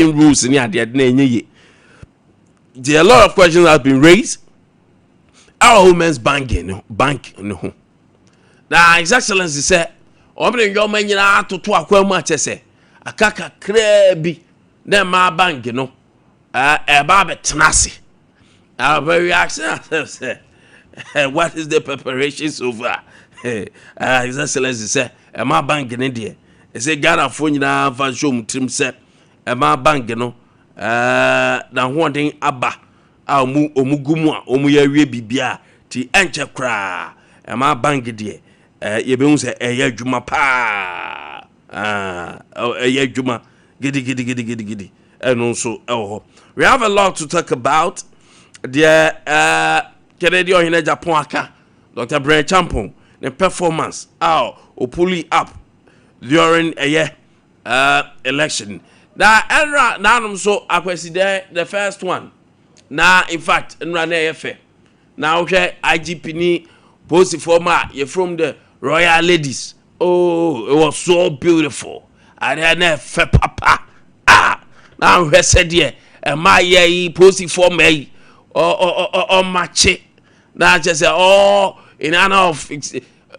Rules ne adeɛ na ɛnyɛ yie. There a lot of questions has been raised our women's banking no, bank ne ho. Na His Excellency sɛ wɔn de nneɛma nyinaa atoto akwan mu akyɛ sɛ aka kakraa bi na mmaa bank no ɛba abɛtena ase. But we asking ourselves sɛ, what is the preparation so far? His Excellency sɛ ɛmaa bank ne deɛ, ɛsɛ Ghanafoɔ nyinaa fa nhyɛ wɔn tirim sɛ ɛmaa bank no n'ahoɔden aba a wɔn gu mu a wɔn yɛ awie biribiara ti ɛnkyɛ koraa ɛmaa bank deɛ yɛbɛhu sɛ ɛyɛ adwuma paa, ɛyɛ adwuma gidigidigidigidi. Ɛno nso ɛwɔ hɔ. We have a lot to talk about. Deɛ Kennedy Ohene Agyapong aka, Dr Bryan Acheampong ne performance a ɔpull up during ɛyɛ election na ɛnra nanom so Akwasidae, the first one na in fact nnura na ɛyɛ fɛ na wohwɛ IGP ni polisifoɔ mu a yɛfrɛ the royal ladies. Oh, it was so beautiful. Adeɛ na ɛfɛ papa. Ah, na ahwɛ sɛdeɛ ɛmaa yɛ yi, polisifoɔ mmaa yi ɔmakye na kyerɛ sɛ all in honor of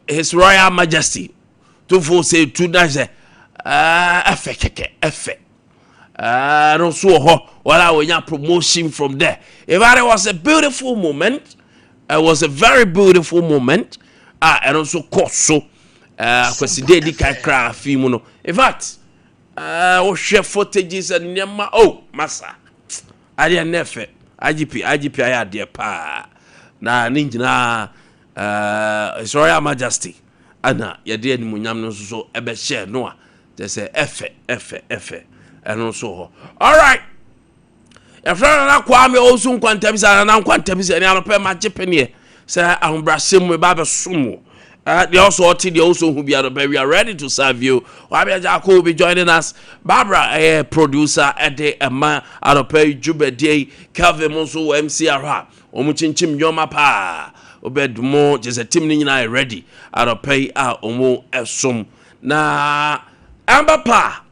His Royal Majesty Tufo sɛ tu na sɛ ɛfɛ kɛkɛ, ɛfɛ. No nso wɔ hɔ wɔn a wɔnya promotion from there. In fact, it was a beautiful moment. It was a very beautiful moment a ɛno nso kɔ so Akwaside di kan kra afi mu no. In fact, wohwɛ footages and nneɛma, oh masa, adeɛ ne fɛ. IGP ayɛ adeɛ paa na ne nyinaa His Royal Majesty ana yɛde animuonyam no nso so ɛbɛhyɛ no a kyerɛ sɛ ɛfɛ, ɛfɛ, ɛfɛ. Ɛno nso hɔ. Alright, yɛfrɛ Nana Kwame Ɔnso Nkwantam sɛ Nana Nkwantam sɛ ɛne anɔpɛ magye peneɛ sɛ ahobrɛasɛm mu ɛba abɛsom wo. Deɛ ɔsɔ ɔte, deɛ ɔsɔ hu bi anɔpɛ, we are ready to serve you. Kwame Agyako will be joining us. Barbara ɛyɛ producer ɛde ɛma anɔpɛ yi dwumadie yi. Kelvin mo nso wɔ MCR a wɔn kyinkyim nneɛma paa. Obed mo kyerɛ sɛ team no nyinaa yɛ ready anɔpɛ yi a wɔn ɛsom na Amber Pa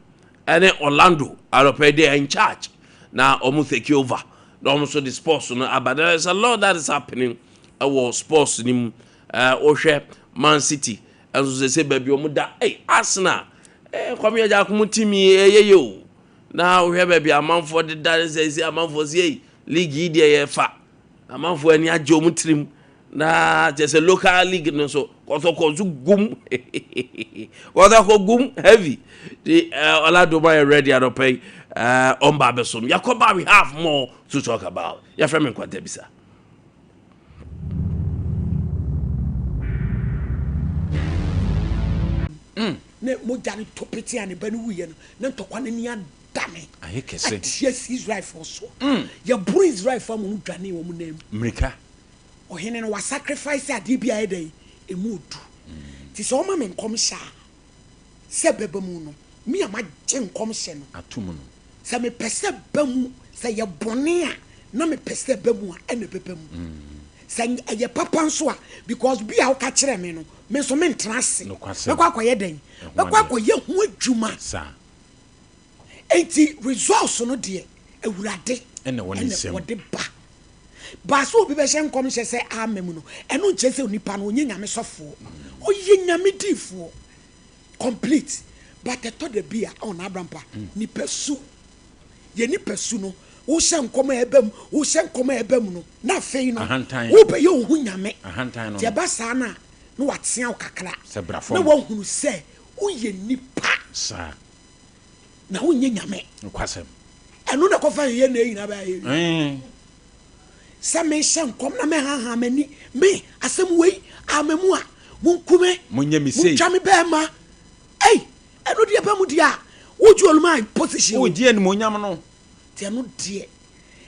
ɛne Orlando anɔpɛ yi they are in charge na wɔn take over na wɔn nso de sports no aba. There is a lot that is happening ɛwɔ sports ni mu. Wɔhwɛ Man City ɛnso sɛ baabi wɔn da ɛy Arsenal Kwame Agyako team yi ɛyɛ yɛ o. Na wohwɛ baabi amanfoɔ deda sɛ amanfoɔ sɛ ɛy league yi deɛ yɛ fa, amanfoɔ ani agye wɔn tirim na kyerɛ sɛ local league no nso Kɔtɔkɔ nso gum, Kɔtɔkɔ gum heavy de. Ɔladoma yɛ ready anɔpɛ yi ɔmba abɛsom yakɔba. We have more to talk about. Yɛfrɛ me Nkwanta Bisa. Ne mogya no to pete a ne ba no wuyɛ no ne ntɔkwa no ani adane. Ayɛ kɛse. Atia si Israelfoɔ so. Yɛboro Israelfoɔ ama wɔn dwane wɔn nam. Mmirika. Ɔhene no wasacrifice adeɛ bi a ɛyɛ dɛn emu odu nti sɛ ɔma me nkɔmhyɛ a sɛ bɛba mu no, me a magye nkɔmhyɛ no atom no. Sɛ mepɛ sɛ ba mu, sɛ yɛ bɔne a na mepɛ sɛ ba mu a, ɛna ɛbɛba mu. Sɛ ɛyɛ papa nso a, because bi a woka kyerɛ me no, me nso mentena ase. Nokwasɛm. Mɛkɔ akɔyɛ dɛn? Ɛho mɛkɔ adeɛ. Akɔyɛ ho adwuma. Saa. Enti results no deɛ, Awurade ɛna wɔ ne ɛna nsam. Wɔde ba baasa obi bɛhyɛ nkɔmhyɛ sɛ ama mu no, ɛno nkyerɛ sɛ onipa no ɔnyɛ Nyame sɔfoɔ, ɔyɛ Nyame diifoɔ complete. But ɛtɔ da bi a ɔna abrampa nipa su yɛ nipa su no, wohyɛ nkɔm a ɛbɛ mu, wohyɛ nkɔm a ɛbɛ mu no, na afei no Ahantan. wobɛyɛ wo ho Nyame. Ahantan no nti ɛba saa no a na watea wo kakra. Sɛ bra na fam. woahunu sɛ woyɛ nipa na wonyɛ Nyame. Nokwasɛm. Ɛno na kɔfa yɛyɛ na ɛnyina bɛyɛ sɛ mehyɛ nkɔm na mɛhaha m'ani me asɛm wei ama mu a, monkume. Monyɛ me sei. Montwa me bɛɛma ei. Ɛno deɛ bɛ mu deɛ a wogye oluma position o. Wogye animonyam no. Nti ɛno deɛ,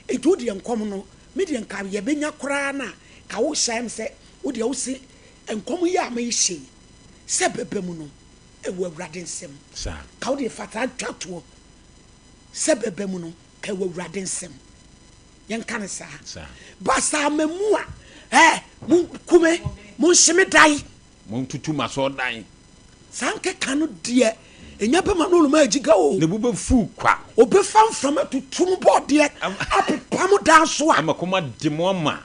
ɛnti wodeɛ nkɔm no, me deɛ nka yɛbɛnya koraa no a ka wohyɛe m sɛ wodeɛ wose nkɔm yi a mehyɛ yi sɛ bɛbɛ mu no ɛwɔ Awurade nsɛm. Ka wodeɛ fataa twa toɔ sɛ bɛbɛ mu no ka ɛwɔ Awurade nsɛm, yɛnka ne saa. Basaa ma mu a ɛ monkume, monhye me dan. Montutu masɔɔdan. Saa nkeka no deɛ Ɛnya bɛma no oluma agyiga o. Ne bo bɛfu kwa. Ɔbɛfa mframa tutu mo bɔɔdeɛ apepa mo dan so a. Ama kɔm ade mo ama.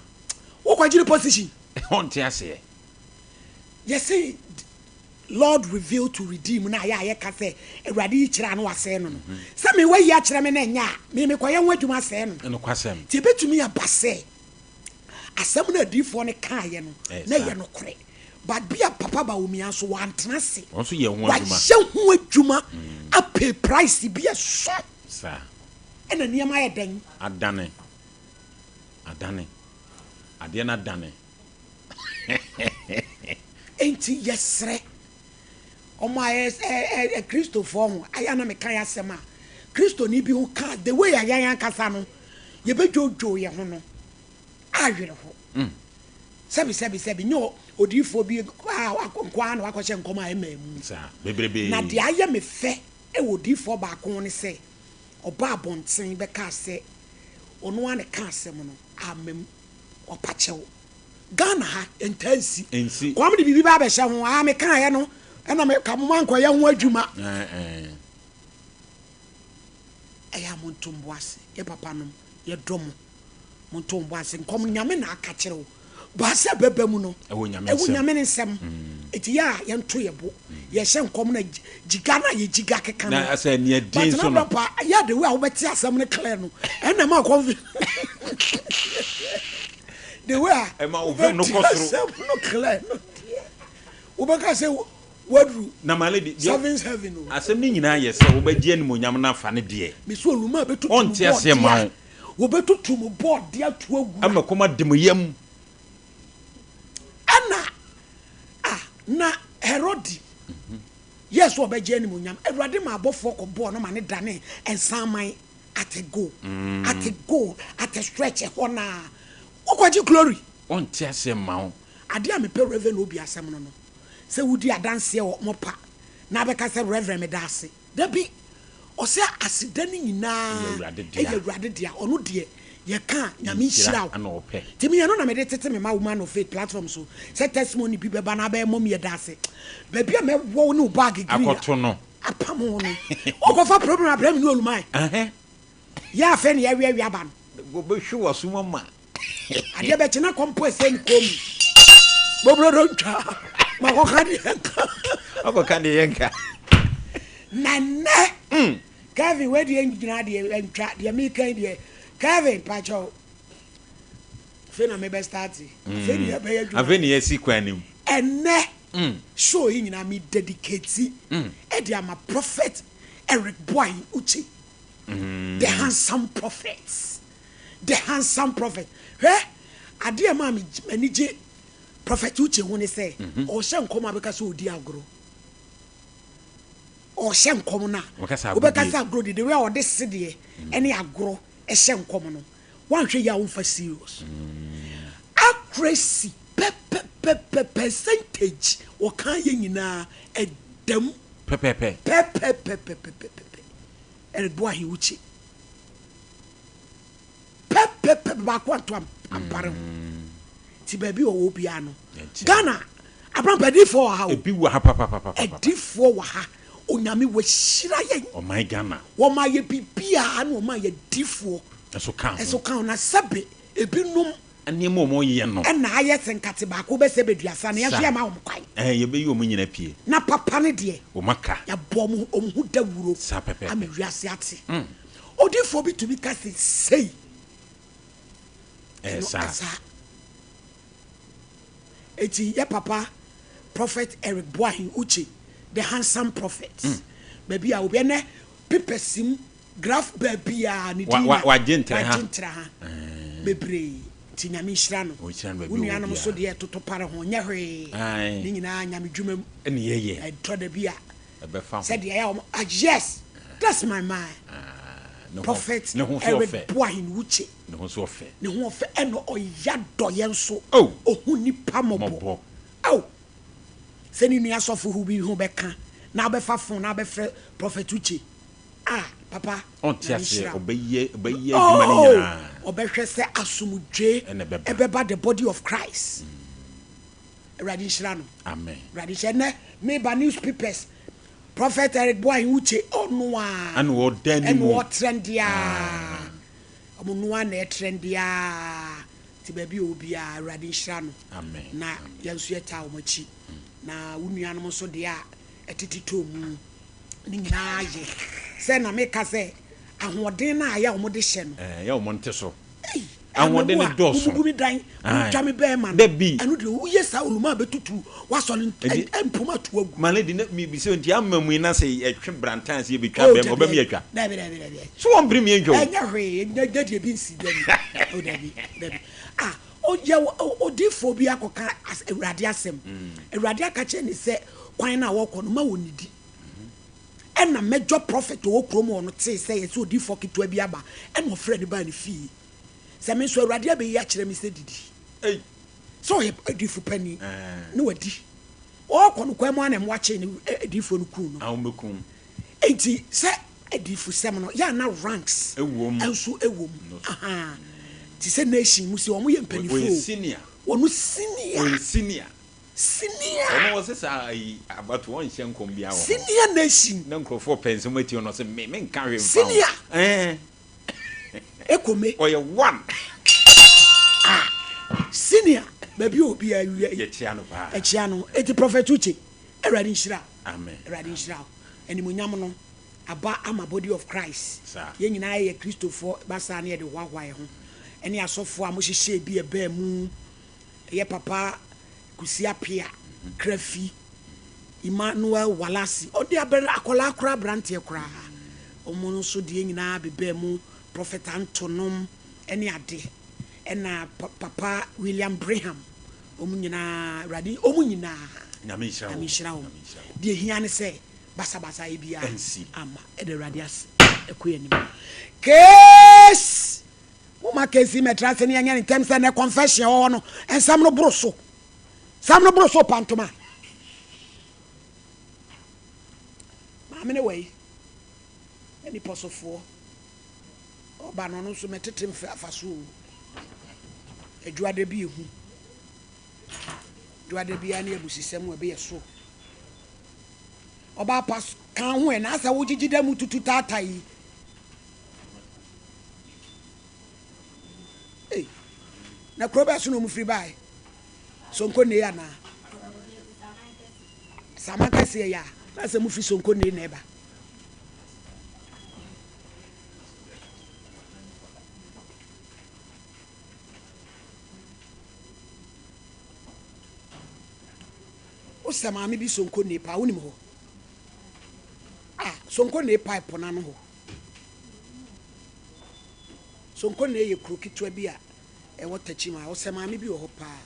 Wokɔgyere position. Ɔnte aseɛ. Yɛse Lord reveal to redeem no a yɛ a yɛka sɛ Awurade yi kyerɛ a na wasɛe no no. Sɛ me wayi akyerɛ me na ɛnyɛ a, me mekɔyɛ ho adwuma asɛe no. Nokwasɛm. Nti ɛbɛtumi aba sɛ asɛm no a adiyifoɔ no kaeɛ no na ɛyɛ nokorɛ. But bi a Papa Bawumia nso wantena ase. Ɔno nso yɛɛ ho adwuma. Wayɛ ho adwuma apay price bi a ɛso. Saa. Ɛna nneɛma ayɛ dɛn? Adane. Adane. Adeɛ no adane. Enti yɛsrɛ wɔn a yɛ ɛ Kristofoɔ ho ayɛ a na meka yɛ asɛm a Kristoni bi ho ka the way a yɛn ankasa no yɛbɛdwodwoo yɛn ho no awerɛho. Mm. Sɛbi sɛbi sɛbi nyɛ odiyifoɔ bi a nko ara na wakɔhyɛ nkɔm a ɛmmaa mu. Saa, bebrebe. Na deɛ ayɛ me fɛ wɔ odiyifoɔ baako ho ne sɛ ɔbaa abɔnten bɛkaa sɛ ɔno ara na ɛkaa asɛm no amma mu. Ɔpa kyɛw. Ghana ha ɛntaa nsi. Ɛnsi. Kɔm de biribi ba abɛhyɛ ho. Aa mekaeɛ no ɛna me ka mo mankɔyɛ ho adwuma. Ɛyɛ a monto mbo ase. Yɛ papa nom yɛdɔ mo. Monto mbo ase. Nkɔm Nyame na aka kyerɛ wo. Ba sɛ ɛbɛba mu no Ɛwɔ Nyame ɛwɔ nsam. Nyame ne nsam. Nti yɛ a yɛnto yɛ bo. Yɛhyɛ nkɔm no a gyiga no a yɛgyiga keka no. Na sɛ nea But din na so no. papa yɛ a the way a wobɛte asɛm no clear no ɛna ɛma confi the way a Ɛma wo vim no wobɛte kɔ soro. asɛm no clear no deɛ wobɛka sɛ waduru Na my lady, deɛ seventh heaven o. asɛm no nyinaa yɛ sɛ wobɛgye animuonyam no afa no deɛ. Mese oluma bɛtutu mo Ɔnte aseɛ mma bɔɔdeɛ wo. Wɔbɛtutu mo bɔɔde ato agu. Ama kɔm ade mo yam. Ɛna a na Herode yɛɛ sɛ ɔbɛgye animuonyam. Awurade maa abɔfoɔ kɔbɔɔ no ma no danee nsaman at a go, at a go, at a stretch, ɛhɔ no ara. Wokɔgye glory. Ɔnte aseɛ mma wo. Adeɛ a mepɛ Rev. Obi asɛm no no, sɛ wodi adanseɛ wɔ mɔpa na abɛka sɛ Rev. Meda ase. Dabi, ɔsɛ aseda no nyinaa yɛ Awurade dea, ɔno deɛ yɛka a Nyame nhyira wo. Nti me ɛno na mede tete me ma Woman of Faith platform so sɛ testimony bi bɛba na abɛyɛ mom yɛda ase. Baabi a mɛwɔ wo ne wo bag green apam ho no, wokɔfa problem abrɛ me ne Olumae. Yɛ afei na yɛweawea aba no. Wɔbɛhwe w'asom ama. Adeɛ bɛkye na kɔm po ɛsɛ ne kɔn mu. Bobrodo ntwa. Makɔka deɛ nka. Akɔka deɛ yɛnka. Na nnɛ. Mm. Kevin wei deɛ ngyina deɛ ntwa deɛ meka yi deɛ Kevin pakyɛw. Afei na mebɛ start. Afei na yɛbɛyɛ adwuma. Afei na yɛsi kwan no mu. Ɛnnɛ mm. show yi nyinaa me dedicate mm. ɛde ama Prophet Eric Boahen Uche. Mm. The handsome prophet. The handsome prophet. Hwɛ, adeɛ a ɛmaa m'ani gye Prophet Uche ho ne sɛ, mhm. ɔhyɛ nkɔm a bɛka sɛ ɔdi agorɔ. Ɔhyɛ nkɔm no a, wobɛka sɛ agorɔ di. The way a ɔde sedeɛ mm. ne agorɔ hyɛ nkɔm no, woanhwɛ yie a womfa serious. Mm. Accuracy pɛpɛpɛpɛ percentage wɔka yɛ nyinaa ɛdam pɛpɛpɛ pɛpɛpɛpɛpɛpɛ. Eric Boahe Uche. Pɛpɛpɛ baako anto ampare ho. Ti baabi ɔwɔ biara no. Ghana abrampa adiifoɔ wɔ ha o. Ebi wɔ ha papapapa. Adiifoɔ wɔ ha. Onyame wahyira yɛn. Ɔman Ghana. Wɔma yɛ biribiara na wɔma yɛ adiifoɔ. Ɛso ka ho. Ɛso ka ho na sɛbe ebinom. Nneɛma a wɔyɛ no. Ɛna ayɛ sɛ nkate baako bɛsɛ bɛduasa na yɛn nso yɛmma wɔn kwan. Ɛɛ yɛbɛyi wɔn nyina pie. Na papa no deɛ. Wɔn aka. Yɛabɔ wɔn wɔn ho dawuro. Saa pɛpɛɛpɛ. Ama wiase ate. Odiyifoɔ bi tumi ka sɛ sei. Ɛyɛ Ɛno saa. saa. Eti yɛ papa Prophet Eric Boahen Uche, the handsome prophet. Baabi a obi ɛnɛ papers mu Graph baabiaa ne din na Wagye ntra ha. Wagye ntra ha bebree nti Nyame nhyira no. Ɔnhyira no baabi Wo ɔwɔ nuanom nso biara. deɛ toto pare ho nyɛ hwee. Ae. Ne nyinaa Nyame dwuma mu. Ɛne yɛyɛ. Ɛtɔ da bi a. Ɛbɛfa ho. Sɛdeɛ ɛyɛ a wɔn ah yes that's my man. Ne ho Prophet ne ho nso Eric ɔfɛ. Boahen Wuche. Ne ho nso ɔfɛ. Ne ho ɔfɛ ɛna ɔya dɔyɛ nso. Oh. Ɔhu nipa mmɔbɔ. Mmɔbɔ. Oh. Sɛ ne nua sɔfo hu bi ho bɛka na wobɛfa phone na wobɛfrɛ Prophet Uche. Ah papa Ɔnte Nyame aseɛ nhyira wo. ɔbɛyɛ ɔbɛyɛ adwuma no Oh nyinaa. ɔbɛhwɛ sɛ asomdwoe Ɛna ɛbɛba. ɛbɛba the body of Christ. Awurade nhyira no. Amen. Awurade nhyira ɛnɛ meba newspapers. Prophet Eric Boahen Uche ɔno a Ɛna ɔda ɛna anim. ɔtrɛnde a ɔmo no a na ɛtrɛnde a nti baabi a ɔwɔ biara Awurade nhyira no. Amen. Na yɛn nso yɛtaa wɔn akyi. Na wo nuanom nso deɛ a ɛtete tɔɔ mu ne nyinaa yɛ sɛ na meka sɛ ahoɔden no a ɛyɛ a wɔde hyɛ no. Ɛɛ yɛ wɔn nte so. Ei, Ahoɔden no amamu a dɔɔso. Mububu me dan, Ae. mutwa me bɛɛma no. Dabi. Ɛno deɛ woyɛ saa oluma a bɛtutu w'asɔre Enti mpoma atu agu. Ma lady na mebisa nti ama mu yi na sɛ yɛtwe brantan sɛ yɛbɛtwa Oh, bɛɛma dabi, ɔbɛma yɛatwa. Dabi, dabi, dabi. So wɔn mpere mi ntwa o. Ɛnyɛ hwee, ɛnyɛ deɛ bi nsi dabi. Oh, dabi, dabi. Ah, ɔyɛ odiifoɔ bi akɔka Awurade asɛm. Awurade aka kyerɛ ne sɛ kwan no a wɔkɔ no ma wɔnnidi. Ɛna major prophet ɔwɔ kurom hɔ no tee sɛ yɛsɛ odiifoɔ ketewa bi aba, ɛna ɔfrɛ ne baa ne fie. Sɛ me nso Awurade abɛyi akyerɛ me sɛ didi. Ei. Sɛ ɔyɛ adiifo panin ne wadi. Ɔkɔ no kwan mu a na mmoa kyee ne adiifoɔ no kuu no. Ahomekum. Enti sɛ adiifosɛm no yɛ ana ranks Ɛwom. nso ɛwom. Aha. Te sɛ nation mu sɛ wɔn yɛ mpanimfoɔ. Wɔyɛ senior. Wɔn senior. Wɔyɛ senior. Senior. Ɔno wɔ sɛ saa ayi abato wɔn nhyɛ nkɔm bi awɔ. Senior nation. Na nkurɔfoɔ pɛ nsɛm ati ɔno sɛ me me nka hwee mfa ho. Senior. Ɛɛ. Ekome. Ɔyɛ one. Ah senior baabi a obi awia yi. Yɛkyia no paa. Ɛkyia no. Eti Prophet Uche, Awurade nhyira. Amen. Awurade nhyira wo. Animuonyam no aba ama body of Christ. Saa. Yɛn nyinaa yɛ Kristofoɔ, ba saa na yɛde hoahoa yɛn ho. Ɛne asɔfoɔ a mohyehyɛɛ bi ɛbaa mu. Ɛyɛ Papa Kusi Appiah, Krafi, Emmanuel Walasi, ɔde abɛrɛ akwadaa koraa aberanteɛ koraa. Wɔn nso deɛ nyinaa bebaa mu, Prophet Anto nom ɛne ade. Ɛna Papa William Breham, wɔn nyinaa, Awurade, wɔn nyinaa. Nyame nhyira wɔn. Nyame nhyira wɔn. Nyame nhyira wɔn. Deɛ ehia ne sɛ basabasa yɛ biara Ɛnsi. ama. Ɛda Awurade ase. Ɛkɔ yɛn anim. Case! Moma case yi mɛtra ase ne yɛnyɛ ne ntɛm sɛ nɛ confession ɛwɔ hɔ no, nsɛm no boro so. Nsɛm no boro so pantoma. Maame ne wɔ yi, ɛne pɔsofoɔ. Ɔba no, ɔno nso mɛtete mfe afa so o. Adwuada bi ehu. Adwuada biara ne abusisɛm wɔ ɛbɛyɛ so. Ɔba pa kan ho ɛ na asɛ wogyegye dɛ mu tutu taataa yi. Ei, na kuro bɛɛ so na ɔmo firi bae? Sonko nee anaa? Saman kɛseɛ yɛ a, na sɛ mo firi Sonko nee na ɛba. Wosɛ maame bi Sonko nee paa, wonim hɔ? Ah, Sonko nee pipe no ano hɔ. Sonko nee yɛ kuro ketewa bi a ɛwɔ Techiman. Wosɛ maame bi wɔ hɔ paa.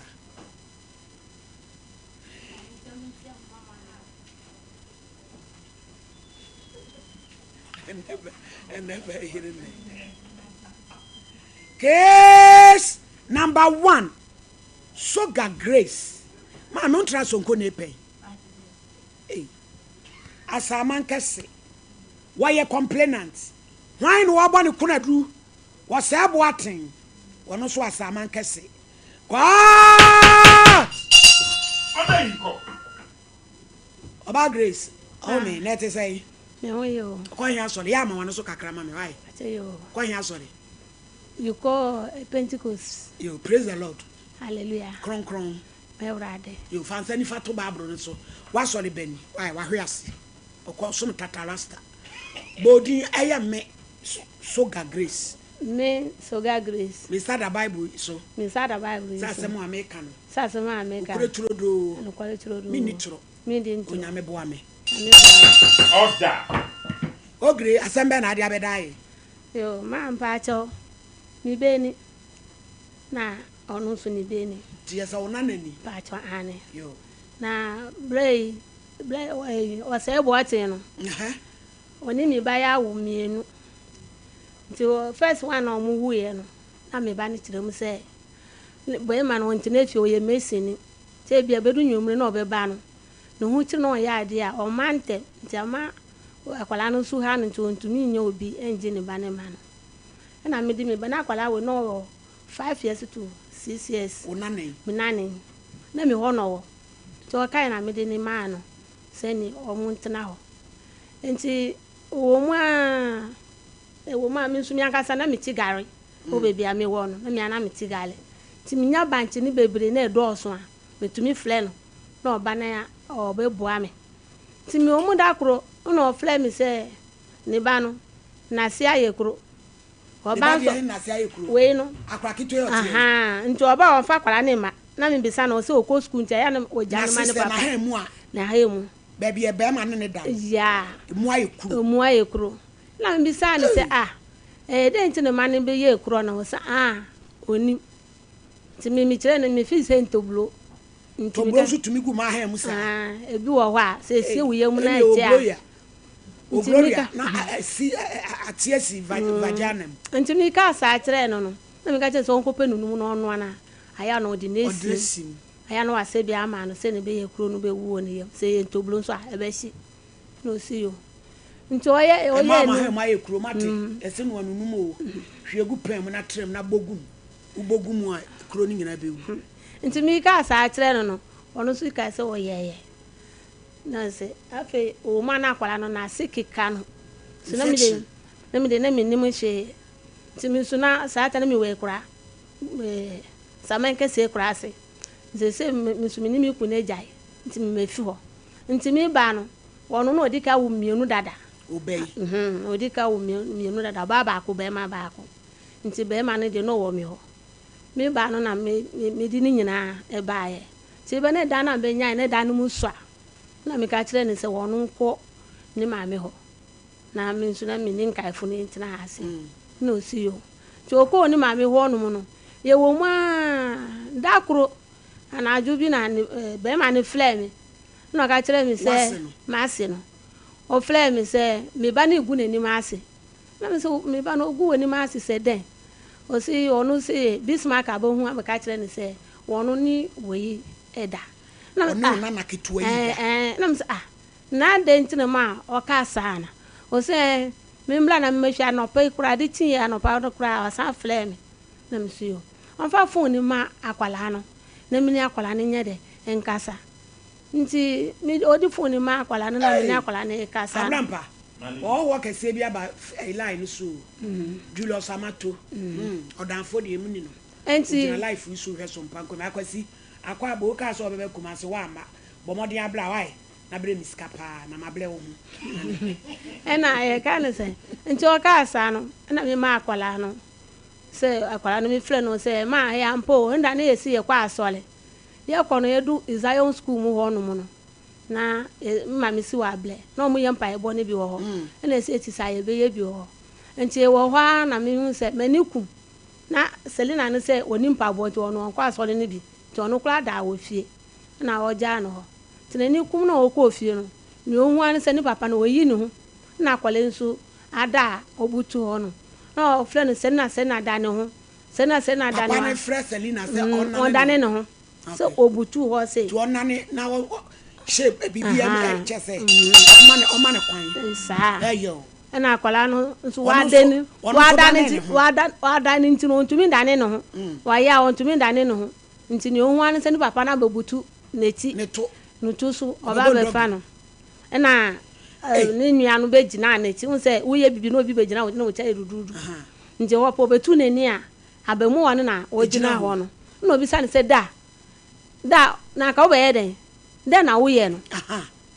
Case number one, Soga Grace. Maame wontra Sonko ne pɛn. Ei, Asaman kɛse. Wɔyɛ complainant. Hwan na wɔbɔ ne konaduru? Wɔsɛe boaten. Wɔno nso Asaman kɛse. Court! Ɔbaa Grace, ɔwo me, na ɛte sɛn? Me ho yɛ o. Kɔ he asɔre? Yɛ ama w'ano so kakra ma me, why? Ate yo. Kɔ he asɔre? You kɔ Pentecost. Yo, praise the Lord. Hallelujah. Kronkron. M'Awurade. Yo, fa nsa nifa to Bible no so. W'asɔre bɛn ni? Why? Wahwe ase. Ɔkɔ som tata rasta. Bɔ odin ɛyɛ me Soga Grace. Me Soga Grace. Me nsa da Bible yi so. Me nsa da Bible yi so. Sɛ asɛm a meka no. Sɛ asɛm a meka no. Nokorɛ turodoo. Nokorɛ turodoo. Menni torɔ. Menni ntorɔ. Onyame boa me. Nyame boa me. Order. Ogre, asɛm bɛn na ade abɛda ye? Yoo, maa mpaakyɛw, me beni, na ɔno nso ne beni. Nti yɛ sɛ wo nana ni? Mpaakyɛw, aane. Yoo. Na berɛ yi, berɛ ɛyi, ɔsɛe boɔten no, Ɛhɛ. ɔne me ba yɛ awo mmienu. Nti first one a wɔn wuiɛ no, na me ba no kyerɛ mu sɛ, bɛrima no ɔntena fie, ɔyɛ masonni. Nti ebia ɛbɛdu nwummere na ɔbɛba no, ne ho kyere na ɔyɛ adeɛ a, ɔmma ntɛm. Nti ama akwadaa no nso ha no nti ɔntumi nyɛ obi ngye ne ba no mma no. Ɛna mede me ba, na akwadaa wei na ɔwɔ 5 years to 6 years. Wo nane? Me nane. Na me hɔ na ɔwɔ. Nti ɔkaeɛ na mede ne maa no sɛ ne wɔn ntena hɔ. Nti wɔ mu a ɛwɔ mu a me nso me ankasa na mete gare wɔ baabi a mewɔ no na me ara na mete gare. Nti menya bankye no bebree na ɛdɔɔso a metumi frɛ no na ɔba na ɔbɛboa me. Nti mewɔ mu da koro na ɔfrɛ me sɛ ne ba no n'ase ayɛ kuro. Ne Ɔba ba nso deɛ ne n'ase ayɛ kuro. wei no Akora ketewa yi ɔteɛ yi. ahaa nti ɔba a ɔmfa akwadaa no mma na mebisa no ɔsɛ ɔkɔ sukuu nti ɛyɛ a na ɔgya no N'ase ma ne sɛ papa. n'aha mu a. N'aha mu. Baabi a barima ne no da no, Yeah. emu ayɛ kuro. Emu ayɛ kuro. Na mebisaa no sɛ, Ei! ah, ɛyɛ dɛn nti na mma no bɛyɛɛ kuro no? Ɔsɛ, ah, ɔnnim. Nti me mekyerɛɛ no, mefii sɛ ntoburo. Nti Toburo meka, nso tumi gu mmaa mu saa? ah, ebi wɔ hɔ a, sɛ ɛsie Ei, wo yam na ɛnneɛ ɛkyɛ a. Ogloria, Nti Ogloria, meka, na asi, ate asi vagina mu. Nti mekaa saa kyerɛɛ no no, na meka kyerɛɛ no sɛ ɔnkɔpɛ nunum na ɔnoa no a, ayɛ a na ɔde no Ɔde asim. asim. Ɛyɛ a na wasɛ bi ama no sɛnea ɛbɛyɛ kuro no bɛwu wɔ ne yam. Sɛ ɛyɛ ntoburo nso a, ɛbɛhye. Na ɔsi yo. Nti ɔyɛ Ɛmaa ɔyɛɛ ma no. ha mu ayɛ kuro mate. Ɛsɛ no anunum o. Hwie gu pan mu na trɛ mu na bɔ gu mu. Wobɔ gu mu a, kuro no nyinaa bɛwu. Nti mekaa saa kyerɛɛ no no, ɔno nso kae sɛ ɔyɛeɛ. Na ɔse afei ɔwɔ mu a na akwadaa no n'ase keka no. So na mede Infection. na mede na mennim hwee. Nti me nso na saa ta na mewɔ akuraa. Me Saman kɛseɛ koraa ase. Seesei me nso me ne me kunu agyae nti mafi hɔ. Nti mebaa no, ɔno na ɔdi ka wo mmienu dada. Wo ba yi? Mhm, ɔdi ka wo mmienu dada, ɔbaa baako, barima baako. Nti barima no deɛ na ɔwɔ me hɔ. Mebaa no na me me mede ne nyinaa baeɛ. Nti bɛ ne da no a bɛnyaeɛ ne da no mu sua na meka kyerɛɛ no sɛ ɔno nkɔ ne maame hɔ. Na me nso na me ne nkaefo no ntena ha ase. Ɛna ɔsi yoo. Nti ɔkɔɔ ne maame hɔ nom no, yɛwɔ mu ara, da koro anadwo bi na ne eh, bɛrima no frɛɛ me. Ɛna ɔka kyerɛɛ me sɛ, m'ase no. Ɔfrɛɛ me sɛ me ba no regu n'anim ase. Na me sɛ me ba no ɔgu w'anim ase sɛ dɛn? Ɔsi ɔno se Bismarck abɛhu abɛka kyerɛ no sɛ wɔno ne wei da. Na me Ɔne ah, wo nana ketewa yi da. ɛɛ, ɛɛ, na me sɛ ah, Na adɛn nti na ɔma ɔkaa saa ana? Ɔse ɛɛ, membra na memmɛhwɛ anɔpa yi koraa, ade kyeeɛ anɔpa no koraa ɔsan frɛɛ me na mese yoo, ɔmfa phone no mma akwadaa no na mene akwadaa no nyɛ dɛ nkasa. Nti me ɔde phone no maa akwadaa no na mene Ei! akwadaa no rekasa no. Abrampa, ɔhɔhoɔ kɛseɛ bi aba line no so o, Julius Amato, hmm, ɔdanfoɔ deɛ muni no, Nti. ɔgyina life yi so hwɛ so mpa nkɔm. Akwasi, Akwaaba, wokaa sɛ wobɛba Kumasi, woamma, bɔ mmɔden abra, why? Na brɛ me sika paa na mabrɛ wo ho. Ɛna yɛka no sɛ nti ɔkaa saa no ɛna me maa akwadaa no sɛ akwadaa no me frɛ no sɛ ma ɛyɛ ampa o ɛnda ne yɛsi yɛkɔ asɔre yɛkɔ no yɛdu Zion school mu hɔ nom no na me maame si wɔ ablɛ na wɔn yɛ mpaebɔ no bi wɔ hɔ ɛna ɛsɛ eti saa yɛbɛyɛ bi wɔ hɔ nti wɔ hɔ ara na mehu sɛ m'ani kum na Selina no sɛ ɔni mpaboa nti ɔno ɔnkɔ asɔre no bi nti ɔno koraa daa wɔ fie ɛna ɔgyaa no hɔ. Nti n'ani kum na ɔkɔɔ fie no, nea ohu ara ne sɛ ne papa no wayi ne ho na akwadaa yi nso ada a ɔbutu hɔ no. Na ɔfrɛ no Selina Selina da ne ho, Selina Selina da ne Papa ho. no frɛ Selina sɛ Mm, ɔnnane ɔndane ne ne ho. ho sɛ Okay. ɔbutu hɔ sei. Nti ɔnnane na ɔ ɔ shape biribi ɛm Ahaa, kyɛ sɛ mm. ɔma ne ɔma ne kwan. Saa. Ɛyɛ o. Ɛna akwadaa no nso Ɔno wada nso ne ɔno nso wada ne dane nti ne ho. wada wada ne nti no ɔntumi ndane ne ho. Wayɛ a ɔntumi ndane ne ho. Nti nea ohu ara ne sɛ ne papa no abɛbutu n'akyi, Ne to. ne to so, ɔba Ɔbɛbɔ abɛfa dɔgi. no. Ɛna Ei. ne nua no bɛgyinaa n'akyi. Wohu sɛ woyɛ biribi na obi bɛgyina wo na wo kyɛ yɛ duduudu. Nti hɔ pɛ ɔbɛtu n'ani a, abamuwa no na Ɛgyina ɔgyina hɔ. hɔ no. Ɛna ɔbisa no sɛ, Da, da, na anka wobɛyɛ dɛn? Dɛn na woyɛ no?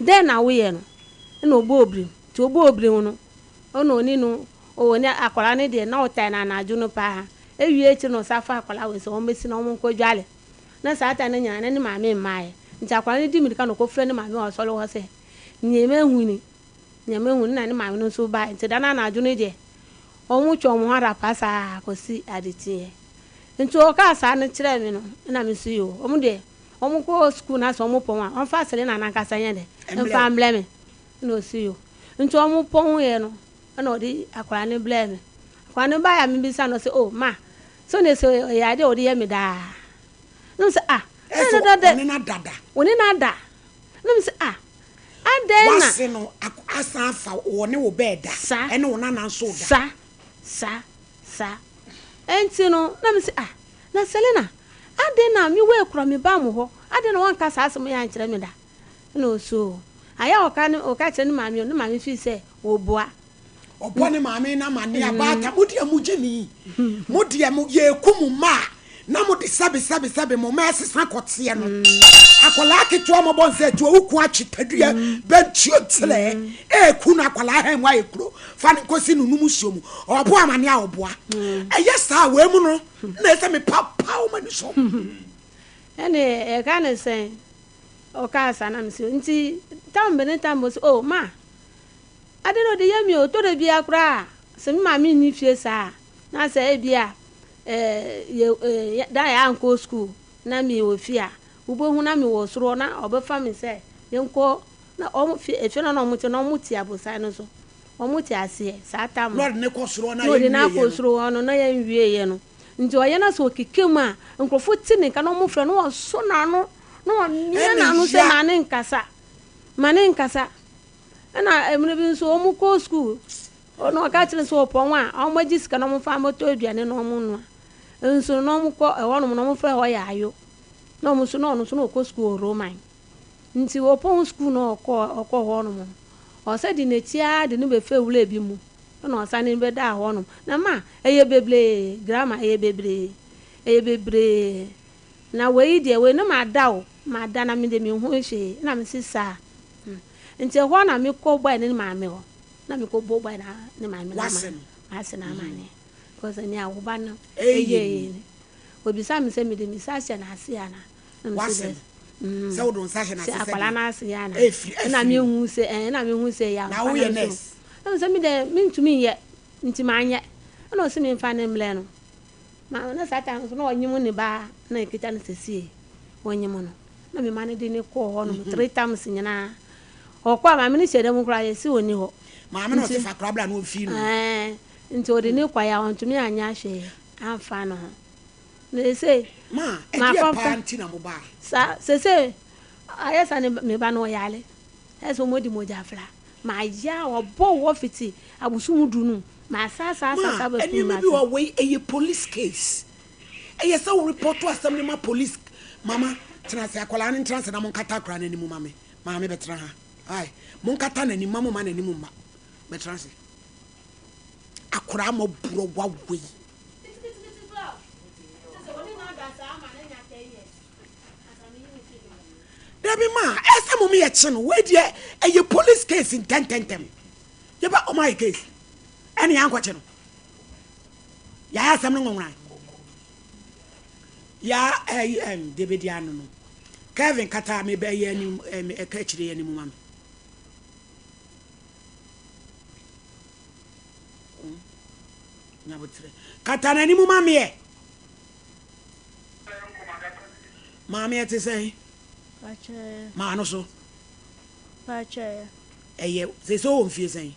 Dɛn na woyɛ no? Ɛna ɔbɔɔ birim. Nti ɔbɔɔ birim no, ɛna ɔne no, ɔne akwadaa no deɛ, na ɔtaa no anadwo no paa. Ewie akyiri no ɔsan faa akwadaa wei sɛ wɔmmɛsi na wɔnkɔdwale. Na saa time no nyinaa na ne maame mmaeɛ. Nti akwadaa no di mmirika na ɔkɔfrɛ ne maame wɔ asɔre hɔ sɛ, Nea mahu ni, nea mahu ni. Na ne maame no nso baeɛ. Nti da no anadwo no deɛ, wɔtwe wɔn ho ara pa saa kɔsi adekyeeɛ. Nti ɔkaa saa no kyerɛɛ me no, ɛna me nso yoo, wɔn deɛ wɔkɔ sukuu na sɛ wɔpɔn a, wɔmfa Selina no ankasa nyɛ dɛ, mfa mmrɛ me. Ɛna ɔsi yoo. Nti wɔpɔneeɛ no, Ɛna ɔde akwadaa no brɛɛ me. Akwadaa no baeɛ a mebisa no ɔse oh ma sɛ ɔne sɛ ɔyɛ adeɛ a ɔde yɛ me daa. Na mesɛ ah Ɛsɛ dɛn dɛ ɔne no ada da. Ɔne no ada. Na mesɛ ah adɛn na. W'ase no asan afa ɔne wo bɛɛda Sa. ɛne wo nana nso da. Sa sa sa. Ɛnti no na mesɛ ah na Selina adɛn na me wei kura me ba mo hɔ adɛn na wanka saa asɛm yi ankyerɛ me da. Ɛna ɔse oh. Ayɛ a ɔka ne ɔka kyerɛ ne maame o, ne maame feel sɛ ɔboa. Ɔbɔ ne maame no amaneɛ abaatan mo deɛ mo gyimi mo deɛ mo yɛku mo mma a na mo de sɛbe sɛbe sɛbe mo mma ɛsesa kɔteɛ no akwadaa ketewa mo bɔ nsɛ tuo wo ko atwe tadua bɛntuo ntelɛ ɛɛku no akwadaa hɛn mu ayɛ kuro fa no nkɔsi no num nsuo mu ɔbɔ amaneɛ a ɔboa ɛyɛ saa wei mu no na ɛsɛ me papa wɔn ani so. Ɛne ɛka ne sɛn ɔkaa saa na mese nti tam bɛ ne tam bɛ ɔse oh ma Ade no ɔde yɛ me o, ɛtɔ da bi ara koraa a, sɛ me maame nni fie saa a, na sɛ ebia yɛ da a yɛankɔ sukuu na mewɔ fie a, wobɛhu na mewɔ soro hɔ na ɔbɛfa me sɛ yɛnkɔ na wɔn fie efie no na wɔte no wɔte aborosan no so, wɔte aseɛ saa tam no. Na ɔde no kɔ soro hɔ na Na ɔde no yɛnwieeɛ akɔ no. soro hɔ no na yɛnwieeɛ no. Nti ɔyɛ na sɛ ɔkeka mu a, nkurɔfoɔ te ne nka na wɔfrɛ no na wɔsɔ n'ano na wɔmia Ɛne n'ano sɛ ya. ma ne nkasa, ma ne nkasa. Ɛna mmerɛ bi nso wɔn kɔɔ sukuu na ɔka kyerɛ sɛ ɔpɔn a wɔn agye sika na wɔn fa mmɛtɔ aduane na wɔn noa nso na wɔn kɔ ɛhɔ nom na wɔn frɛ hɔ yɛ ayo na wɔn nso na ɔno nso na ɔkɔ sukuu wɔ Roman nti ɔpɔn sukuu na ɔkɔ ɔkɔ hɔ nom no ɔsɛ de n'akyi ara de no bɛfɛ wura bi mu ɛna ɔsane no bɛdaa hɔ nom na ma ɛyɛ bebree grama ɛyɛ bebree ɛyɛ bebree na wei deɛ wei no ma da o ma da na me de me ho hwee na me si saa. Nti ɛhɔ ara na me kɔ bɔɛ ne maame hɔ na me kɔ bɔ bɔɛ na ne maame no W'ase no. M'ase no amaneɛ because nea wo ba no Ɛyɛ ɛyɛɛ ni. ni. Obisa me sɛ mede me nsa ahyɛ n'ase ana na me W'ase se no. dɛ mm Sɛ wode wo nsa hyɛ n'ase sɛ sɛ akwadaa deɛ no ase ana ɛfiri ɛna afiri me mu. hu sɛ ɛɛ ɛna me hu sɛ ɛyɛ Na ampa na woyɛ me so nurse. na me sɛ me deɛ me ntumi nyɛ nti manyɛ ɛna ɔse me nfa no mmrɛ no ma na saa time no nso na ɔnyem ne ba na ɛkita no sesie ɔnyem no. Na me ma no de no kɔɔ hɔ nom three times nyinaa. Ɔkɔ a maame no hyɛ dɛm koraa yɛse ɔnni hɔ. Maame no Nti ɔse fa koraa bra na ɔmfii no. ɛɛ nti ɔde no kɔeɛ a ɔntumi anyɛ hwee amfa ne ho. Na seesei Ma ɛdeɛ makɔfa paa nti na mobaa? saa seesei ayɛ sɛ ne me ba no ɔyare ayɛ sɛ wɔadi mogya fra. Mayɛ a ɔbɔ wɔ fiti abosom du no mu masa asa asa Ma asa abɛpem nneɛma bi mase. wɔ hɔ wei ɛyɛ police case. Ɛyɛ sɛ wo report asɛm no ma police mama tena ase akwadaa no ntena ase na monkata akwadaa no anim ma me maame bɛtena ha ai monkata n'anim ma mo ma n'anim mma bɛtena ase akwadaa mɔborɔ wawei. Dabi ma ɛsɛ mo yɛ kye no wei deɛ ɛyɛ police case ntɛntɛntɛm yɛbɛ ɔmo ayɛ case ɛne yɛankɔkye no. Yɛayɛ asɛm no nwonworan. Ya ɛyi ɛm deɛ bɛdi ano no. Kevin kata me bɛ yɛ anim ɛm ɛka akyire yɛ anim ma me. Hmm. Nyabotrɛ. Kata n'anim ma me ɛ. Maame ɛte sɛn? Maa no so. Ɛyɛ sɛ sɛ wɔ mfie sɛn?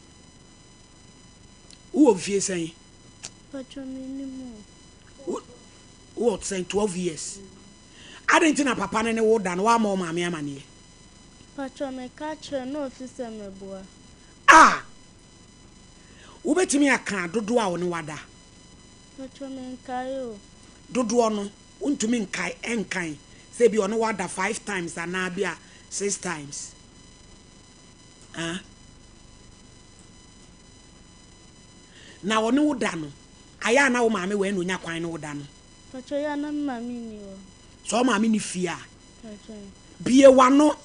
Wowɔ mfie sɛn? Pacho mennim o. Wowɔ sɛn? 12 years. Adɛn nti na papa no ne wo da no woammɔ wo maame amaneɛ? Pacho meka kyerɛ no na ɔfi sɛ meboa. A! Wobɛtumi aka dodoɔ a ɔne wo ada? Pacho menkae o. Dodoɔ no wontumi nkae nkan sɛ bi ɔne wo ada five times anaa bi a six times? Ah? Na ɔne wo da no, ayɛ a na wo maame wɔ ɛna onya kwan ne wo da no? Pacho yɛ a na me maame nni hɔ. Sɛ wo maame nni fie a, Pacho. bue w'ano.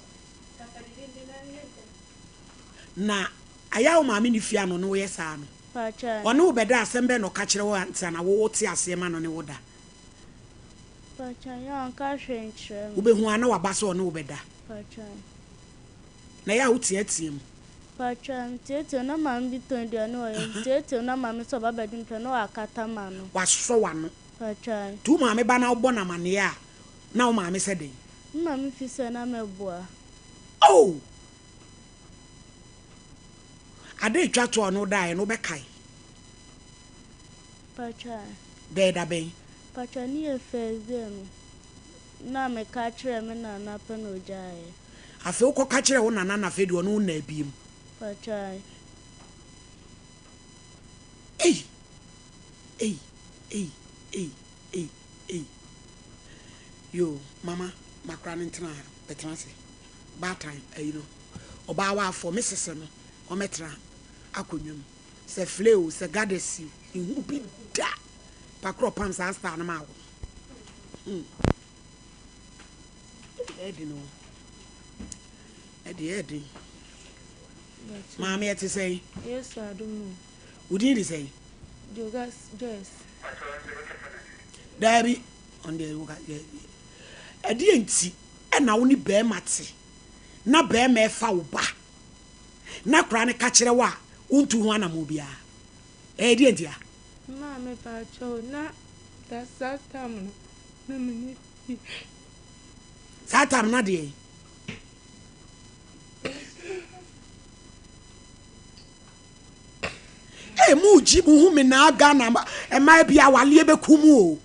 Na ayɛ a wo maame nni fie a na ɔne wo yɛ saa no? Pacho. Ɔne wo bɛda a, asɛm bɛn na ɔka kyerɛ wo ansa na wo wote aseɛ ma no ne wo da? Pacho yɛ a ɔnka hwee nkyerɛ me. Wobɛhu a na waba sɛ ɔne wo bɛda. Pacho. Na ɛyɛ a woteatea mu. Paatwa, meteatea mu na maame bi tɔn aduane wɔ hɔ. Meteatea mu na maame sɛ ɔba bɛgye me pɛ na wakata m'ano. Wasɔ w'ano. Paatwa. Nti wo maame ba na wobɔ no amaneɛ a, na wo maame sɛ dɛn? Me maame fi sɛ na mɛboa. Oh! Ade retwa to a ɔne wo daeɛ no, wobɛkae? Paatwa. Dɛn da bɛn? Paatwa, ne yɛ first day no, na meka kyerɛɛ me nana pɛ na ɔgyaeɛ. Afei wokɔka kyerɛɛ wo nana na afei deɛ ɔne wo nnaa biem. Pakyai. Ei! Ei! Ei! Ei! Ei! Ei! Yoo, mama, makora no ntena ha, bɛtena ase. Baatan, ayi no. Ɔbaa waafoɔ me sese no ɔmɛtena akonnwa mu sɛ flay o sɛ gadesi o mehu bi da pa korɔ ɔpam saa star no maa wo no hmm ɛyɛ den o ɛde ɛyɛ den maame ɛte sɛn. Yesu adom o. Wo din de sɛn? Jogas Joyce. Daabi ɔno deɛ woka ɛdeɛ nti ɛna wo ne bɛrima te na bɛrima ɛfa wo ba na koraa no ka kyerɛ wo a wontu ho anamɔ biara ɛyɛ deɛ ntia? Maame pakyɛw na da saa tam no na menni fie. Saa tam na deɛ? Ee mo gyi mo hu me naa Ghana mmaa bi awaleɛ bɛku mu o.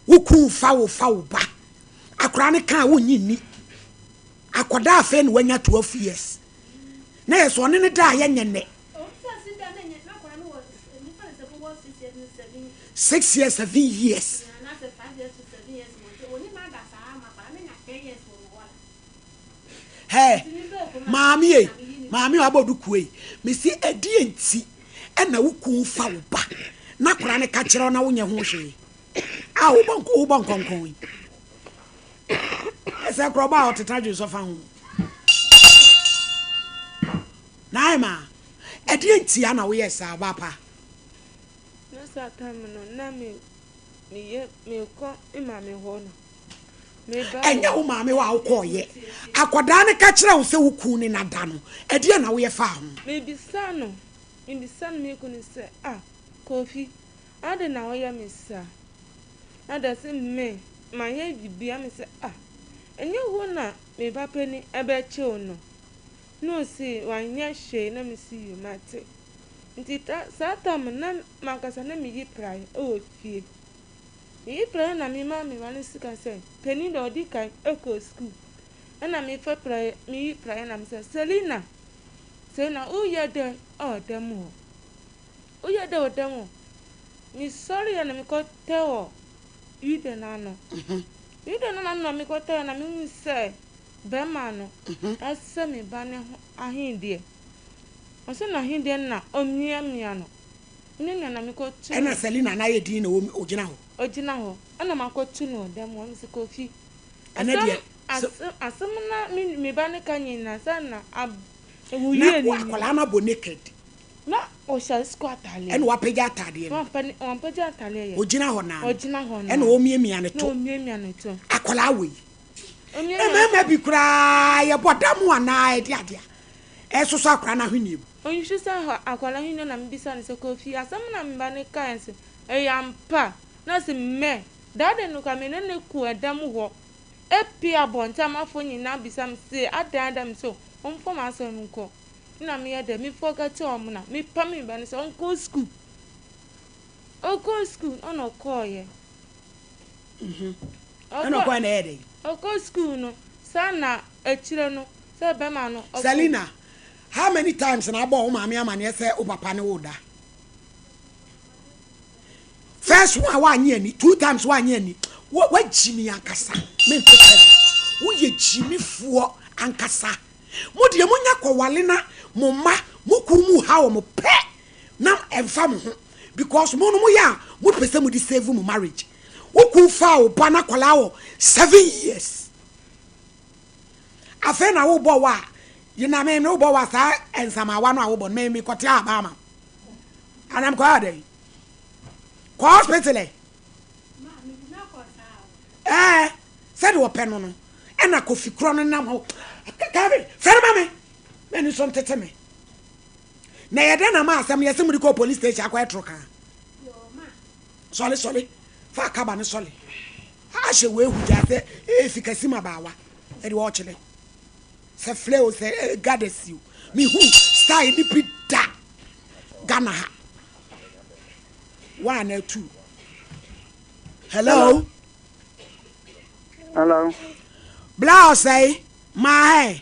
Wo kun fa wo fa wo ba. Akwadaa no kaa wonnye nni. Akwadaa afei na wanya 12 years. Na yɛ sɛ ɔne ne da a yɛnyɛ nnɛ. 6 years, 7 years. Hɛ, maame ei, maame a wabɔ duku ei, mese ɛdeɛ nti ɛna wo kun fa wo ba na akwadaa no ka kyerɛ wo na wonyɛ ho hwee a wobɔ wobɔ nkɔnkɔn yi. Ɛsɛ korɔ ɔbaa a ɔteta dwensɔ fa ho. Nae ma, ɛdeɛ nti a na woyɛ saa ɔbaa pa? Na saa time no na me meyɛ mekɔ me maame hɔ no. Ɛnyɛ wo maame hɔ a wokɔeɛ. Akwadaa no ka kyerɛɛ wo sɛ wo kunu ne no ada no, ɛdeɛn na woyɛ faa ho? Mebisaa no, mebisaa no me kunu sɛ, ah, Kofi, adɛn na woyɛ me saa? Na ɔda sɛ me, manyɛ biribiara. Me sɛ, ah, ɛnyɛ wo na me ba panin bɛkye wo no? Na ɔse wanyɛ hwee na me se yoo, mate. Nti saa tam no na m'ankasa na meyi praeɛ wɔ fie. Meyi praeɛ na mema me ba no sika sɛ panin deɛ ɔdi kan kɔ sukuu ɛna mefa praeɛ meyi praeɛ na mesɛ Selina Selina woyɛ dɛn wɔ dɛm hɔ woyɛ dɛn wɔ dɛm hɔ mesɔreɛ na mekɔtɛ wɔ window no ano window no ano na mekɔtɛ na mehu sɛ bɛrima no asɛ me ba no ho ahendeɛ ɔsɛ n'ahendeɛ no na ɔmiamia no Me nua na mekɔto no. Ɛna Selina na ayɛ din na ɔgyina hɔ. Ɔgyina hɔ. Ɛna makɔto no wɔ dɛm hɔ. Mese Kofi. Ɛnɛ deɛ. Asɛm asɛm na me me ba no ka nyinaa sɛ na ab ewu Na yie ni. akwadaa no abɔ naked. Na ɔhyɛ sukuu ataadeɛ. Ɛna wapagya ataadeɛ no. Wampɛ wampagya ataadeɛ yɛ. Ɔgyina hɔ naa no. Ɔgyina hɔ naa. Ɛna ɔmiamia ne to. Na ɔmiamia ne to. Akwadaa wei. Ɔmiamia. Mmarima bi koraa yɛbɔ dam anaa ɛde adeɛ a ɛsosɔ akwadaa no ahweneɛ mu. Ɔnhwɛ sɛ hɔ akwadaa he no na mebisa no sɛ, Kofi, asɛm na me ba no kaeɛ no sɛ ɛyɛ ampa? Na ɔse, Mɛ, da de no koraa me ne no koo ɛdam hɔ pue abɔnten amanfoɔ nyinaa bisa me se adɛn adɛn mese ɔmfa m'asɛm no nkɔ na meyɛ dɛ me forget ɔmo na mepam me ba no sɛ ɔnkɔ school ɔkɔ school ɛna ɔkɔɔyɛ. Ɛna ɔkɔɛ na ɛyɛ dɛn? Ɔkɔ school no saa na akyire no sɛ bɛma no ɔkɔ. Selina, How many times na abɔ wo maame amaneɛ sɛ wo papa ne wo da? First one wanyɛ ani, two times wanyɛ ani. Wagyimi ankasa. Mente sɛ woyɛ gyimifoɔ ankasa. Mo deɛ monya kɔwale na mo mma mo kunu mu ha wɔn pɛ na ɛmfa mo ho because mo no moyɛ a mopɛ sɛ mode save mo marriage. Wo kun faa wo ba na akwadaa wɔ 7 years. Afei na wobɔ wa a, na me me wobɔ wa saa nsamawa no a wobɔ no me me kɔte aba ama wo. Anam kɔ adɛn? Kɔ hospital ɛ. Ɛɛ sɛde wɔpɛ no no ɛna kofi korɔ no nam hɔ. Kevin frɛ no ma me. M'ani so ntete me. Na yɛ dɛn na ma asɛm yɛsɛ mode kɔ police station akɔyɛ toro kaa. Sɔle sɔle fa kaba no sɔle. Ahyɛ wei hu gya sɛ efi kasi ma baawa ɛde ɔkyerɛ sɛ flɛ o sɛ gadesi o mehu style ni bi da Ghana ha one and two hello Hello. Bla ɔsɛe maa hɛ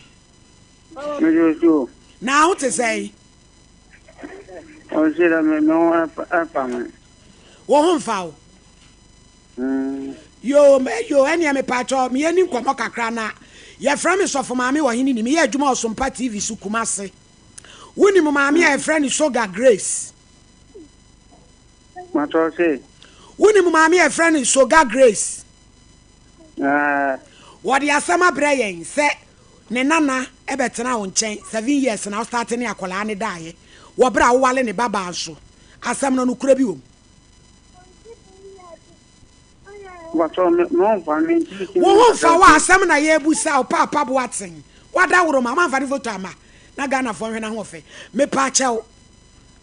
Mejo so. na ho te sɛe Ɔsi dɛ me me ho ɛfa me. Wo ho mfa wo Yoo me yoo ɛneɛ mepakyɛw me yɛni nkɔmɔ kakra na Yɛfrɛ me Sɔfo Maame Ɔhene Ni. Meyɛ adwuma wɔ Sompa TV so, Kumase. Wonim maame a yɛfrɛ no Soga Grace? Matɔ se. Wonim maame a yɛfrɛ no Soga Grace? Ɛɛ. Wɔde asɛm abrɛ yɛn sɛ ne nana bɛtena wo nkyɛn 7 years na wostarte ne akwadaa ne daeɛ wɔ berɛ a wowale ne babaa nso. Asɛm no nokorɛ bi wɔ mu? Matɔ me me ho mfa me nti. Wo ho mfa wo a asɛm na yɛrebusa wo Paapa Boateng. Wada woro ma mamfa ne photo amma na Ghanafoɔ nhwɛ n'ahoɔfɛ. Mepa kyɛw.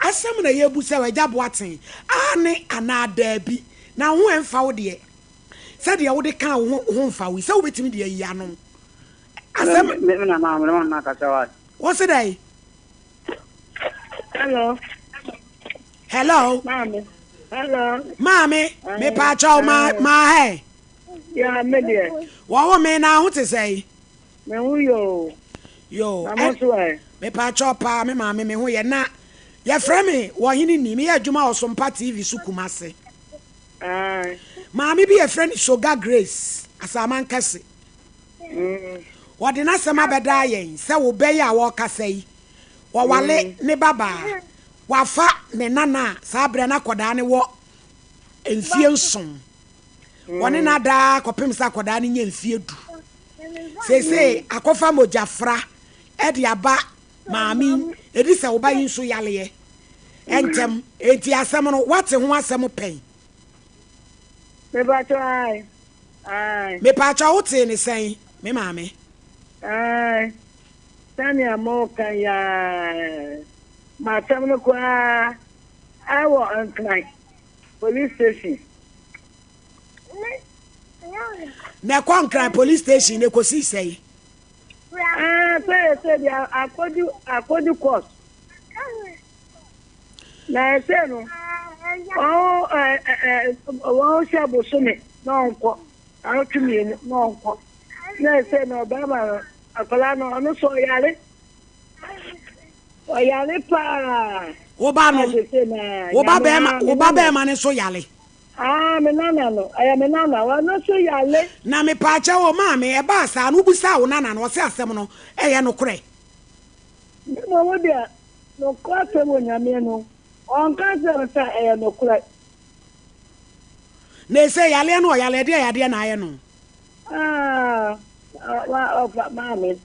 Asɛm na yɛrebusa wo Agya Boateng. Aane anaa daabi? Na wo ho ɛmfa wo deɛ. Sɛdeɛ wode kaa wo ho ho mfa wo yi sɛ wobɛtumi de ayi ano. Asɛm. Me me nana me nana kasa wa. Wo se dɛn? Hello. Hello. Maame. Hello. Maame, mepa kyɛw ma ma hɛ. Ya me deɛ. Wɔwo me na ho te sɛn? Me ho yo. Yo. Na mo so ɛ. Mepa kyɛw paa me maame me ho yɛ na yɛfrɛ me wɔhene ni meyɛ adwuma wɔ Sompa TV so Kumase. Aye. Maame bi yɛfrɛ no Soga Grace Asaman Kɛse. Wɔde n'asɛm abɛdaa yɛn sɛ wo bɛ yi a wɔrekasa yi wɔwale ne babaa wafa ne nana a saa berɛ no akɔdaa no wɔ mfie 7. Wɔne no adaa kɔpem sɛ akɔdaa no nya mfie 10. Seesei akɔfa mogyafra de aba maame yi ɛdi sɛ wo ba yi nso yaleɛ ntɛm. Enti asɛm no woate ho asɛm pɛn? Mepakyɛ ae. Ae. Mepakyɛ wotee ne sɛn me maame? Ae. Sɛnea moka yi ara. M'asɛm no koraa ɛwɔ Nkran police station. Na ɛkɔ Nkran police station na ɛkɔsii sɛn? Ah, sɛ yɛ sɛ deɛ akɔdu akɔdu court. Na ɛsɛ no, wɔn ɛ ɛ wɔn hyɛ bosome na ɔnkɔ, awotwe 2 na ɔnkɔ. Na ɛsɛ no ɔbarima no, akwadaa no, ɔno so ɔyare. Ɔyare paa. Wo ba no, wo ba bɛrima, wo ba bɛrima no nso yare. Ah, me nana no, ɛyɛ me nana, ɔno nso yare. Na mepaakyɛw o maame, ɛbaa saa no wobisaa wo nana no, ɔse asɛm no ɛyɛ nokorɛ? Me mmom wo deɛ, nokwasɛm wɔ Nyame no, ɔnka nkyerɛ me sɛ ɛyɛ nokorɛ. Na ese yareɛ no ɔyare, ɛdeɛn yadeɛ na ayɛ no? Ah, wa, ɔfa, maame,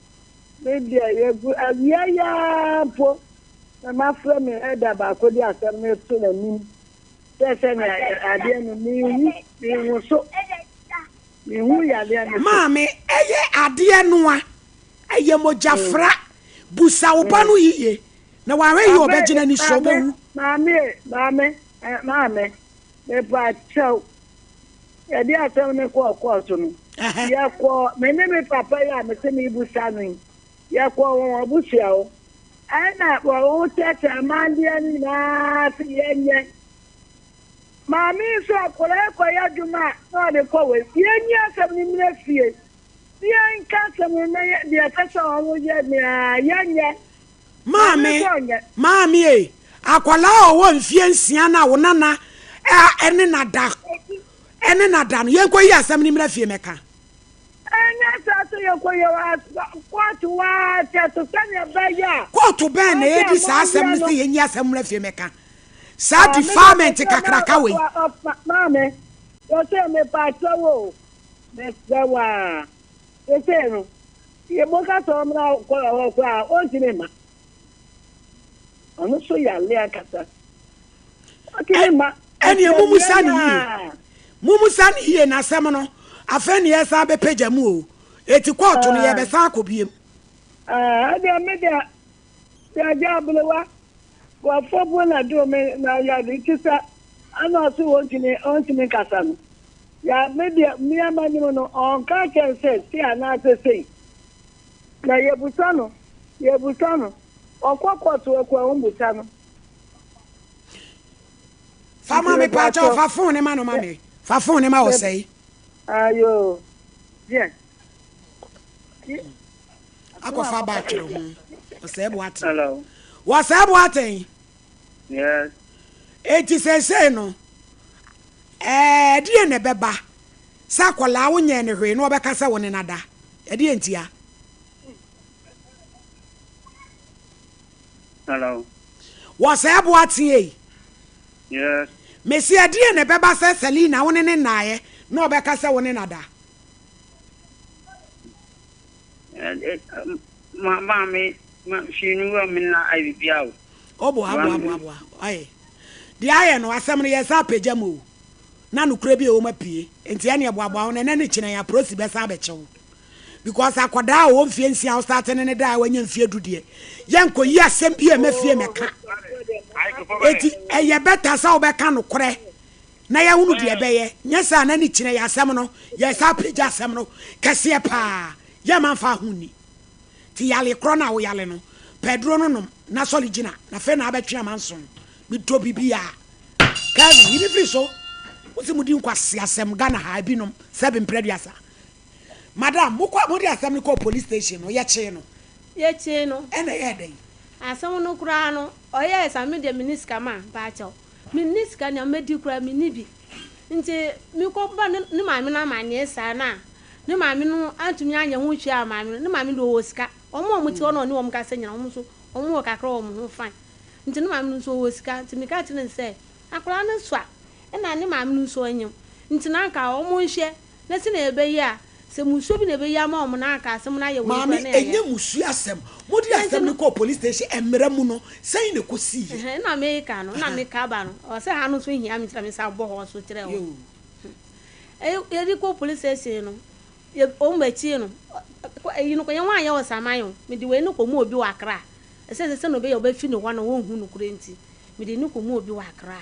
me deɛ yɛgu awia yi ara mpo na mafrɛ me ɛda baako de asɛm no reto n'anim sɛ sɛnea adeɛ no menhu, menhu so, menhu yadeɛ no so. Maame, ɛyɛ adeɛ noa, ɛyɛ mogyafra, busa wo ba no yiye, na wahwɛ yie ɔbɛgye n'ani so, ɔbɛwu. Maame, maame, maame, mepa kyɛw, yɛde asɛm no kɔɔ kɔɔto no, yɛkɔɔ, me ne me papa yi a mese mebusa no yi, yɛkɔɔ wɔn abusua hɔ, ɛna wɔn kyerɛkyerɛ amandeɛ no nyinaa se yɛnyɛ. Maame nso akwadaa kɔyɛ adwuma a na ɔde kɔ wei, yɛnyi asɛm no mmra fie, na yɛnka asɛm no na deɛ ɛsɛ sɛ wɔn yɛ nea yɛnyɛ. Maame, maame e, akwadaa a ɔwɔ mfie 6 no a wo nana ɛne nada ɛne nada no, yɛnkɔ yi asɛm no mmra fie mɛka. Ɛnyɛ saa sɛ yɛkɔ yɛ kɔɔto waa kyɛ so sɛnea ɛbɛyɛ a. Kɔɔto bɛn na ɛdi saa asɛm no sɛ yɛnyi asɛm mmra fie mɛka? Saa defilement kakraka wei. Maame, wɔsɛ mepa akyɛw o, mesrɛ wo a, sesei no, yɛbɔka sɛ ɔmmra kɔ hɔ koraa ɔntumi mma. Ɔno nso yare ankasa. Ɔntumi mma. Ɛneɛ mumusa ne yie. Mumusa ne yie na asɛm no, afei ne yɛsan bɛpagya mu o. Eti kɔɔto no yɛbɛsan akɔ biem. Ɛdeɛ me deɛ, deɛ aberewa, nkurɔfoɔ po na duro me na yɛde ti sɛ ana ɔse wɔntumi ɔntumi nkasa no. Ya me deɛ mmea m'anim no ɔnka kyɛn sɛ sei anaasɛ sei. Na yɛbusa no, yɛbusa no, ɔkɔ kɔɔto ɛkɔ a ɔmbusa no. Fa ma me paakyɛw, fa phone ne ma no ma me. Fa phone ne ma ɔsɛe. Ayo, deɛ. Akɔfa ba atwere ho. Ɔsɛe Boateng. Hello. Wɔsɛe Boateng. Yes. Eti seesei no, ɛdeɛ na ɛbɛba sɛ akwadaa wonyɛɛ ne hwee na ɔbɛka sɛ wo ne nada. Ɛdeɛ ntia? Hello. Wɔ saa boateɛ yi. Yes. Mese ɛdeɛn na ɛbɛba sɛ Selina wo ne ne nnaeɛ na ɔbɛka sɛ wo ne no ada? Ma maame ma hwee no wura me nna ayɛ biribiara o. O boa boa boa boa ayɛ deɛ ayɛ no asɛm no yɛsan apagya mu o na nokorɛ bi a ɛwɔ mu apue nti ɛneɛ boaboa ho na ɛnɛ ne kyena yi aprosi bɛsan abɛkyɛ wo because akɔdaa a ɔwɔ mfie nsia wo starte ne ne da a wanya mfie du deɛ yɛnkɔ yi asɛm bi a ɛmɛ fie mɛka eti ɛyɛ bɛta sɛ wobɛka nokorɛ na yɛahunu deɛ ɛbɛyɛ nyɛ saa na ne kyena yi asɛm no yɛsan apagya asɛm no kɛseɛ paa yɛma mfa ho nni Nti yale korɔ no a woyale no, pɛ aduro no nom na sɔre gyina, na afei na abɛtwe amanson. Medɔ biribiaa. Kelvin, yi me firi so. Wose modi nkwaseasɛm Ghana ha, ebinom, sɛbe mprɛ aduasa. Madam, mokɔ, mode asɛm no kɔɔ police station no, yɛkyee no. Yɛkyee no. Ɛna ɛyɛɛ dɛn? Asɛm no koraa no, ɔyɛɛ saa, me deɛ menni sika ma, mpaakyɛw. Menni sika, nea mɛdi koraa menni bi. Nti mekɔbɔ ne, ne maame no amanneɛ saa no a, Ne maame no antumi anyɛ ho hwee amma no. Ne maame deɛ ɔwɔ sika. Wɔn a wɔte hɔ na ɔne wɔn kasa nyinaa, wɔn nso wɔn wɔ kakra wɔ wɔn ho fine. Nti ne maame no nso ɔwɔ sika. Nti meka kyerɛɛ no sɛ, akwadaa no sua, ɛna ne maame no nso anyem. Nti na anka wɔnhwɛ na sɛnea ɛbɛyɛ a, sɛ mmusuo bi na ɛbɛyi ama wɔn na anka asɛm no ayɛ wei koraa Maame, na yɛayɛ. ɛnyɛ mmusuo asɛm. Mode Nti asɛm no. no kɔɔ police station mmara mu no, sɛn na ɛkɔsiiɛ? Ɛhɛn, ɛna meka no, ɛna meka aba no, ɔsɛ ha no nso hia me nti na mesan bɔ hɔ nso kyerɛɛ wɔn. Yoo. Yɛde kɔ police station no, yɛ wɔn bɛkyee no. Eyi no yɛn wɔanyɛ wɔ Saman o. Mede wei no kɔmu obi wɔ Accra. Ɛsɛ sɛ sɛnea ɔbɛyɛ ɔbɛfi ne hɔ na wɔnhu nokorɛ nti, mede no kɔmu obi wɔ Accra.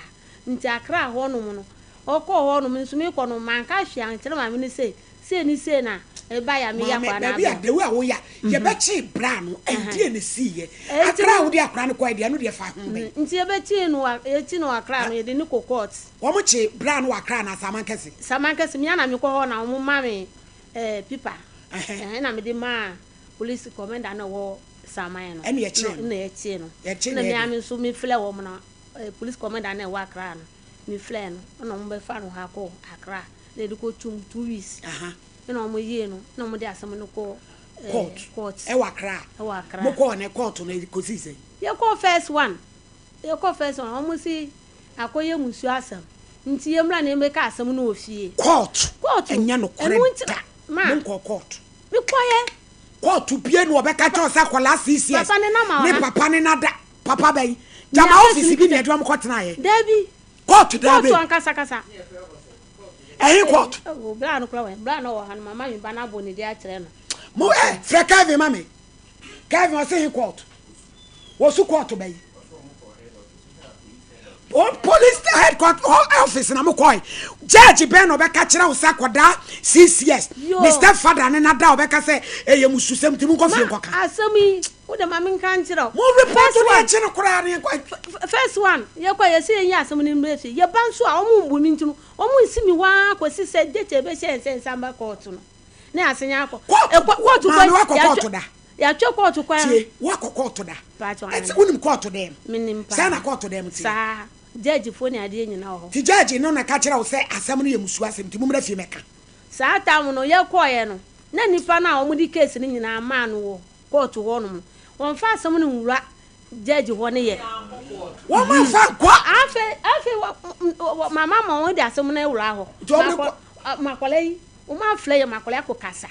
Nti Accra hɔnom no, ɔkɔɔ hɔnom nso mekɔ no manka hwee ankyerɛ maame no sɛ sei ne sei na ɛbaeɛ a meyɛ Maame, akwadaa no baabi a abrɛ. the way a woyɛ a, yɛbɛkyee bra no, ɛdeɛn na ɛsiiɛ? Ɛnti Accra a no, wode akwadaa no kɔeɛ deɛ, ɛno deɛ fa ho bɛn? nti yɛbɛkyee no wɔ, yɛkyi no wɔ Accra no, yɛde no kɔ court. Wɔn kye bra no wɔ Accra anaa Samankɛse? Samankɛse, me ara na mekɔ hɔ na wɔn ma me eh, pipa eh, ɛna mede maa police commander na ɛwɔ Saman no. Ɛna yɛkyee no. Ɛna yɛkyee no. Yɛkyee Ɛna no me ara yɛ me nso me frɛ wɔn na eh, police commander na ɛwɔ Accra no, me frɛ no, ɛna wɔn bɛfa no ha kɔ Accra na yɛde kɔ tum 2 weeks. Ɛna wɔn yie no, ɛna wɔn de asɛm no kɔ eh, Court. court. Ɛwɔ Accra. Ɛwɔ Accra. Mo kɔɔ ne court no kɔsii sɛn? Yɛkɔɔ first one, yɛkɔɔ first one, wɔn si akɔyɛ musuo asɛm nti yɛmmra na yɛmmɛka asɛm no wɔ fie. Court. Court. Ɛnyɛ nokorɛ Ɛno nti da. ma. Monkɔɔ court. Mekɔyɛ. Court bie na ɔbɛka kyerɛ wo sɛ akwadaa 6 years. Papa ne nam Ne ha. papa ne nada. Papa bɛyi. Gyama Nea office bi na kesi ɛde wɔn kɔtenaeɛ. Dabi. Court daa Court bɛyi. ankasa kasa. Ɛhe court? Oh, bra no kora wɛ. Bra no wɔ ha no mama mi ba no abɔ ne di akyerɛ no. Mo ɛ frɛ Kevin ma me. Kevin ɔse he court? Wɔsu court bɛyi. O police headquarters office na mo kɔe. Judge bɛn na ɔbɛka kyerɛ wo sɛ akwadaa 6 years. Yo. Ne stepfather ne nada ɔbɛka sɛ ɛyɛ mususɛm nti monkɔ fie Ma nkɔka. asɛm yi wo de ma menka nkyerɛ wo. Mo report First ne one. akyi no koraa ne nkɔ. First one yɛkɔ yɛsɛ yɛnyi asɛm no mmerɛ fie. Yɛba nso a ɔmo mbu me nti no ɔmo nsi mi hɔ ara kɔsi sɛ date a ɛbɛhyɛ yɛn sɛ nsa mba court no. Ne asen akɔ. Court. Ɛkɔ court Maame kɔ wakɔ yɛatwa court da. yɛatwa court kwan. Tie wakɔ court da. Paatwa Ɛte wonim court dɛm. Menim paa. Sɛ na court dɛm te. Saa judge foɔ ne adeɛ nyinaa wɔ hɔ. Ti judge no na ka kyerɛ wo sɛ asɛm no yɛ musuo asɛm nti mommra fie mɛka. Saa time no yɛkɔɔyɛ no na nipa no a wɔde case no nyinaa maa no wɔ court hɔ nom no wɔmfa asɛm no nwura judge hɔ no yɛ. Wɔn afa nkɔ. Afei afei wɔ mama ma wɔn de asɛm no awura hɔ. Nti wɔn de kɔ. Makɔla yi wɔn afrɛ yɛ makɔla akɔ kasa.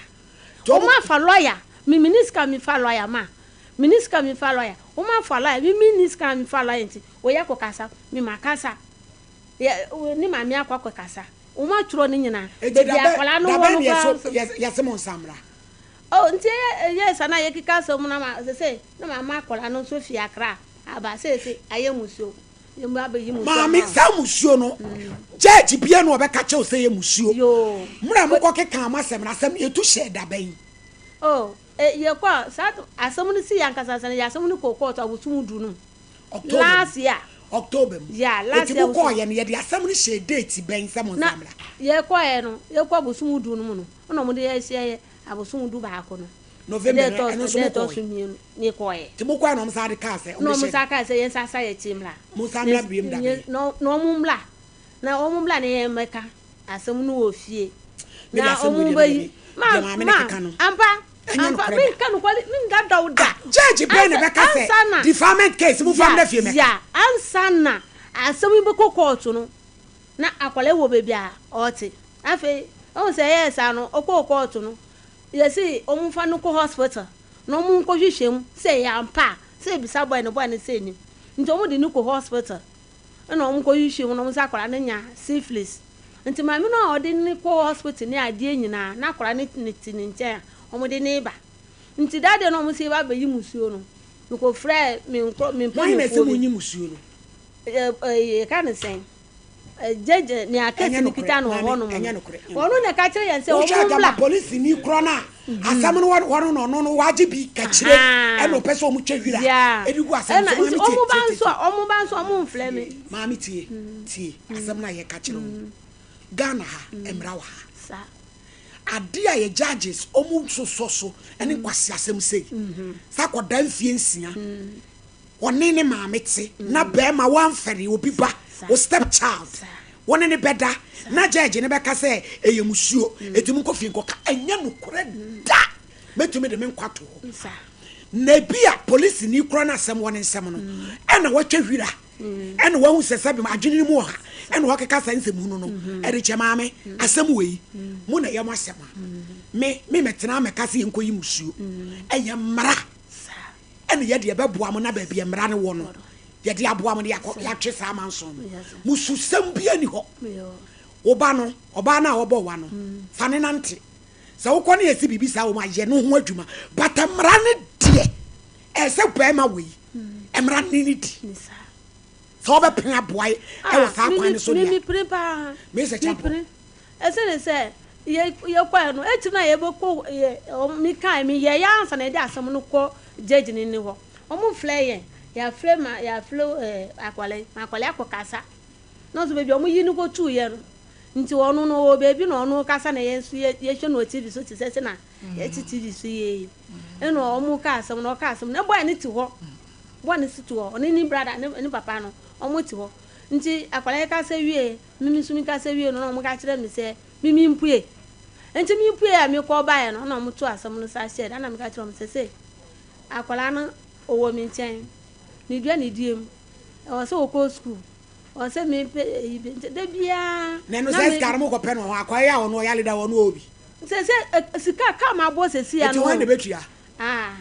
Nti wɔn. Wɔn afa lawyer mi mi ni sika mi fa lawyer ma mi ni sika mi fa lawyer wɔn afa lawyer mi mi ni sika mi fa lawyer nti wɔyɛ akɔ kasa mi ma kasa yɛ ne maame akɔ akɔ kasa wɔn atwerɛ ne nyinaa. Eti Beebi dabɛ akwadaa no wɔ dabɛ no ne koraa yɛso nso. yɛse mo nsa mmra. Oh, nti ɛyɛ ɛyɛ sa na yɛkeka asɛm no ama sɛ na mama akwadaa no nso fi Accra aba sɛ ayɛ musuo yɛmu abɛyi musuo Maame ama wo. saa musuo no judge bia na ɔbɛka kyerɛ wo sɛ yɛ musuo. Yoo. Mmerɛ a mokɔ keka mo asɛm no asɛm no yɛtu hyɛɛ dabɛn. Oh, e, yɛkɔ a saa asɛm no si yɛ ankasa sɛ yɛ asɛm no kɔ court abosom du no mu. October mu. Last year. October mu. Yeah, last Eti year mo abosom. kɔɔ yɛ no yɛde asɛm no hyɛɛ date bɛn sɛ mo Na nsa mmra. yɛkɔɛ no yɛkɔ abosom du no mu no ɛna ɔmo de yɛhyɛ yɛ abosom du baako no. November Ɛdɛ no ɛtɔ ɛno nso ɛdɛ mo ɛtɔ so kɔɔ. mmienu ne kɔɛ. Nti mo kɔɛ na ɔmo san de kaa sɛ Na ɔmo ɔmo hyɛ sa kaa sɛ yɛn nsa sa yɛ kyi mmra. mo nsa mmra biem da bɛn. Na ɔmo mmra na ɔmo mmra na yɛn mmɛka asɛm no wɔ fie. Mede Na asɛm ɔmo wei deɛ bɛyi mede ma deɛ maame ne ma keka no. ampa. Ɛnyɛ Ampa, nokorɛ da. menka nokware, mendada wo da. Ah, judge bɛn na Ansa, ɛbɛka sɛ ansa na, defilement case momfa ya, mmra fie mmɛka? ya, ansa na asɛm yi bɛkɔ kɔɔto no, na akwadaa yi wɔ baabi a ɔte. Afei, wohu sɛ ɛyɛɛ saa no, ɔkɔɔ kɔɔto no, yɛse wɔmfa no nkɔ hospital na wɔnkɔhwehwɛ mu sɛ ɛyɛ ampa a, sɛ yɛbisa boy no, boy no sɛ nnim. Nti wɔde no kɔ hospital ɛna wɔkɔhwehwɛ mu na wɔn sɛ akwadaa no nya syphilis. Nti maame no a ɔde no kɔ hospital ne adeɛ nyinaa, na akwadaa no ne te ne nkyɛn a wɔde no reba. Nti that day na wɔn sɛ yɛba abɛyi musuo no, mekɔfrɛɛ me nkorɔ me Hwan na ɛsɛ mpanimfoɔ bi. monyi musuo no? Ɛ ɛ yɛka no sɛn? Gyegye nea Ɛnyɛ case no nokorɛ, kita no wɔ maame, hɔnom no, ɛnyɛ nokorɛ. ɔno na ɛka kyerɛ yɛn sɛ Wohwɛ wɔn a gyama mmra. polisini korɔ no a asɛm no wɔ hɔ no na ɔno no wagye bi kakyire ɛna ɔpɛ sɛ ɔmo twa wira Yeah. ɛde gu asɛm Ɛna so. nti Maame tie, wɔn ba tie, tie, nso a tie. wɔn ba nso a wɔn mfrɛ me. Maame tie, tie asɛm no a yɛka kyerɛ wo no. Ghana ha, mmara wɔ ha. Saa. Ade a yɛ judges ɔmo sosɔ so ɛne nkwaseasɛm sei. Sɛ akɔdaa mfie nsia. Ɔne ne maame te na bɛɛma wamfɛre obi ba, wo step child, wo ne no bɛda na judge no bɛka sɛ ɛyɛ musuo enti monkɔ fie nkɔka. Ɛnyɛ nokorɛ da! Mɛtumi de me nkwa ato hɔ. Na ebia polisini koraa no asɛm wɔ ne nsam no ɛna watwa hwira ɛna wahu sɛ sɛbe adwene no mu ɔha ɛna wakeka saa nsɛm hunu no ɛde kyɛ maame asɛm wei mo na ɛyɛ mo asɛm a me me mɛtena mɛka sɛ yɛnkɔyi musuo ɛyɛ mmara. Ɛne yɛde yɛbɛboa mo na baabi a mmara no wɔ no, yɛde aboa mo na yɛakɔ yɛatwe saa amanson no. Mususɛm biara nni hɔ. Wo ba no, ɔbaa no a ɔbɔ wa no, fa no nante. Sɛ wokɔ na yɛsi biribi saa wɔ mu a, yɛ no ho adwuma. But mmara no deɛ, ɛyɛ sɛ barima wei, mmara no ne no di. Sɛ wobɛpene aboa wɔ saa kwan no so deɛ a, Mepene paa. Mese Champon. Mepene. Esiane sɛ yɛ yɛkɔɛ no, akyiri no a yɛbɛkɔ yɛ wɔn mekae meyɛeɛ ansa na yɛde asɛm no kɔ judge no ni hɔ. Wɔn mfrɛ yɛn, yɛafrɛ ma yɛafrɛ ɛɛ akwadaa yi, ma akwadaa yi akɔkasa. Na nso baabi a wɔyi no kɔtuiɛ no, nti ɔno no ɔwɔ baabi na ɔno rekasa na yɛn nso yɛ yɛhwɛ no wɔ TV so te sɛ sɛ na yɛte TV so yie yi. Ɛna wɔn ka asɛm no, ɔka asɛm no, na boy no te hɔ. Boy no nso te hɔ, ɔne ne brother ne ne papa no, wɔte hɔ. Nti akwadaa yi kasa wieeɛ. Me nso mekasa wiei no na wɔka kyerɛɛ me sɛ me mempue. Enti mepuee a mekɔ baeɛ no na wɔtoo asɛm no sa hyɛɛ da na meka kyerɛɛ wɔn sɛ sei akwadaa no ɔwɔ me nkyɛn, medua ne dua mu, ɛwɔ sɛ ɔkɔ sukuu, ɛwɔ sɛ mepɛ eyi bi nti da biara Na ɛno na sɛ me sika no mokɔpɛ no wɔ hɔ akwadaa yi a ɔno ɔyare da ɔno ɔwɔ bi. Sɛ sɛ sika kaa mabɔ sɛsi Enti ano hwan o. na ɛbɛtua? Ah.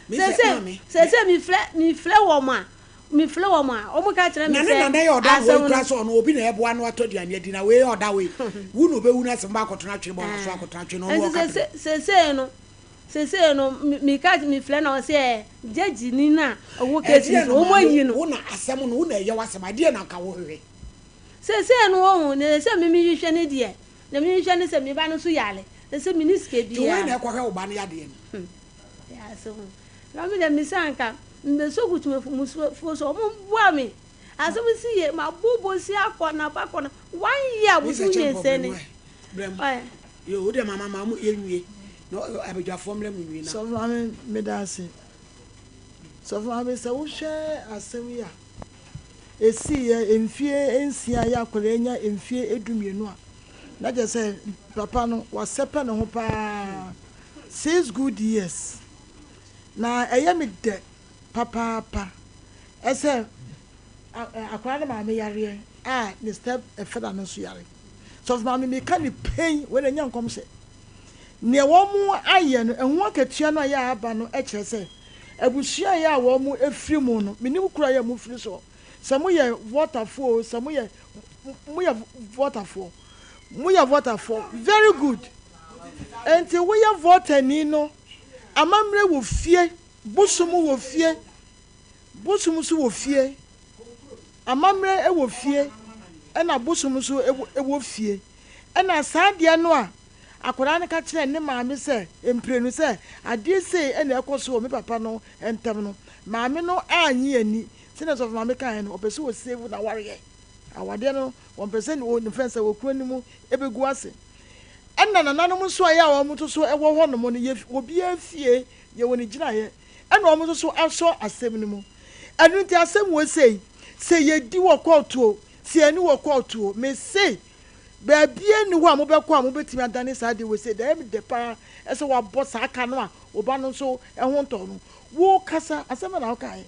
Me sɛ Sɛsɛ maame. sɛsɛ mefrɛ mefrɛ wɔn a mefrɛ wɔn a wɔn ka kyerɛ me Na ne sɛ nana yɛ ɔda na asɛm wei kura no. sɛ ɔno obi na ɛboa no atɔ aduane adi na wei yɛ ɔda wei wu na ɔbɛwu na sɛ mba akɔtena atwene bɔ na so akɔtena atwene na ɔno Nti ɔka sɛsɛ pere. sɛsɛ no sɛsɛ no me meka mefrɛ na ɔsɛ ɛ gyɛgye ni na ɔwɔ case Ɛdeɛn no na so wɔn maame ayi no. wo na asɛm no wo na ɛyɛ w'asɛm ɛdeɛn na nka wohwehwɛ. Sɛsɛ no wɔn na sɛ me mehwehwɛ ne deɛ na mehwehwɛ ne sɛ me ba no so yare sɛ me ne sika Nti hwan biara. na ɛkɔhwɛ wo ba no yadeɛ no. Ɛyɛ asɛm o. Na me deɛ mese anka mebɛsɔ kutumafoɔ so ɔmo boa me. Asɛm si yie mabɔ bosia akɔ anapa akɔ na one year Mesa abosom kyɛmpɔ mmiɛnsa brɛ ni. mu ɛ brɛ mu. Yo wo deɛ mama ma mo yɛ nwie na abadwafoɔ mmerɛ mo nwie na. Sɔfo maame meda ase. Sɔfo maame sɛ wohwɛ asɛm yi a ɛsiiɛ mfie nsia yɛ akwadaa anya mfie du mmienu a na kyerɛ sɛ papa no wasɛpɛ ne ho paa 6 good years na ɛyɛ me dɛ papaapa ɛsɛ akwadaa no maame yareɛ a ne step father no nso yare. Sɔfo maame meka ne pɛn wei na ɛnyɛ nkɔmhyɛ. Nea wɔn ayɛ no ɛho akatua no a ɛyɛ aba no kyerɛ sɛ abusua a ɛyɛ a wɔn afiri mu no menim kuro a ɛyɛ mo firi soɔ sɛ moyɛ Voltafoɔ o sɛ moyɛ moyɛ Voltafoɔ moyɛ Voltafoɔ very good nti woyɛ Voltani no amammerɛ wɔ fie bosom wɔ fie bosom nso wɔ fie amammerɛ wɔ fie ɛna bosom nso wɔ fie ɛna saa adeɛ no a akwadaa no ka kyerɛɛ ne maame sɛ mprenu sɛ adeɛ sei na ɛkɔ so wɔ me papa no ntam no maame no annye anni sɛdeɛ sɔfo maame kaeɛ no ɔpɛ sɛ ɔsave n'awareɛ awadeɛ no wɔmpɛ sɛ ne fɛn sɛ wɔ kuro no mu ɛbɛgu ase ɛna nananom nso a yɛ a wɔn nso so ɛwɔ hɔ nom no yɛ obiara fie yɛ wɔ ne gyinaeɛ ɛna wɔn nso so asɔ asɛm no mu ɛno nti asɛm wɔ sei sɛ yɛdi wɔ kɔɔto o sɛ yɛni wɔ kɔɔto o mese. Baabiara nni hɔ a mobɛkɔ a mobɛtumi adane saa adeɛ wei sei. Ɛyɛ me dɛ pa ara sɛ woabɔ saa ka no a wo ba no nso ho ntɔɔ no. Wokasa, asɛm bɛn na wokaeɛ?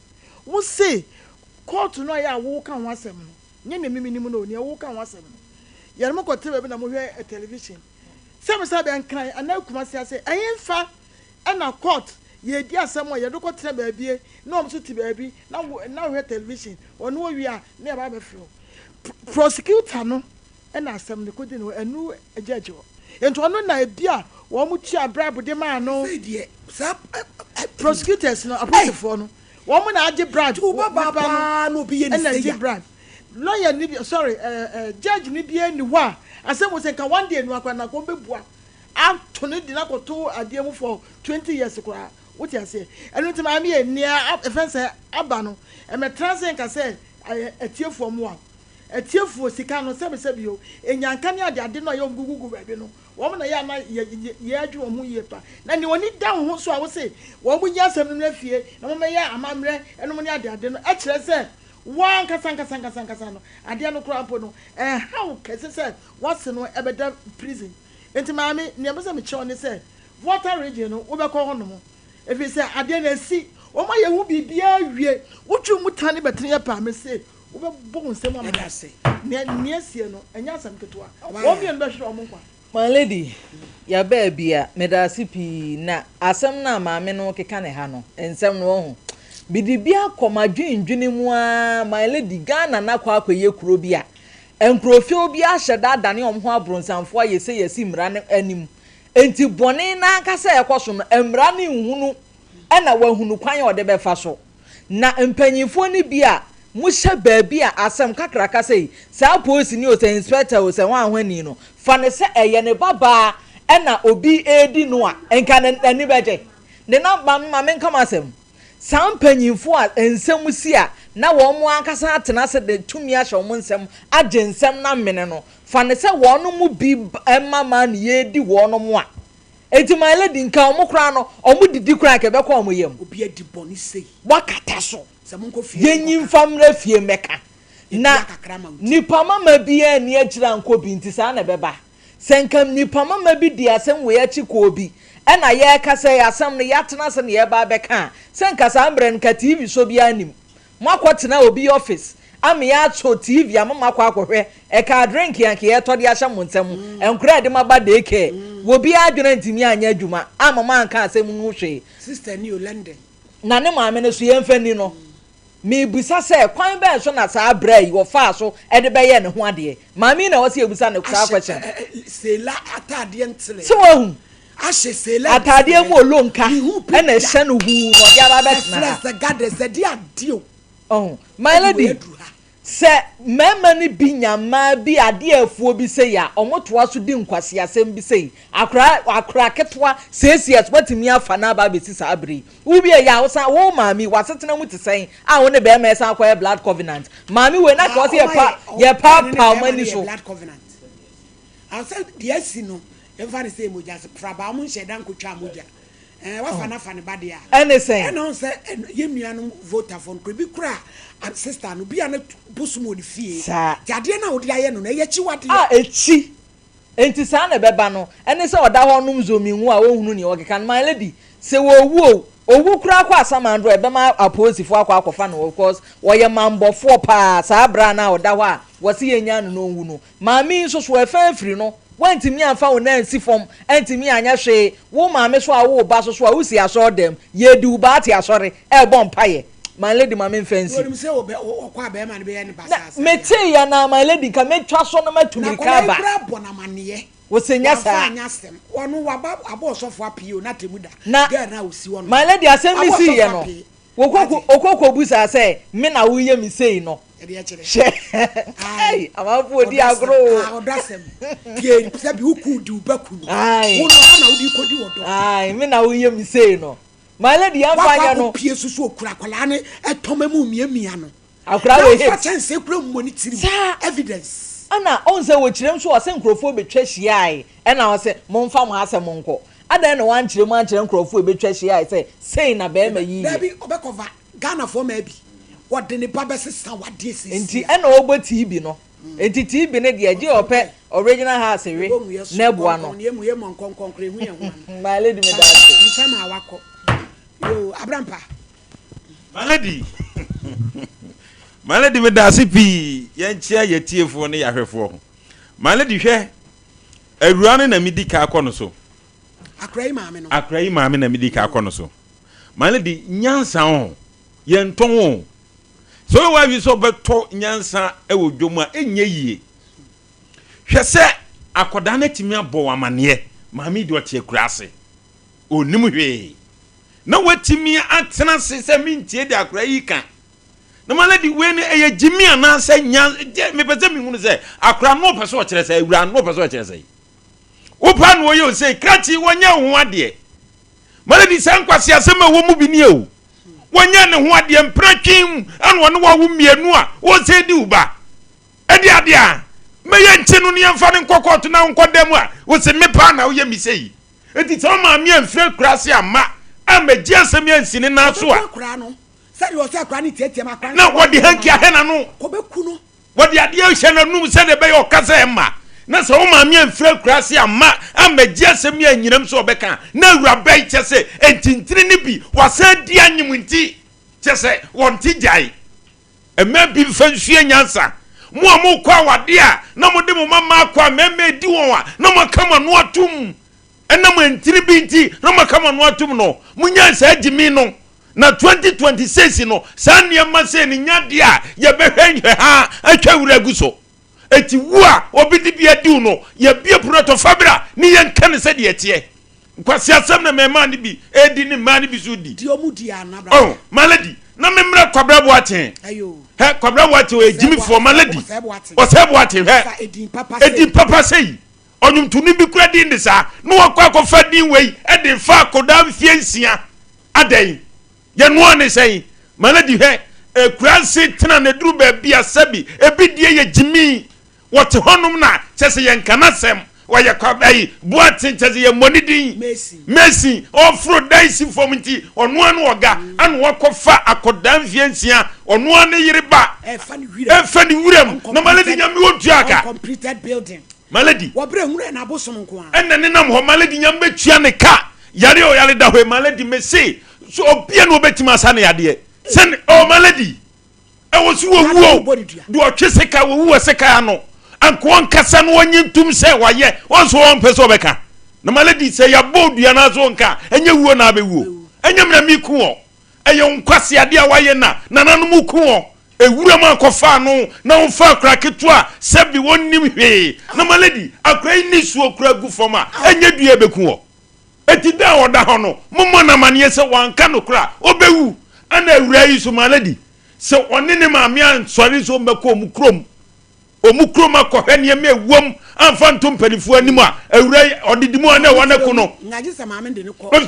Wose kɔɔto no a ɛyɛ a woka ho asɛm no, nyɛ nea me menim no o, nea woka ho asɛm no. Yɛne mo kɔtena baabi na mohwɛ television. Sɛ me sɛ bɛn Nkran anaa Kumasi ase, ɛhefa na court yɛredi asɛm a yɛde kɔtena baabi na wɔn nso te baabi na wo na wohwɛ television, wɔne wo wie a na yɛba abɛfrɛ wo. Prosecutor no na asɛm no kɔdi ne hɔ, ɛnu judge hɔ. Nti ɔno na ebi a wɔn tua bribe de maa no. Sɛ deɛ saa Prosecutors no, apolisifoɔ no, wɔn na agye bribe. Nti wo ba baa Nipa no paa na obi yɛ ne ɛna sei gye a. bribe. Lawyer ni bi, sorry, judge ni biara nni hɔ a asɛm wɔ sɛ nka one day no ara koraa na nka wɔbɛbua ato no de no akɔto adeɛ mu for 20 years koraa. Wote aseɛ? Ɛno nti maame yɛ nea ɛfɛn sɛ aba no, ɛmɛtena ase nka sɛ atiefoɔ mmoa wo. Atiefoɔ sika no, sɛbesɛbe o, nnyanka ne adeade no a ɛyɛ wɔn gugugu baabi no, wɔn na ɛyɛ a na yɛdwene wɔn ho yie pa. Na nea wɔn ani da wo ho so a wose wɔn nyi asɛm no mmra fie na wɔmmɛyɛ amammerɛ nom ne adeade no, kyerɛ sɛ wo ankasa ankasa ankasa ankasa no, adeɛ no koraa mpo no, ɛnha wo kɛse sɛ w'ase no bɛda prison. Enti maame, nea mepɛ sɛ mekyerɛ wo ne sɛ, Volta region no, wobɛkɔ hɔnom, ɛfiri sɛ adeɛ no asi, wɔayɛ ho biribiara awie, wotwe mu tane bɛtene yɛ paa, mese wobɛbɔ wo nsam ama no. Nea nea asie no, ɛnyɛ asɛm ketewa. Wɔn mmienu bɛhwere wɔn nkwa. My lady, yɛaba abia, medaase pii, na asɛm no a maame no rekeka ne ha no, nsɛm no wahu, mede bi akɔ m'adwendwene mu ara, my lady, Ghana no akɔ akɔyɛ kuro bi a, nkurɔfio bi ahyɛ da adane wɔn ho abronsamfoɔ ayɛ sei asi mmara no anim, enti bɔne no ankasa a ɛkɔ so no, mmara no nhunu ɛna wahunu kwan a ɔde bɛfa so. Na mpanyinfoɔ no bi a mohyɛ baabi a asɛm kakraka sei, saa polisini o, sɛ inspector o, sɛ hwan hwani no, fa no sɛ ɛyɛ ne ba baa ɛna obi redi no a, nka n'ani bɛgye? Ne na, ma, ma menka m'asɛm. Saa mpanyinfoɔ a nsɛm si a na wɔn ankasa atena ase de tumi ahyɛ wɔn nsam agye nsɛm no amene no, fa no sɛ wɔn mu bi mma maa ne yɛredi wɔn a, Enti my lady nka ɔmo koraa no ɔmo didi koraa nka ɛbɛkɔ ɔmo yam. Obi adi bɔne sei. Wakata so. Sɛ monkɔ fie Yɛnyi nkɔka. mfa mmra fie mmɛka. Na Yɛtua kakra ma wo ti. nipa mama biara nni akyire ankɔ bi nti saa na ɛbɛba. Sɛ nka nipa mama bi dii asɛm wei akyi kɔɔ bi ɛna yɛrekasa yi asɛm no yɛatena ase na yɛreba abɛka a, sɛ nka saa mmerɛ no nka TV sɔ biara nnim. Moakɔ tena obi office ama yɛatɔ TV ama moakɔ akɔhwɛ, ɛkaa drink a anka yɛtɔ de ahyɛ mo nsa mu, nkora a yɛde mo aba day care, obiara adwene antumi anyɛ adwuma amma moanka asɛm no ho hwee. Sister ni o London. Na ne maame no so yɛmfa nni no. Mebisa sɛ kwan bɛn so na saa bra yi ɔfaa so de bɛyɛɛ ne ho adeɛ? Maame yi na ɛwɔ sɛ yɛbisa no saa Ahyɛ question. ɛ ɛ Selah ataadeɛ ntelɛ. Sɛ wahu? Ahyɛ Selah Ataadeɛ ntelɛ. mu olonka Mehu bi ɛna da. ɛhyɛ no huu na ɔde aba abɛtena Ɛfrɛ ha. sɛ gades ɛde adeɛ o. Ɔho. My Ɛde wei lady, aduru ha. sɛ mmarima no bi nya mmaa bi adeɛ afuo bi sei a, wɔtoa so di nkwaseasɛm bi sei. Akwadaa, akwadaa ketewa, 6 years, woatumi afa no aba abɛsi saa bere yi. Wo wie yɛ a, wosan, wo maame yi, w'asetena mu te sɛn a wo ne barima yi san akɔyɛ blood covenant? Maame wei, na anka Ah, ɔsɛ ɔma yɛpa, yɛ ɔ ɛne ne yɛpaapaa wɔn bɛrima no ani yɛ so. blood covenant. Ah, sɛ deɛ asi no, yɛmfa no sɛ mogya sɛ prabaa ɔmo nhyɛ da nkotwaa mogya. Ɛɛ, wafa Ɔho. no afa ne ba deɛ a. Ɛne sɛn? Ɛna ɔn sɛ ɛno yɛn nuanom votafoɔ no kora ebi kora a sister no bi a na bosom wɔ ne fie. Saa. Nti adeɛ no a wode ayɛ no no ɛyɛ akyiwadeɛ. A ekyi. Enti saa na ɛbɛba no, ɛne sɛ ɔda hɔ nom zomingu a ɔnhunu nea ɔkeka no. My lady, sɛ wɔwu o, owu koraa kɔ asamando a, ɛbɛma apolisifoɔ akɔ akɔfa no because ɔyɛ mammɔfoɔ paa saa berɛ a na ɔda hɔ a wɔse yɛnyaa no na ɔnwu no. Maame yi nso so, ɛfa afiri no, woantumi amfa wo nan ansi fam, antumi anyɛ hwee. Wo maame so a wowoo ba so so a, wosi asɔredam, yɛredi wo ba ate asɔre, ɛrebɔ mpaeɛ. My lady ma me nfa nsi. Onim sɛ ɔbɛ ɔkɔ a bɛrima no bɛyɛ no Na basaa saa me deɛ. tee yɛ na my lady nka me twa so na ma tu Na mirika akwadaa yi aba. koraa bɔ no amaneɛ. Wo se nyɛ Wamfa saa. anyɛ asɛm. Ɔno waba abɔ ɔsɔfo apee o na temu da. Na Girl no a osi hɔ nom my no. lady asɛm bi Wabɔ sii ɔsɔfo yɛ no apee. wo kɔ Wate. okɔ kɔ busaa sɛ me na wo yɛ me sei no. Ɛdeɛ kyerɛ. Hwɛ Ae. ei amanfoɔ di Ɔdɔ asɛm. agorɔ o. Ah ɔdɔ asɛm. Tie sɛbi wo kuu di wo ba ku no. Ae. Wo no ha na wode kɔdi ɔdɔ. Ae me na wo yɛ me sei no. My lady yɛn fa Wakɔ nyɛ no. akɔpie so so okura akwadaa no ɛtɔma mu miamia no. Akwadaa Na wei ɔfa hips. kyɛnsee kura mmɔ ne tirim. Saa. Evidence. Ɛna ɔhu sɛ wɔkyerɛ mu so ɔsɛ nkurɔfoɔ bɛtwa hyiae ɛna ɔsɛ momfa mo asɛm nkɔ. Adɛn na wankyerɛ mu ankyerɛ nkurɔfoɔ ɛbɛtwa hyiae sɛ sei na bɛrima yi yɛ. Dabi ɔbɛkɔfa Ghanafoɔ maa bi. Ɔde ne ba bɛsesa wadeɛ Nti seesia. ɛna ɔbɔ TB no. Enti TB no deɛ gye ɔpɛ original house we na ɛboa no. My lady meda ase. My lady My lady meda ase pii yɛnkyea yɛtiefoɔ ne yɛahwɛfoɔ ho. My lady hwɛ awura no na medi ka akɔ no so. Akora yi maame no. Akora yi maame na medi ka akɔ no so. My lady nyansa ho yɛntɔn o. Sɛ ɔyɛ w'adwene sɛ ɔbɛtɔ nyansa wɔ dwom a, ɛnyɛ yie. Hwɛ sɛ akwadaa no atumi abɔ wo amaneɛ, maame yi deɛ ɔte akuraase, ɔnnim hwee. Na watumi atena ase sɛ mentie deɛ akwadaa yi ka. Na ma lady wei no ɛyɛ gyimi anaasɛ nya mepɛ sɛ mehunu sɛ akwadaa no ɔpɛ sɛ ɔkyerɛ sɛ awura no ɔpɛ sɛ ɔkyerɛ sɛ wopa na ɔyɛ ose krakye wɔnyɛ wo ho adeɛ. Ma lady saa nkwaseasɛm a ɛwɔ mu bi nie o. Wɔnyɛɛ ne ho adeɛ mprɛ twe mu ɛna ɔne wo awo mmienu a wɔsɛ di wo ba. Ɛde adeɛ a mɛyɛ nkye no ne yɛmfa no nkɔ kɔɔto na wonkɔ da mu a wose me paa na woyɛ me sei. Enti sɛ wo maame amfiri akuraase amma ammɛgye asɛm yi ansi ne nan so a. Na wɔde hanki ahɛ n'ano. Wɔde adeɛ rehyɛ n'anom sɛdeɛ ɛbɛyɛ ɔka sɛ ɛmma. Na sɛ wo maame amfiri akuraase amma ammɛgye asɛm yi anyinam sɛ ɔbɛka a, na awuraba yi kyɛ sɛ ntintini no bi wasan adi anyem nti kyɛ sɛ wɔnte gyae. Mmaa bi mfa nsua nyansa. Mo a mokɔ awadeɛ a na mode mo mma mmaa kɔ a mmarima redi wɔn a na moaka mo ano atom ɛnam ntini bi nti na moaka mo ano atom no, monyae saa gyimi no. Na 2026 no, saa nneɛma sei no nyɛ adeɛ a yɛbɛhwɛ nhwɛhaa atwa wura agu so. Enti wo a obi de bi adi wo no, yɛbue pono to fa bra ne yɛnka no sɛdeɛ ɛteɛ. Nkwaseasɛm na mmarimaa no bi redi ne mmaa no bi nso redi. Deɛ ɔmo di a na bra. Oh, my lady, na me mmerɛ Kwabena Boateng. Ayo. Hɛ, Kwabena Boateng ɔyɛ gyimifoɔ, my lady. Ɔsɛe Boateng. Ɔsɛe Boateng, hwɛ. Fa edin papa sei. Edin papa sei. Ɔnwomtoni bi kura din de saa, na wakɔ akɔfa din wei de fa akɔdaa mfeɛ nsia. Adɛn? Yɛnoa ne sɛn? My lady, hwɛ, akura nse tena na ɛduru baabi a sɛbi ebi deɛ yɛ gyimii. Wɔte hɔnom na kyɛ sɛ yɛnka n'asɛm. Wɔyɛ kwa ayi Boateng kyɛ sɛ yɛmmɔ ne din. Mason. Mason, ɔforo dan si fam nti ɔno ara ne ɔga ana wakɔfa akɔdaa mfeɛ nsia ɔno ara ne yere ba Ɛfa ne wiram. ɛfa ne wuram na my lady nyame ɔntua ka. Uncompleted building. My lady. Wɔbrɛ hunu ɛna abosom nko ara. Ɛna nenam hɔ my lady nyame bɛtua ne ka yare a ɔyare da hɔ yi my lady mese so obia na ɔbɛtumi asa ne yadeɛ sɛ ne oh my lady ɛwɔ so wɔwu o deɛ ɔtwe seka wɔwu wɔ seka ano anka ɔnkasa no ɔnye ntom sɛ wayɛ ɔnso ɔmpɛ sɛ ɔbɛka na my lady sɛ yɛabɔ odua no so ɔnka ɛnyɛ wuo na abɛwuo ɛnyɛ mena meku wɔ ɛyɛ nkwaseadeɛ a wayɛ na nananom ku wɔ Ewuram akɔfa ano na wɔfa akora ketewa a sɛbi wɔnnim hwee na ma lady akora yi nisuo kora gu fam a ɛnyɛ dua ɛbɛku wɔ. Eti da a ɔda hɔ no mommɔ no amaneɛ sɛ wanka nokorɛ a ɔbɛwu. Ɛna awuraa yi nso ma lady sɛ ɔne ne maame ansɔre nso ɔmbɛkɔ wɔn kurom wɔn kurom akɔhwɛ nneɛma ɛwom amfa nto mpanimfoɔ anim a awura yi ɔdedi mu a na ɛwɔ no ko no ɛfisɛ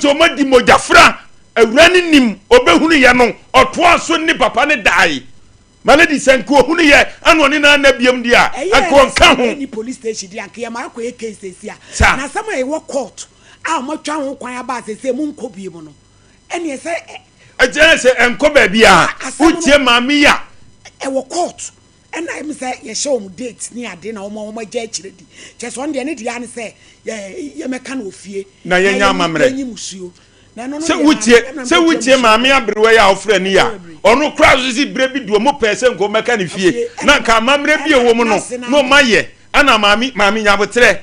wɔn adi mogyafra awura no nim ɔbɛhunu yɛ no ɔtoa so ne papa no dae ma lady sɛ nka ɔhunu yɛ ɛna ɔne no ana biam deɛ a nka ɔnka ho ni police station deɛ anka yɛ ma akɔyɛ case sɛsi a Sa. na asɛm a ɛwɔ court a wɔatwa ho kwan aba sɛsɛ mu nkɔ bie mu no ɛneɛ sɛ ɛkyerɛ sɛ ɛnkɔ baabi a wotie maame yi a ɛwɔ court Ɛna ɛm sɛ yɛhyɛ wɔn date ne ade na wɔn a wɔn agya akyire di. Kyerɛ sɛ ɔno deɛ ne deɛ ara ne sɛ yɛ yɛmɛka no wɔ fie Na na yɛnyɛ yɛnyi amammerɛ. yɛnyi musuo. Na ɛno no Sɛ deɛ wotie maame ɛna sɛ mekɔtua wotie musuo maame kɔ. aberewa yi a wofrɛ no yi a, Ɛbɛyɛ ɔno koraa nso si berɛ bi de wɔn pɛɛ sɛ nka wɔmmɛka ne fie Afie na ɛna nka amammerɛ bi a ɛna ɛwɔ mu no n'ase na no wɔn aba. ayɛ. Ɛna maame maame nya aboterɛ.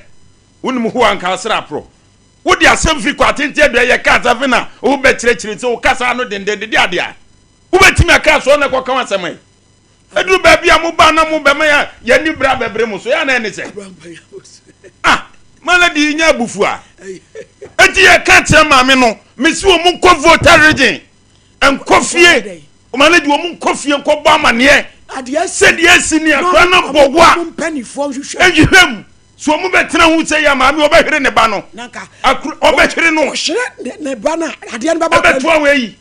Wonim ho a nka asra aporɔ. Wode asɛm firi kɔ atenten aduan yɛ kaa sɛ afei na wobɛkyerɛkyerɛ sɛ wo kasa ano dendenden de adeɛ a wobɛtumi aka asoɔ na ɛkɔka wo asɛm ɛ. Ɛduru baabi a moba na mobɛma yɛ yɛn ani bere abɛbere mo so, yɛ a na ɛne sɛ, ah, malady yi nyɛ abufu a. Enti yɛka kyerɛ maame no, mesi wɔn nkɔ Volta region, nkɔ fie, malady wɔn nkɔ fie nkɔbɔ amaneɛ sɛdeɛ asi ne akora no bɔ wo a, nhwehwɛ mu. So wɔn bɛtena ho sɛ yɛ maame ɔbɛhwere ne ba no, akora ɔbɛhwere no, ɛbɛtoa wɔ yi.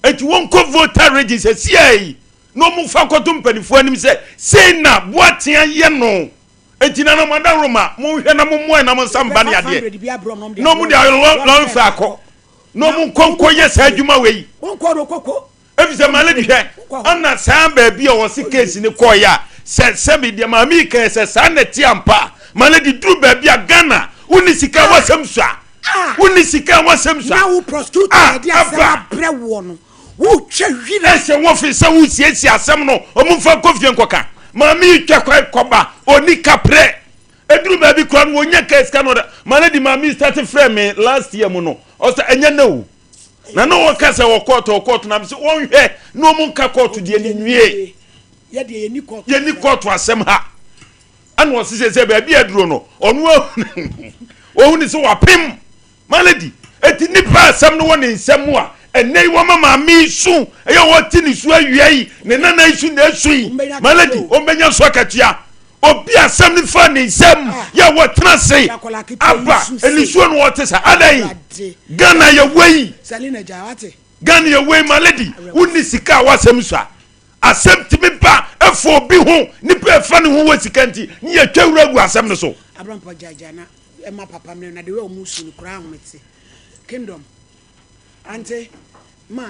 Enti wɔnkɔ voter region sɛsiaa yi na wɔmfa nkɔto mpanimfoɔ anim sɛ sei na Boateng ayɛ no. Enti Nana Madaworoma monhwɛ na mommoa na monsa mba ne adeɛ na wɔn de lɔre fɛ akɔ na wɔn nkɔ nkɔyɛ saa adwuma wei. Efisɛ Malady hwɛ ɛna saa baabi a wɔse case no kɔɔeɛ a Sɛ sɛbi deɛ maame yi kae sɛ saa na ɛte ampa a, ma no de duru baabi a Ghana wonni sika a wasɛm sua. Wonni sika a wasɛm sua. Na wo prosecutor Ah, yɛde asɛm aba. abrɛ woɔ no, wotwa wira. Ɛhyɛ wo fi sɛ wosiesie asɛm no, ɔmo mfa nkɔ fie nkɔka. Maame yi twa kwan kɔba, ɔnni kaprɛ. Ɛduru baabi koraa no wɔnya kaa sika no ɔda. Ma no de maame yi start frɛ me last year mu no, ɔsɛ ɛnyɛ nnɛ o. Na na wɔka sɛ wɔ kɔɔto, wɔ kɔɔto na me sɛ wɔnhwɛ na wɔn nka kɔɔto deɛ no nwie. Yɛnni kɔɔto asɛm ha. Ɛna ɔse sɛ sɛ baabi aduro no ɔno ahunu ɔhunu sɛ wapem malady. Eti nipa asɛm no wɔ ne nsɛm mu a ɛnɛ yi wɔma maame yi su ɛyɛ wɔte ne su awia yi ne nana yi su na esu yi malady ɔmbɛnya so akatua. Obi asɛm no fa ne nsam yɛ wɔtena ase aba nisuo no wɔte sa adan Ghana yɛ wei Ghana yɛ wei malady wonni sika a wasɛm sua. Asɛm tumi ba fa obi ho, nipa a ɛfa ne ho wɔ sika nti, ne yɛtwa wura gu asɛm no so. Abrampɔ gyaagyaa na ɛma papa mmerɛ na the way ɔmo su no koraa ahomete. Kingdom ante ma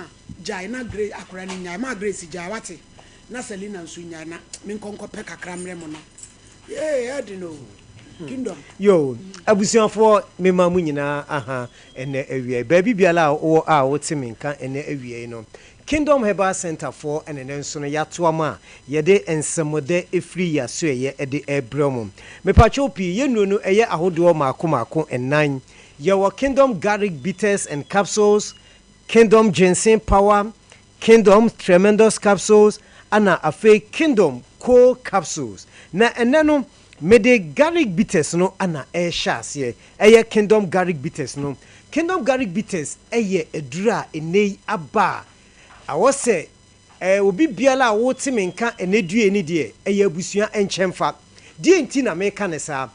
gyae na Grace akora no nyae ma Grace gyae wate na Selina nso nyae na menkɔ nkɔ pɛ kakra mmerɛ mo na yee ɛden o Kingdom. Yoo abusuafoɔ mema mo nyinaa aha ɛnɛ awia yi baabi biara a wowɔ a wote me nka ɛnɛ awia yi no Kingdom Herbal Centre foɔ ɛna ɛnɛ nso no yɛatoa mo a yɛde nsɛmɔdɛ ɛfiri yɛ asoɛeɛ de ɛrebrɛ mo. Mepakyɛw pii, yɛn nnuro no ɛyɛ ahodoɔ maako maako nnan. Yɛwɔ Kingdom Garlic Bitters and Capsules, Kingdom Ginseng Power, Kingdom Tremendous Capsules, ɛna afei Kingdom Coal Capsules. Na ɛnɛ no mede Garlic Bitters no na ɛrehyɛ aseɛ. Ɛyɛ Kingdom Garlic Bitters no. Kingdom Garlic Bitters yɛ aduro a ɛnnɛ yi aba a ɛwɔ sɛ obi biara a wote me nka ɛnnɛ due no deɛ, ɛyɛ abusua nkyɛmfa. Deɛ nti na meka no saa?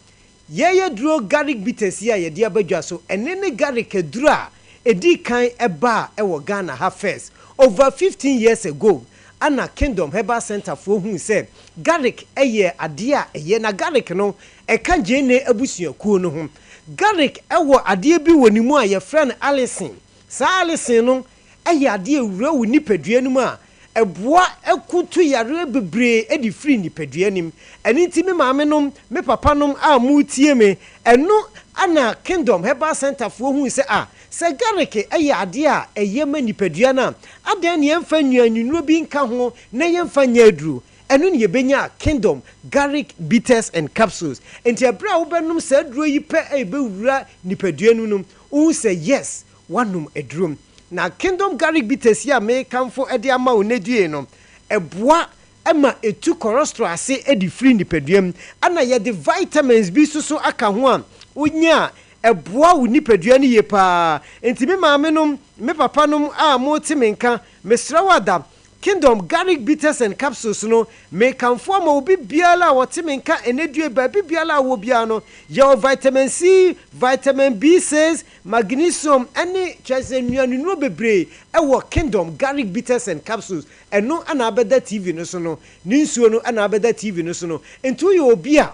Yɛn aduro Garlic Bitters yi a yɛde aba dwa so, ɛno ne garlic aduro a ɛdii kan baa wɔ Ghana ha first, over 15 years ago. Ɛna Kingdom Herbal Centre foɔ huu sɛ garlic yɛ adeɛ a ɛyɛ, na garlic no ɛka gyeene abusuakuo no ho. Garlic wɔ adeɛ bi wɔ ne mu a yɛfrɛ no allicin. Saa allicin no yɛ adeɛ a ɛwura wo nipadua no mu a ɛboa ko tu yareɛ bebree de firi nipadua no mu. Ɛno nti me maame nom, me papa nom a moretie me, ɛno na Kingdom Herbal Centre foɔ huu sɛ ah, Sɛ garlic yɛ adeɛ a ɛyɛ ma nipadua no a, adɛn na yɛmfa nnuanennuro bi nka ho na yɛmfa nyɛ aduro? Ɛno na yɛbɛnya Kingdom Garlic Bitters and Capsules. Enti ɛberɛ a wobɛnom saa aduro yi pɛ a ɛbɛwura nipadua no mu no, wohu sɛ yes, woanom aduro. Na Kingdom Garlic Bitters yi a merekamfo de ama wo nnɛ due no, ɛboa ma ɛtu cholesterol ase de firi nipadua mu. Ɛna yɛde vitamins bi nso so aka ho a wonya a, ɛboa wo nipadua no yie pa ara. Enti me maame nom, me papa nom a mote me nka, mesrɛ wo ada, Kingdom Garlic Bitters and Capsules no, mekamfo ama obi biara a ɔte me nka ɛnnɛ due baabi biara a wowɔ biara no, yɛwɔ vitamin C, vitamin B6, magnesium ne kyerɛ sɛ nnuanennuro bebree wɔ Kingdom Garlic Bitters and Capsules Ɛno na abɛda TV no so no, ne nsuo no na abɛda TV no so no. Nti woyɛ obi a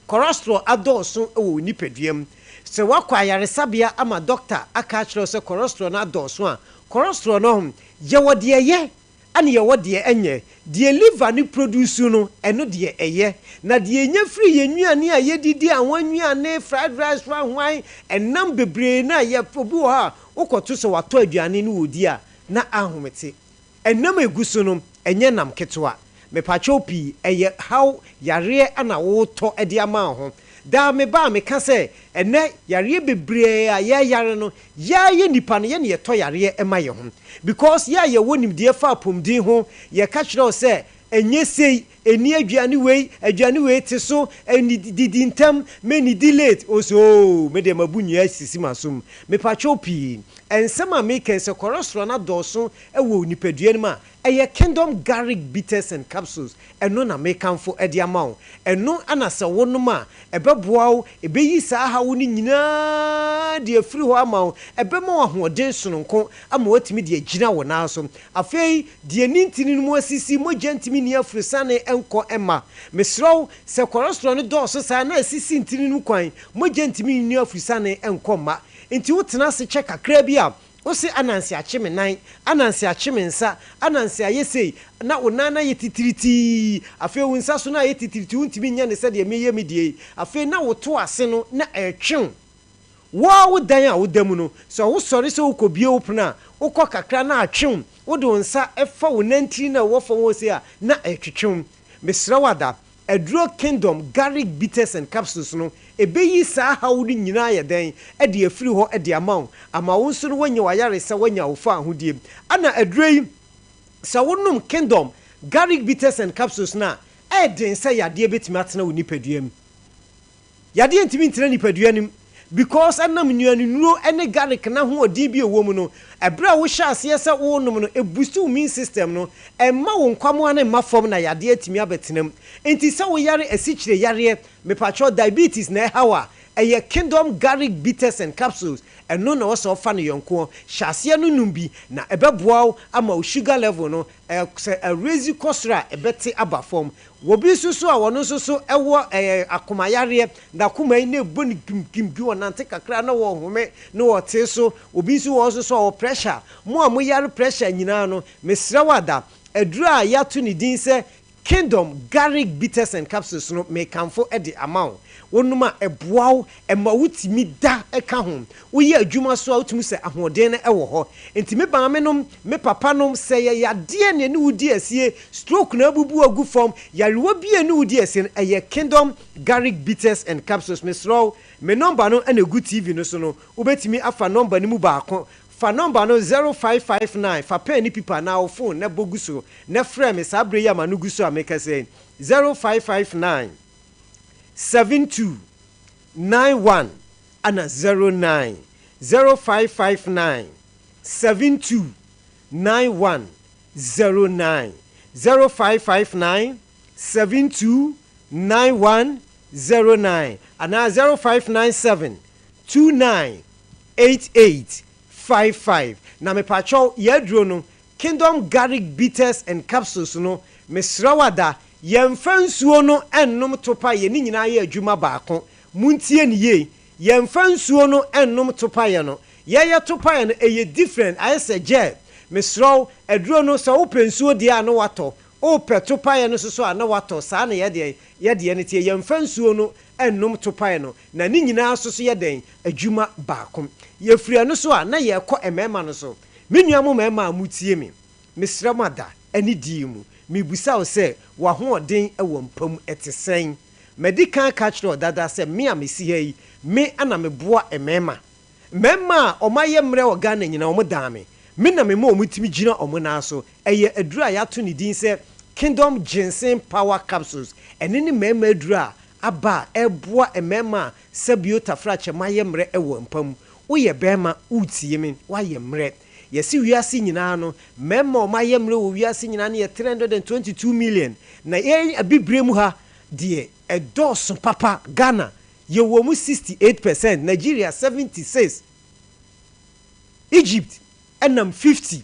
cholesterol adɔɔso wɔ wo nipadua mu, sɛ woakɔ ayaresabea ama dɔkta aka akyerɛ wo sɛ cholesterol no adɔɔso a, cholesterol no, yɛwɔ deɛ ɛyɛ ɛna yɛwɔ deɛ ɛnyɛ. Deɛ liver no produce no, ɛno deɛ ɛyɛ. Na deɛ yɛnya firi yɛn nnuane a yɛdidi, anwa nnuane, fried rice, hwanhwan, ɛnam bebree no a yɛ, obi wɔ hɔ a wokɔto sɛ watɔ aduane no ɔredi a, na ahomete. Ɛnam a ɛgu so no, ɛnyɛ nam ketewa. Mepakyɛw pii, ɛyɛ haw yareɛ na woretɔ de ama wo ho. Daa meba a meka sɛ, ɛnnɛ yareɛ bebree a yɛyare no, yɛ ara yɛ nnipa no, yɛ na yɛtɔ yareɛ ma yɛn ho. Because yɛ a yɛwɔ nimdeɛ fa apomuden ho, yɛka kyerɛ wo sɛ, ɛnyɛ sei, ɛnni aduane wei, aduane wei te so, ɛnni, didi ntɛm, mɛnnidi late. Wo se oo, me deɛ mabu nnua asisi m'asom. Mepakyɛw pii, nsɛm a meka yi, sɛ cholesterol no adɔɔso wɔ wo nipadua no mu a, ɛyɛ Kingdom Garlic Bitters and Capsules, ɛno na mekamfo de ama wo. Ɛno na sɛ wonom a, ɛbɛboa wo, ɛbɛyi saa haw no nyinaa de afiri hɔ ama wo, ɛbɛma wo ahoɔden sononko ama woatumi de agyina wo nan so. Afei, deɛ ne ntini no mu asisi, mogya ntumi nni afurusane nkɔ mma. Mesrɛ wo, sɛ cholesterol no dɔɔso saa na asisi ntini no mu kwan, mogya ntumi nni afurusane nkɔ mma. Enti wotena ase kyɛ kakra bi a, Wose ananse akye me nan, ananse akye me nsa, ananse ayɛ sei, na wo nan no ayɛ titiritii, afei wo nsa so no ayɛ titiritii, wontumi nyɛ no sɛdeɛ meyɛ me deɛ yi, afei na wo to ase no na ɛretwe wo. Wo ara wo dan a woda mu no, sɛ wosɔre sɛ worekɔbue wo pono a, wokɔ kakra na atwe wo, wode wo nsa fa wo nantiri no a ɛwɔ fam hɔ sei a, na ɛretwetwe wo. Mesrɛ wo ada, Aduro Kingdom Garlic Bitters and Capsules no, ɛbɛyi saa haw no nyinaa ayɛ dɛn de afiri hɔ de ama wo, ama wo nso no woanya w'ayaresa, woanya wo faahodie. Ɛna aduro yi, sɛ wonom Kingdom Garlic Bitters and Capsules no a, ɛyɛ den sɛ yadeɛ bɛtumi atena wo nipadua mu. Yadeɛ ntumi ntena nipadua no mu because ɛnam nnuanennuro ne garlic no ahoɔden bi a ɛwɔ mu no, ɛberɛ a wohyɛ aseɛ sɛ worenom no, ɛboost wo immune system no, ɛmma wo nkwamoa no mma fam na yadeɛ atumi abɛtena mu. Nti sɛ woyare asikyire yareɛ, mepakyɛw diabetes na ɛha wo a, ɛyɛ Kingdom Garlic Bitters and Capsules, ɛno na ɛwɔ sɛ wofa no yɔnkoɔ. Hyɛ aseɛ no nom bi na ɛbɛboa wo ama wo sugar level no, sɛ ɛraise kɔ soro a, ɛbɛte aba fam. Obi nso so a ɔno nso so wɔ ɛɛ akoma yareɛ, n'akoma yi na ɛbɔ no gim gim gim, ɔnante kakra na ɔhome na ɔtee so. Obi nso wɔ hɔ nso so a ɔwɔ pressure. Mo a moyare pressure nyinaa no, mesrɛ wo ada, aduro a yɛato ne din sɛ Kingdom Garlic Bitters and Capsules no, mekamfo de ama wo. Wonom a, ɛboa wo, ɛma wotumi da ka ho. Woyɛ adwuma nso a, wotumi sɛ ahoɔden no wɔ hɔ. Enti me maamenom, me papanom, sɛ ɛyɛ yadeɛ na ɛne wo di asie, stroke na abubu wo agu fam, yarewa bi a ɛne wo di asie no, ɛyɛ Kingdom Garlic Bitters and Capsules. Mesrɛ wo, me nɔmba no na ɛgu TV no so no, wobɛtumi afa nɔmba no mu baako. Fa nɔmba no 0559, fa pɛn ne pipa anaa wo fon na bɔ gu so na frɛ me saa berɛ yi a m'ano gu so a merekasa yi, 0559 72 91 ana 09 0559 72 91 09 0559 72 91 09 anaa 0597 29 88 55 na mepakyɛw yɛ aduro no Kingdom Garlic Bitters and Capsules no mesrɛ wo ada yɛnfa nsuo no nnom topa yɛ ne nyinaa yɛ adwuma baako Montie no yie, yɛnfa nsuo no nnom topaeɛ no, yɛyɛ topaeɛ no ɛyɛ different, ayɛ sɛ gel, mesrɛ wo, aduro no sɛ wopɛ nsuo deɛ a na watɔ, wopɛ topaeɛ no nso so a na watɔ, saa na yɛdeɛ yɛdeɛ no teɛ, yɛnfa nsuo no nnom topaeɛ no, na ne nyinaa nso so yɛ dɛn, adwuma baako. Yɛfiri ɛno so a na yɛrekɔ mmarima no so, me nua mo mmarima a motie me, mesrɛ mo ada ne die mu, merebisa wo sɛ w'ahoɔden wɔ mpa mu ɛte sɛn? Madi kan aka akyerɛ wo dada sɛ me a mesi ha yi, me na meboa mmarima. Mmarima a wɔayɛ mmerɛ wɔ Ghana nyinaa, wɔdan me. Me na mema wɔtumi gyina wɔn nan so. Ɛyɛ aduro a yɛato ne din sɛ Kingdom Ginseng Power Capsules. Ɛno ne mmarima aduro a aba a ɛreboa mmarima a sɛbio tafrakyɛ moayɛ mmerɛ wɔ mpa mu. Woyɛ barima, woretie me, woayɛ mmerɛ. Yɛse wiase nyinaa no, mmarima a wɔayɛ mmerɛ wɔ wiase nyinaa no yɛ 322 million. Na yɛn abibire mu ha deɛ, ɛdɔɔso papa. Ghana, yɛwɔ mu 68 percent, Nigeria 76, Egypt nam 50,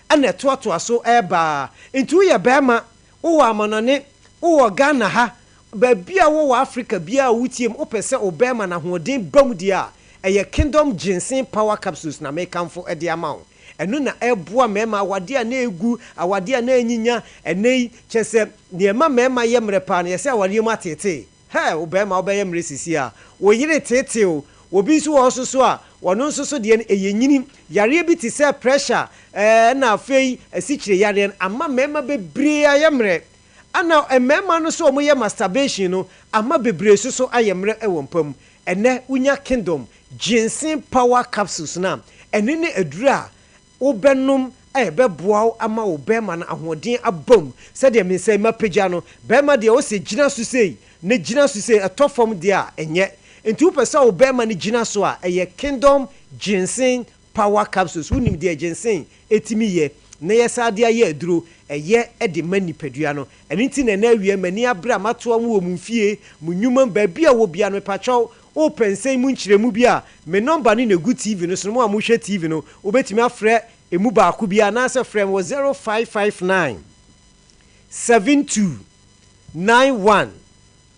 ɛna ɛtoatoa so reba ara. Nti woyɛ barima, wowɔ amanɔne, wowɔ Ghana ha, baabi a wowɔ wɔ Africa biara a wotie mu, wopɛ sɛ wo barima no ahoɔden ba mu deɛ a, ɛyɛ Kingdom Ginseng Power Capsules na mekamfo de ama wo. Ɛno na ɛboa mmarima, awadeɛ a na ɛgu, awadeɛ a na anyinya, ɛnnɛ yi, kyerɛ sɛ, deɛ ɛma mmarima yɛ mmerɛ paa no, yɛsɛ awadeɛ mu ateetee. Hɛ! Wo barima wobɛyɛ mmerɛ seesei a, wo yere teetee wo. Obi nso wɔ hɔ nso so a, ɔno nso so deɛ no, ɛyɛ nyini. Yareɛ bi te sɛ pressure, ɛɛ, ɛna afei asikyire yareɛ no, ama mmarima bebree ayɛ mmerɛ. Ɛna mmarima no nso a wɔyɛ masturbation no, ama bebree nso so ayɛ mmerɛ wɔ mpa mu. Ɛnnɛ, wonya Kingdom Ginseng Power Capsules no a, ɛno ne aduro a wobɛnom a ɛbɛboa wo ama wo bɛrima no ahoɔden aba mu. Sɛdeɛ me nsa yi mapagya no, bɛrima deɛ ɔsɛ gyina so sei na gyina so sei, ɛtɔ fam deɛ a, ɛnyɛ. Nti wopɛ sɛ wo bɛrima no gyina so a, ɛyɛ Kingdom Ginseng Power Capsules. Wonim deɛ ginseng tumi yɛ na yɛsan de ayɛ aduro, ɛyɛ de ma nipadua no. Ɛno nti na ɛnnɛ awia m'ani abere a matoa mo wɔ mo mfie, mo nnwuma mu, baabi a wɔ biara no, mepakyɛw, wopɛ nsɛm mu nkyerɛmu bi a, me nɔmba no na ɛgu TV no so no, mo a mohwɛ TV no, wobɛtumi afrɛ ɛmu baako biara anaasɛ frɛ me wɔ 0559 72 91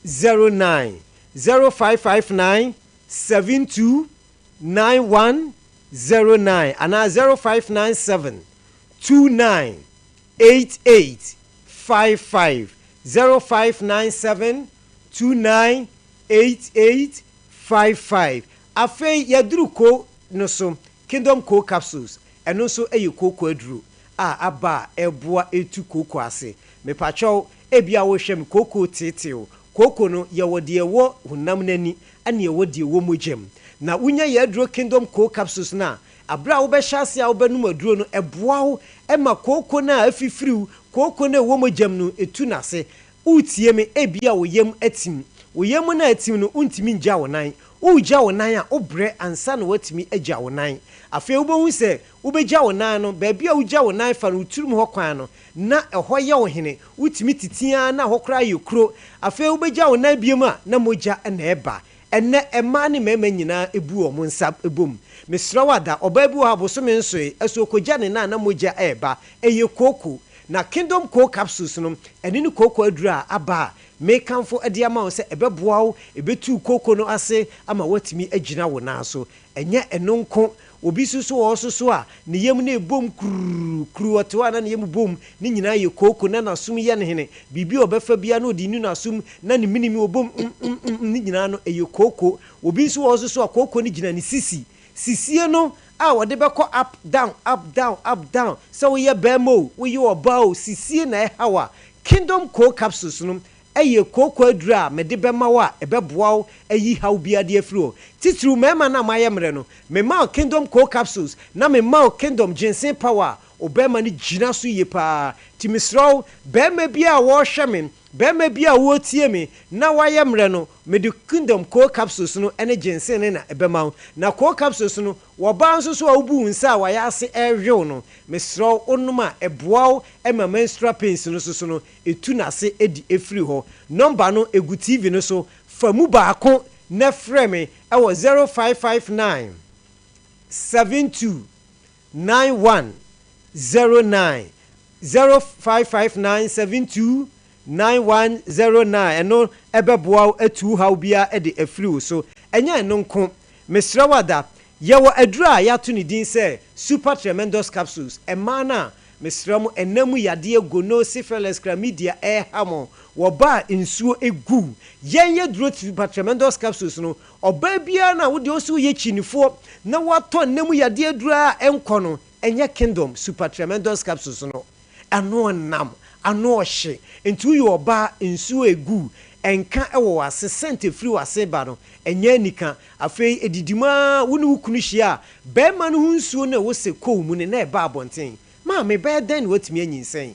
09, 0559 72 91. 09 anaa 0597 29 88 55, 0597 29 88 55. Afei yɛaduru ko no so, Kingdom Co Capsules, ɛno nso yɛ kooko aduro a aba a ɛboa ɛtu kooko ase. Mepakyɛw, ebia worehwɛ me, kooko teeteew. Kooko no, yɛwɔ deɛ ɛwɔ honam no ani ɛne ɛwɔ deɛ ɛwɔ mogya mu. Na wonya yɛn aduro Kingdom Co Capsules no a, aberɛ a wobɛhyɛ aseɛ a wobɛnom aduro no, ɛboa wo ma kooko no a afifiriw, kooko no a ɛwɔ mogya mu no, ɛtu n'ase. Woretie me? Ebia wo yam atim. Wo yam no a atim no, wontumi ngya wo nan. Woregya wo nan a, wobrɛ ansa na woatumi agya wo nan. Afei wobɛhu sɛ wobɛgya wo nan no, baabi a wogya wo nan fa no, wo tirim hɔ kwan no, na ɛhɔ yɛ wo hene. Wotumi tete ara na ɛhɔ koraa yɛ kuro. Afei wobɛgya wo nan bio a, na mogya na ɛreba. Ɛnnɛ, mmaa ne mmarima nyinaa bu wɔn nsa bom. Mesrɛ wo ada, ɔbaa bi wɔ hɔ a bosome nsoe, ɛso ɔkɔgya ne nan a na mogya reba. Ɛyɛ kooko. Na Kingdom Coal Capsules no, ɛno ne kooko aduru a aba a mekamfo de ama wo sɛ ɛbɛboa wo, ɛbɛtu wo kooko no ase ama woatumi agyina wo nan so. Ɛnyɛ ɛno nko, obi nso so wɔ hɔ nso so a ne yam no rebom kuruu, kuruu, ɔte hɔ a na ne yam bom, ne nyinaa yɛ kooko na n'asom yɛ no hene, biribi a ɔbɛfa biara na ɔde nu n'asom na ne menem ɔbom mm-mm-mm, ne nyinaa no ɛyɛ kooko. Obi nso wɔ hɔ nso so a kooko no gyina ne sisi, sisie no a wɔde bɛkɔ up down, up down, up down, sɛ woyɛ barima o, woyɛ ɔbaa o, sisie na ɛhaw a, Kingdom Coal Capsules no yɛ kooko aduru a mede bɛma wo a ɛbɛboa wo ayi haw biara de afiri hɔ. Titiriw mmarima no a moayɛ mmerɛ no, mema wo Kingdom Coal Capsules na mema wo Kingdom Ginseng Power a wo barima no gyina so yie pa ara. Nti mesrɛ wo, barima biara a wɔrehwɛ me, barima biara a wɔretie me na woayɛ mmerɛ no, mede Kingdom Coal Capsules no ne ginseng no na ɛbɛma wo. Na coal capsules no, wɔ ɔbaa nso so a wobu wo nsa a wayɛ ase rewew no, mesrɛ wo, wonom a, ɛboa wo ma menstrual pains no nso so no, ɛtu n'ase di firi hɔ. Nɔmba no, ɛgu TV no so. Fa mu baako na frɛ me wɔ 0559 72 9109, 0559 72 9109, ɛno bɛboa wo atu wo haw biara de afiri wo so. Ɛnyɛ ɛno nko, mesrɛ wo ada, yɛwɔ aduru a yɛato ne din sɛ Super Tremendous Capsules, mmaa no a, mesrɛ mo, ɛna mu yadeɛ, gono, syphilis, chlamydia ɛreha mo, wɔba a nsuo gu. Yɛn yɛduro Super Tremendous Capsules no, ɔbaa biara no a wo deɛ wo se woyɛ kyinifoɔ na woatɔ nna mu yadeɛ aduru a ɛnkɔ no, ɛnyɛ Kingdom Super Tremendous Capsules no. Ano ɔnam, ano ɔhye. Nti woyɛ ɔbaa, nsuo egu, ɛnka wɔ w'ase, scent ɛfiri w'ase ba no, ɛnyɛ anika. Afei ɛdidi mu ara, wo ne wo kunu hyia a, barima no ho nsuo no a ɛwɔ sɛ kɔ wo mu no, na ɛba abɔnten. Maame, ɛbɛyɛ dɛn na woatumi anyinsɛn?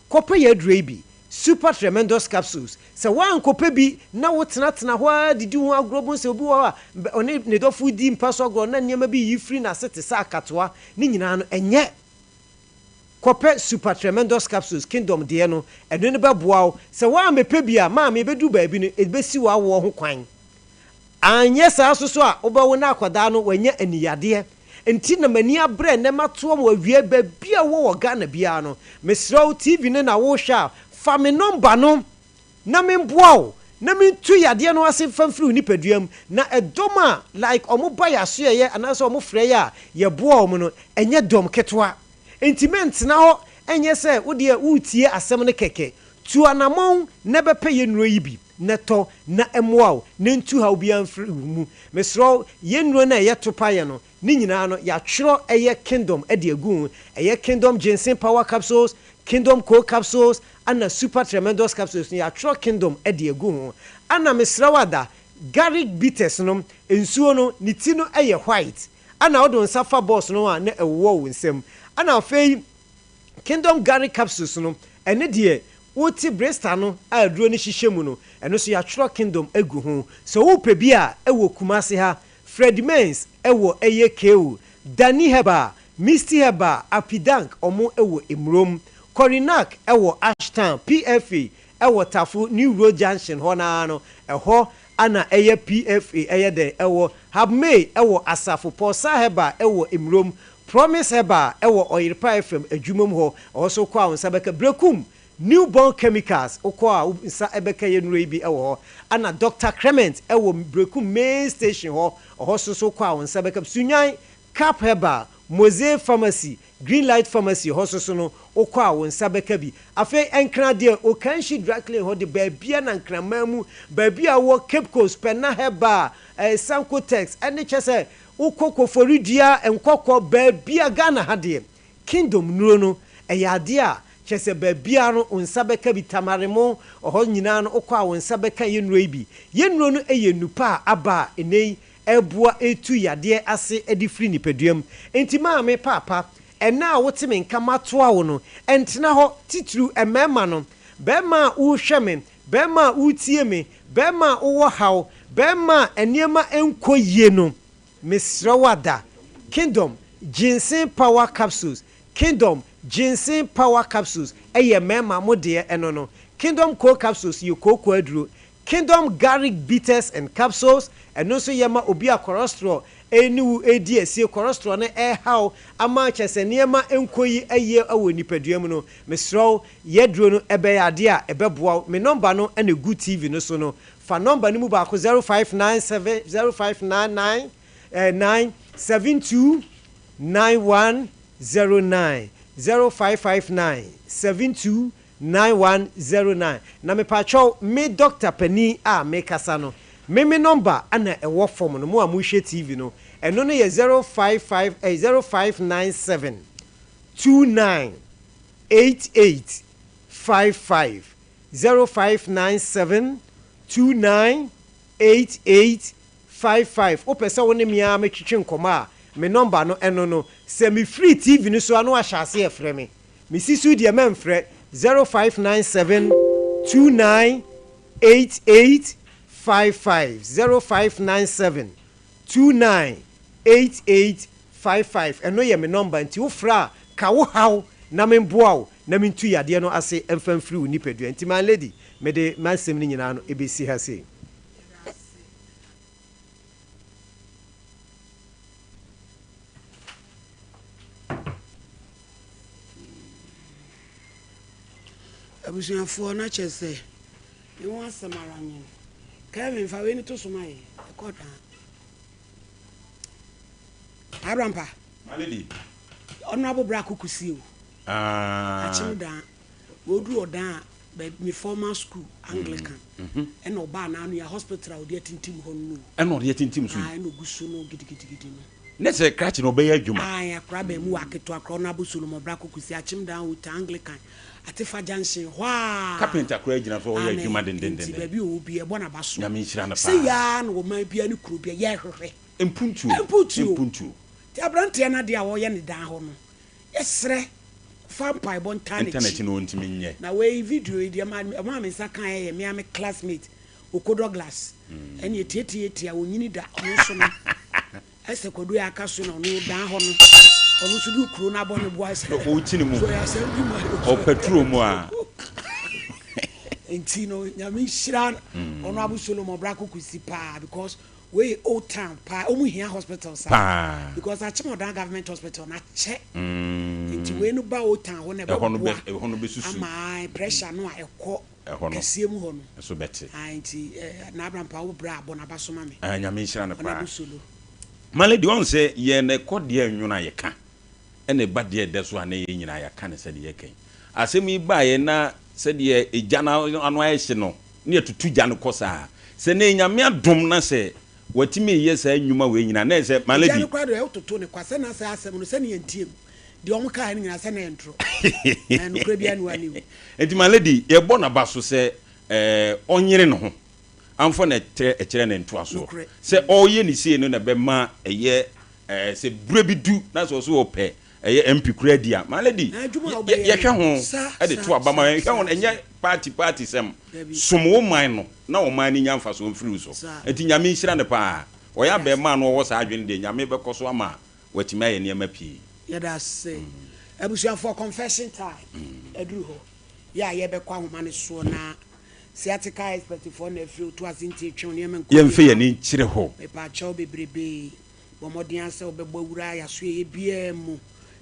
Kɔpɛ yɛn aduro yi bi, Super Tremendous Capsules. Sɛ woankɔpɛ bi na wotenatena hɔ ara didi ho agorɔ, bohu sɛ obi wɔ hɔ a, ɔne ne dɔfo redi mpa so agorɔ na nneɛma bi reyi firi n'ase te sɛ akatoa, ne nyinaa no, ɛnyɛ. Kɔpɛ Super Tremendous Capsules, Kingdom deɛ no, ɛno no bɛboa wo. Sɛ woammɛpɛ bi a, maame, ɛbɛduru baabi no, ɛbɛsi w'awoɔ ho kwan. Anyɛ saa nso so a, wobɛwo na akwadaa no wanya aniyadeɛ. Nti na m'ani abrɛ nnɛ matoa mo awiei baabi a wowɔ wɔ Ghana biara no. Mesrɛ wo, TV no na wohwɛ a, fa me nɔmba no na memboa wo na mentu yadeɛ no ase mfa mfiri wo nipadua mu. Na ɛdɔm a like wɔn ba yɛn asoɛeɛ anaasɛ wɔn frɛ yɛn a yɛboa wɔn no, ɛnyɛ dɔm ketewa. Nti mɛntena hɔ nyɛ sɛ wo deɛ woretie asɛm no kɛkɛ. Tu anamɔn na bɛpɛ yɛn nnuro yi bi na tɔ na ɛmmoa wo na ntu haw biara mfiri wo mu. Mesrɛ wo, yɛn nnuro no a ɛyɛ topaeɛ no, ne nyinaa no, yɛatwerɛ ɛyɛ Kingdom de agu ho. Ɛyɛ Kingdom Ginseng Power Capsules, Kingdom Cold Capsules, ɛna Super Tremendous Capsules no, yɛatwerɛ Kingdom de agu ho. Ɛna mesrɛ wo ada, Garlic Bitters no, nsuo no, ne ti no yɛ white. Ɛna wode wo nsa fa box no ho a, na ɛwowɔ wo nsam. Ɛna afei Kingdom Garlic Capsules no, ɛno deɛ, wote blister no a aduro no hyehyɛ mu no, ɛno nso yɛatwerɛ Kingdom agu ho. Sɛ wopɛ bi a, ɛwɔ Kumasi ha, Fred Mens wɔ ɛyɛ KO, Danny Herbal, Misty Herbal, Apidank ɔmo wɔ Emurom, Korinak wɔ Ashtown, PFA wɔ Tafo New Road Junction hɔ no ara no, ɛhɔ na ɛyɛ PFA ɛyɛ dɛn ɛwɔ, Habmay wɔ Asafo, Pulsar Herbal wɔ Emurom, Promise Herbal wɔ Ɔyerepa FM adwuma mu hɔ, ɛhɔ nso wokɔ a wo nsa bɛka, Berekum New Born Chemicals, wokɔ a wo nsa bɛka yɛn nnuro yi bi wɔ hɔ. Ɛna Doctor Clement wɔ Berekum main station hɔ, ɛhɔ nso so wokɔ a wo nsa bɛka. Sunyani, Cap Herbal, Mosaic Pharmacy, Green Light Pharmacy hɔ nso so no, wokɔ a wo nsa bɛka bi. Afei Nkran deɛ, Okanshi Dry Clean hɔ de, baabia na Nkraman mu, baabi a wowɔ Cape Coast, Pɛna Herbal, eh, Sankotex, ɛne kyɛ sɛ wokɔ Koforidua, Nkɔkɔ, baabia Ghana ha deɛ, Kingdom nnuro no, ɛyɛ adeɛ a kyerɛ sɛ baabiara no wo nsa bɛka bi, Tamaremo, ɔhɔ nyinaa no wokɔ a wo nsa bɛka yɛn nnuro yi bi. Yɛn nnuro no yɛ nnupa a aba a ɛnnɛ yi ɛreboa retu yadeɛ ase de firi nipadua mu. Enti maame, paapa, ɛnnɛ a wote me nka matoa wo no, ntena hɔ, titiriw mmarima no. Barima a worehwɛ me, barima a woretie me, barima a wowɔ haw, barima a nneɛma nkɔ yie no, Mesrɛ wo ada. Kingdom Ginseng Power Capsules Kingdom Ginseng Power Capsules yɛ mmarima mo deɛ ɛno no. Kingdom Cold Capsules yɛ kooko aduro. Kingdom Garlic Bitters and Capsules ɛno nso yɛ ma obi a cholesterol ne wo redi asie, cholesterol no rehaw ama kyerɛ sɛ nneɛma nkɔ yi yie wɔ nipadua mu no. Mesrɛ wo yɛ aduro no ɛbɛyɛ adeɛ a ɛbɛboa wo. Me nɔmba no na ɛgu TV no so no. Fa nɔmba no mu baako, 0597 0599 972 9109 0559 72 9109 Na mepakyɛw, me dɔkta panin a mekasa no, me me nɔmba na ɛwɔ fam no, mo a mohwɛ TV no, ɛno no yɛ 055 eh, 0597 29 88 55 0597 29 88 55 Wopɛ sɛ wo ne me ara metwetwe nkɔmmɔ a, me nɔmba no ɛno no. Sɛ mefiri TV no so a na wahyɛ aseɛ refrɛ me. Mesi so deɛ mɛmfrɛ, 0597 29 88 55 0597 29 88 55 Ɛno yɛ me nɔmba nti wofrɛ a ka wo haw na memboa wo na mentu yadeɛ no ase mfa mfiri wo nipadua nti my lady mede m'asɛm no nyinaa no ɛbɛsi ha sei. Abusuafoɔ na kyerɛ sɛ ne ho asɛm ara nye no. Kelvin fa wei no to so ma yɛn. Ɛkɔ daa. Abrampa. My lady. Honorable Bra Kukusi o. Ah. Akyem dan. Wɔduru ɔdan a baabi me former school Anglican. Ɛna ɔbaa n'ano yɛ hospital a ɔde atintim hɔ no. Ɛna ɔde atintim so yi. Ah, ɛna ogu so no gidigidigidi no. Ne sɛ krakye na ɔbɛyɛ adwuma. Ah, akora bɛn mu wɔ aketewa akora Honorable Solomon Bra Kukusi Akyem dan Ota Anglican Atefa Junction hɔ a. Carpenter koraa gyina so ɔyɛ adwuma dendendenden. Nti baabi ɔwɔ bi ɛbɔ n'aba so. Nyame nhyira no paa. Sɛ yaa na ɔman biara ne kuro biara yɛhwehwɛ. Mpuntuo. Mpuntuo. Mpuntuo. Nti aberanteɛ no adeɛ a ɔyɛ ne dan hɔ no, yɛsrɛ fa mpaebɔ ntaa Nta n'akyi n'akyi. na ɔntumi nyɛ. Na wei video yi deɛ ɛmaa ɛmaa me nsa kaeɛ yɛ me ara me classmate Oko Douglas. Ɛne ɛtiatiatia ɔnyini da ɔno nso no ɛsɛ Kwadu a aka so na ɔno dan hɔ no ɔno nso de kuro no abɔ ne boa sɛ Na ɔkyini mu. so ɔyɛ asɛm bi ma yɛ. Ɔpɛ turo mu a. Nti no Nyame nhyira Honourable Solomon Brako Kusi paa because Wei yɛ old town paa ɔmo hia hospital saa Paa. because Akyem Odan government hospital no akyɛ nti wei no ba old town hɔ no Ɛhɔ no bɛ ɛbɛboa ɛhɔ no bɛsusu. ama ae pressure no a ɛkɔ Ɛhɔ no kɛseɛ mu hɔ no nso bɛte. ae nti eh, Nabrampa wo bra bɔ n'aba so ma me. Ah, Nyame nhyira no paa. Honourable Solo. My lady, ɔn sɛ yɛn ɛkɔ deɛ nwono a yɛka ɛna ɛba deɛ ɛdɛ so a na yɛn nyinaa yɛaka no sɛdeɛ yɛka yi. Asɛm yi baeɛ na sɛdeɛ egya no ano ayɛ hye no na yɛtoto gya no kɔ saa. Sɛ nnɛ Nyame adom na sɛ watumi reyɛ saa nnwuma wei nyinaa na ɛyɛ sɛ my Egya lady. no koraa deɛ wototo no kwa sɛ na saa asɛm no sɛdeɛ yɛntie mu deɛ wɔn kaeɛ no nyinaa sɛ na ɛyɛ ntorɔ na nokorɛ biara nni hɔ a ne wu. Nti my lady yɛbɔ n'aba so sɛ ɔnyere ne ho amfa na ɛkyerɛ ne ntoasoɔ. Nokorɛ. Sɛ ɔreyɛ ne sei no na ɛbɛma ɛyɛ sɛ berɛ bi du na sɛ ɔso ɔpɛ ɛyɛ MP koraa di a, my lady, Na adwuma a wobɛyɛ yɛhwɛ no, ho sa, de sa, to aba ma sa, yɛhwɛ sa, ho, sa. ɛnyɛ party party sɛm. Dabi. Som wo man no na ɔman no nya mfasoɔ mfiri wo so. Sa. Nti Nyame nhyira no paa. Ɔyɛ Yɛda ase. abɛɛmaa na ɔwɔ saa adwene deɛ, Nyame bɛkɔ so ama watumi ayɛ nneɛma pii. Yɛda ase. Abusuafoɔ, confession time aduru hɔ. Yɛ a yɛbɛkɔ ahoma no soɔ na sciatica expert foɔ na afiri otu ase nti etwe wo nneɛma nkɔ Yɛmfa yie yɛn ma ani wo. nkyerɛ hɔ. Mepaakyɛw bebrebee. Bɔ mmɔden ara sɛ wobɛbɔ awura ayɛasoɛeɛ biara mu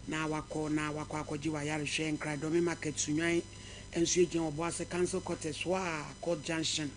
na wakɔ na wakɔ akɔgye w'ayarehwɛ. Nkraidɔme Market, Sunyani nso gyina Ɔboase Council Quarters hɔ a, Court Junction,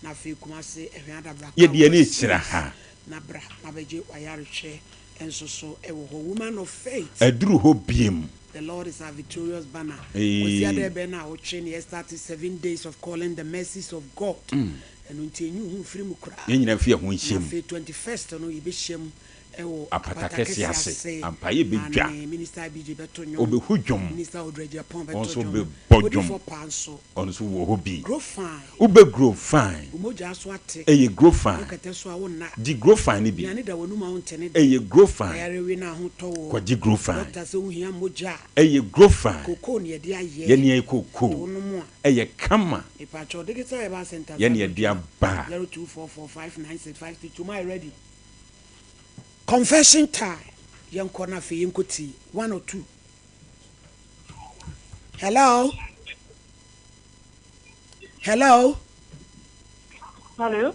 na afei Kumasi, Ɛhwɛn Adabraka, Yɛde yɛn ani West rekyerɛ East ha. na bra na bɛgye w'ayarehwɛ. nso so wɔ hɔ. Woman of Faith. Aduru hɔ biem. The Lord is our victorious banner. Kwasiada ɛbɛn na awotwe na yɛstarte 7 days of calling the mercies of God. Ɛno nti enyi wo ho mfiri mu koraa. Yɛn nyinaa mfi yɛn ho Na nhyɛ mu. afei 21st no yɛbɛhyia mu wɔ Apata Apata kɛseɛ Kɛseɛ ase. ase. Ampa yɛbɛdwa. Aane, Minister IBJ bɛto nnwom. Ɔbɛhu dwom. Minister Audrey Agyapong Ɔno bɛto nso dwom. bɛbɔ dwom. Odiyifoɔ Paa nso. Ɔno nso wɔ hɔ bi. Grow fine. Wobɛ grow fine. Wo mogya so ate. Ɛyɛ grow fine. Wo kɛtɛ so a wonna. Gye grow fine no bi. Aduane da w'anum a wonte ne dɛ. Ɛyɛ grow fine. Ayare we na ahotɔ wo. Kɔgye grow fine. Doctor sɛ wohia mogya a. Ɛyɛ grow fine. Cocoa na yɛde ayɛ. Yɛne ayɛ Nti cocoa. wonom a. Ɛyɛ kama. Mepakyɛw Digital Herbal Centre Yɛne yɛde aba. 0244596532 My ready. Confession time. Yɛnkɔ na afei yɛnkɔ tie. One or two. Hello. Hello. Hello.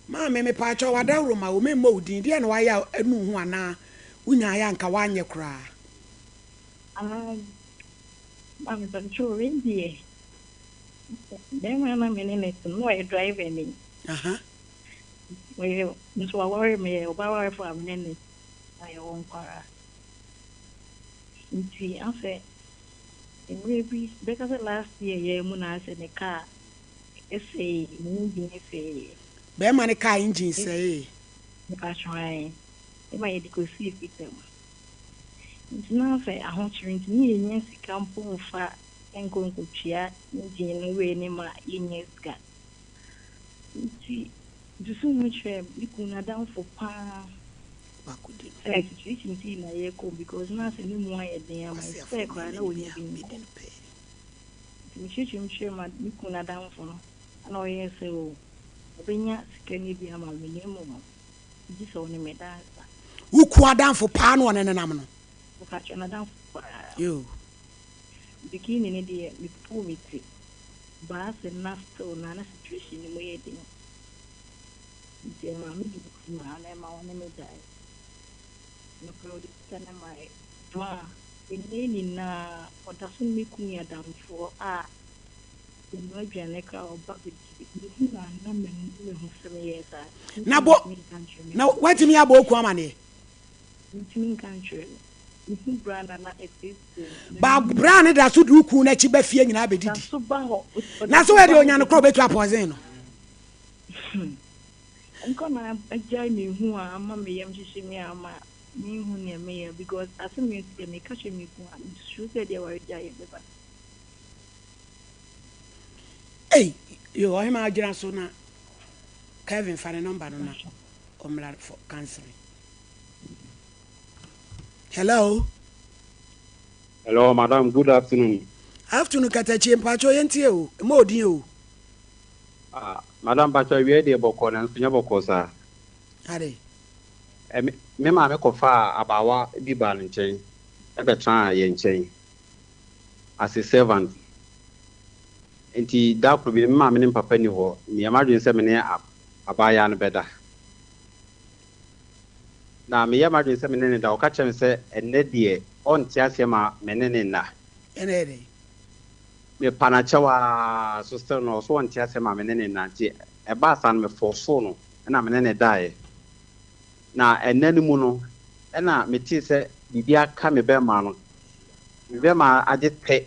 Maame mepaakyɛw wadaworo ma wo memmɔ wo din deɛ na wayɛ a ɛnu ho anaa wonyaeɛ a nka woanyɛ koraa. Ah, maame pakyɛw wei deɛ bɛrima na me ne ne te no na ɔyɛ driver ni. Aha. Ɔyɛ nso waware me yɛ ɔbaa warefo a me ne ne na yɛwɔ nkwaraa. Nti asɛ mmerɛ bi bɛka sɛ last year yɛ mu na asɛ ne car ɛsɛe ne engine sɛe. Bɛrima ne car engine sɛe. Mepakyɛw ae. Ɛma yɛde kɔsii fita mu. Nti na sɛ ahokyere nti ne yɛnya sika mpo mfa nkɔ nkɔtua engine no wei ne ma yɛnya sika. Nti susu mu kyerɛ me kunu n'adamfo paa sɛ situation sei na yɛkɔ because na sɛ ne mu ayɛ den ama sɛ koraa na wɔnya bi nkɔ. Nti mekyerɛkyerɛ mu kyerɛ ma me kunu n'adamfo no ɛna ɔyɛɛ sɛ o ɔbɛnya sika no bi ama me na mmom gye sɛ ɔne me da ansa. Wo ku adamfo paa na ɔne nenam no. Mepakyɛw n'adamfo paa. Yoo. Bikini no deɛ mepopoo me ti baa sɛ na still na na situation no mu yɛ den. Nti ɛmaa me de ti maa na ɛma ɔne me dae. Nokorɛ ɔde sika no mae. Ma ɛnnɛ nyinaa ɔda so ne me kunu yɛ adamfoɔ a ɔnoa aduane koraa a ɔba bɛdi. Mehu no a na m'ani mehu sɛ meyɛɛ saa. Na bɔ Mentumi nka nkyerɛ me na kunu. woatumi abɔ wo kunu amaneɛ? Mentumi nka nkyerɛ no. Mehu bra na na ɛteetee me. Ba bra no da so de wo kunu no akyi ba fie nyinaa Ɔda bɛdidi. so ba hɔ. Ɔda Na sɛ so woyɛ ba deɛ hɔ onya no koraa bɛdidi. ɔbɛtu apɔɔzen no. Nkɔ na agyae me hu a ama me yam hyehye me a ama menhu nea meyɛ because asɛm yi nso deɛ meka kyerɛ me kunu a mesuro sɛ deɛ awaregyaeɛ bɛba. Ei yo ɔhemaa gyina so na Kevin fa ne number no na ɔmmra for counseling. Hello. Hello, madam. Good afternoon. Afternoon Katakyie mpakyɛw yɛntie o mma odin o. Ah, madam mpakyɛw awia yi deɛ bɔkɔɔ nanso nyɛ bɔkɔɔ saa. Ade. Eh, me, me maame kɔfaa abaawa bi baa ne nkyɛn ɛbɛtraa yɛn nkyɛn as a servant. Nti da koro bi me maame ne me papa ni hɔ, meyɛ m'adwene sɛ me ne abaayaa no bɛda. Na meyɛ m'adwene sɛ me ne no da, ɔka kyerɛɛ me sɛ ɛnnɛ deɛ ɔnte aseɛ ma me ne no nna. Ɛna ɛyɛ dɛn? Mepa no akyɛw ara so still no ɔso ɔnte aseɛ ma me ne no nna nti ɛbaa saa no me forcoo no ɛna me ne no daeɛ. Na ɛnna no mu no ɛna metee sɛ biribi aka me bɛma no, me bɛma agye tɛ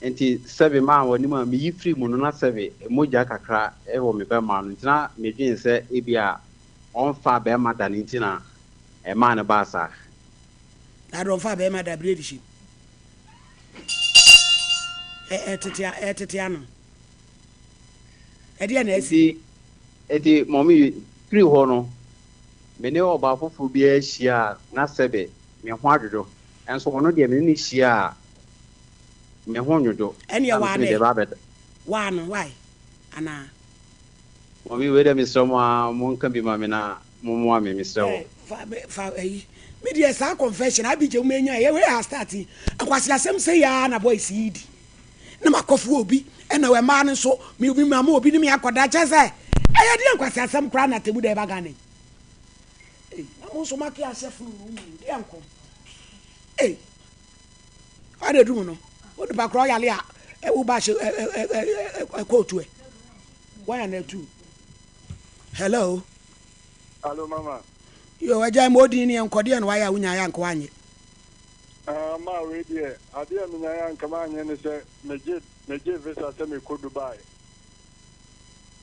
nti sɛbe maa w'anim a meyi firi mu no na sɛbe mogya kakra wɔ me bɛma no nti na medwene sɛ ebia ɔmfaa bɛrima da no nti na ɛmaa no baa saa. Na deɛ ɔmfaa bɛrima da berɛ de hyɛ mu. Ɛtete ɛtete ano. Ɛdeɛ na asi. Nti nti mɔmi firi hɔ no me ne ɔbaa foforɔ biara hyia a na sɛbe me ho adwodwo nso ɔno deɛ me ne no hyia a me ho nnwodwo Ɛneɛ na waa mese mede dɛ ba abɛda. waa no why anaa. Mɔmi wei deɛ mesrɛ mo aa monka bi ma me na mommoa me mesrɛ wo. Ɛ fa fa ayi me deɛ saa confession Abigya mu enya yɛ wei ha start yi nkwasi asɛm sɛ yaa na boys yi di na makɔfo obi ɛna wɔ mmaa no nso me obi ma obi ne me akɔda kyɛ sɛ ɛyɛ deɛ nkwasi asɛm koraa na temu da ɛba Ghana yi ei na mo nso make ahyɛ funu no mu deɛ nkɔm ei ɔde dum no wo nipa koraa ɔyale a ɛwo ba hyɛ ɛ ɛ ɛ ɛ kootu ɛ wɔn na ɛtu hello. Hello mama. Yo, agya ma odin ne yɛnkɔ, deɛ na wayɛ a wonyaeɛ a anka woanyɛ? Ah, maa wei deɛ, adeɛ a menyaeɛ a anka manyɛ ne sɛ megye megye visa sɛ mekɔ Dubai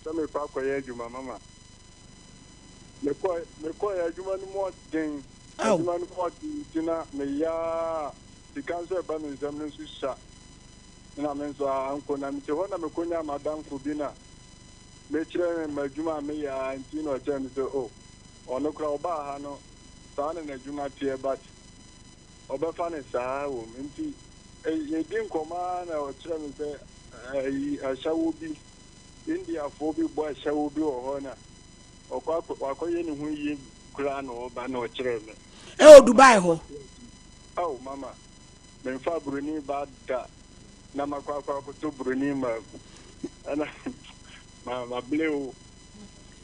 sɛ mekɔ akɔyɛ adwuma mama. Mekɔ mekɔɛ adwuma no mu ɔden, adwuma no mu ɔden nti na meyɛ a sika nso ɛba me nsam no nso sua. Na me nso ankɔ na mete hɔ na mekɔnyaa m'adamfo bi na mekyerɛ no m'adwuma a meyɛ ara nti na ɔkyerɛ me sɛ oh ɔno koraa ɔbaa ha no saa na n'adwuma teɛ but ɔbɛfa no saa wɔ mu nti yɛdi nkɔmmɔ ara na ɔkyerɛ me sɛ ayi ahyɛwo bi Indiafoɔ bi bɔ ahyɛwo bi wɔ hɔ na ɔkɔ akɔ wakɔyɛ ne ho yie koraa na ɔba na ɔkyerɛ me. Ɛwɔ Dubai hɔ. Oh mama memfa buroni ba da na makɔ akɔ akɔtɔ buroni ma ɛna ma mable o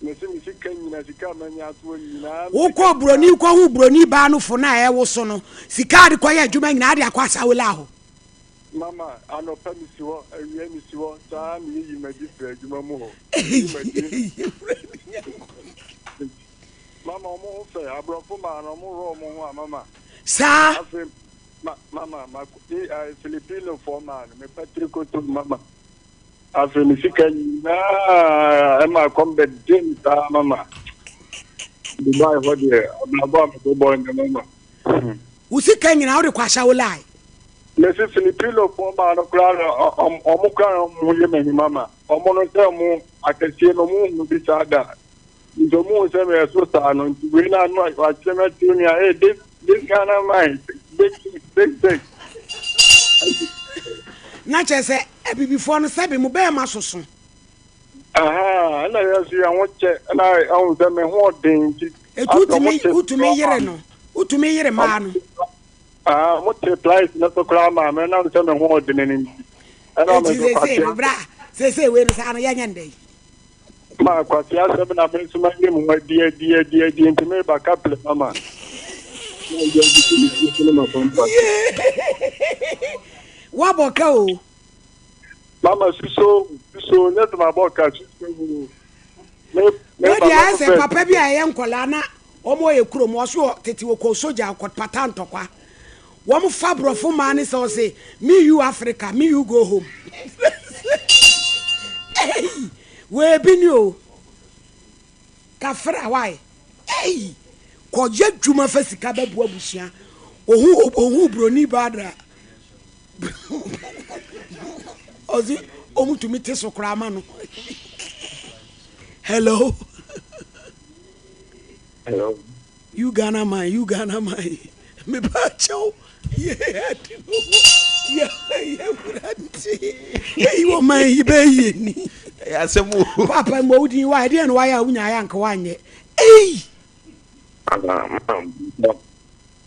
mese me sika nyina sika a manya atoɔ nyinaa wokɔ buroni kɔhu buroni baa no fo no a ɛwo so no sika a de kɔyɛ adwuma nyinaa de akɔ asawela hɔ. Mama anɔpa mesi hɔ awia mesi hɔ saa meyiyi madi firi adwuma mu hɔ meyi madi mama ɔmo ho fɛ aborɔfo maa no ɔmo worɔ ɔmo ho a mama saa afei ma mama ma eh, Filipino foɔ maa no mepa tiri koto mama afei me sika nyinaa ɛma kɔm bɛde me saa mama Dubai hɔ deɛ abrabɔ a mebɔbɔ nnɛ mama. Wo sika nyinaa wode kɔ ahyɛ wo lie. Mesi Filipino foɔ maa no koraa na ɔmo koraa na ɔmo ho yɛ m'ahi mama ɔmo no sɛ ɔmo akɛseɛ no ɔmo hu bi saa da nti ɔmo hu sɛ meyɛ so saa no nti wei na ano wakyerɛ me akyerɛ mi a hey this this Ghana man big big big. Na kyerɛ sɛ abibifoɔ no sɛbe mo bɛɛma soso. Ahaa ɛna yɛn nso yɛn ho kyɛ ɛna ɔhu sɛ me ho ɔden nti. Etu wotumi wotumi yere no wotumi yere maa no. Aa mo te price no so koraa maa me ɛnam sɛ me ho ɔden no nti. Ɛna me nso kwasia. No bra sese wei no saa no yɛnyɛ ndɛ yi. Ma kwasia asɛm na me nso ma nye mu adi adi adi adi nti me ba kaple mama. Wabɔ ka o. Mama suso suso nyɛ sɛ mabɔ ka suso. Wei deɛ ayɛ sɛ papa bi a ɛyɛ nkɔlaa na wɔn yɛ kurom ɔso tete ɔkɔ sogya ɔkɔ pata ntɔkwa wɔn fa borɔfo maa ne sɛ ɔse me you Africa me you go home ei wei bi ni o kafra why ei kɔyɛ dwuma fa sika bɛboa abusua ohu ohu broni baadra ɔsi ɔmu tumi te so koraa ma no hello hello you Ghana man you Ghana man mepa kyɛw yɛ adi no yɛ yɛ wura nti eyi wɔ man yi bɛyɛ yie ni ɛyɛ asɛm o papa mbɔ wodin wa ɛdeɛ na wayɛ a wonya ayɛ anka wanyɛ eyi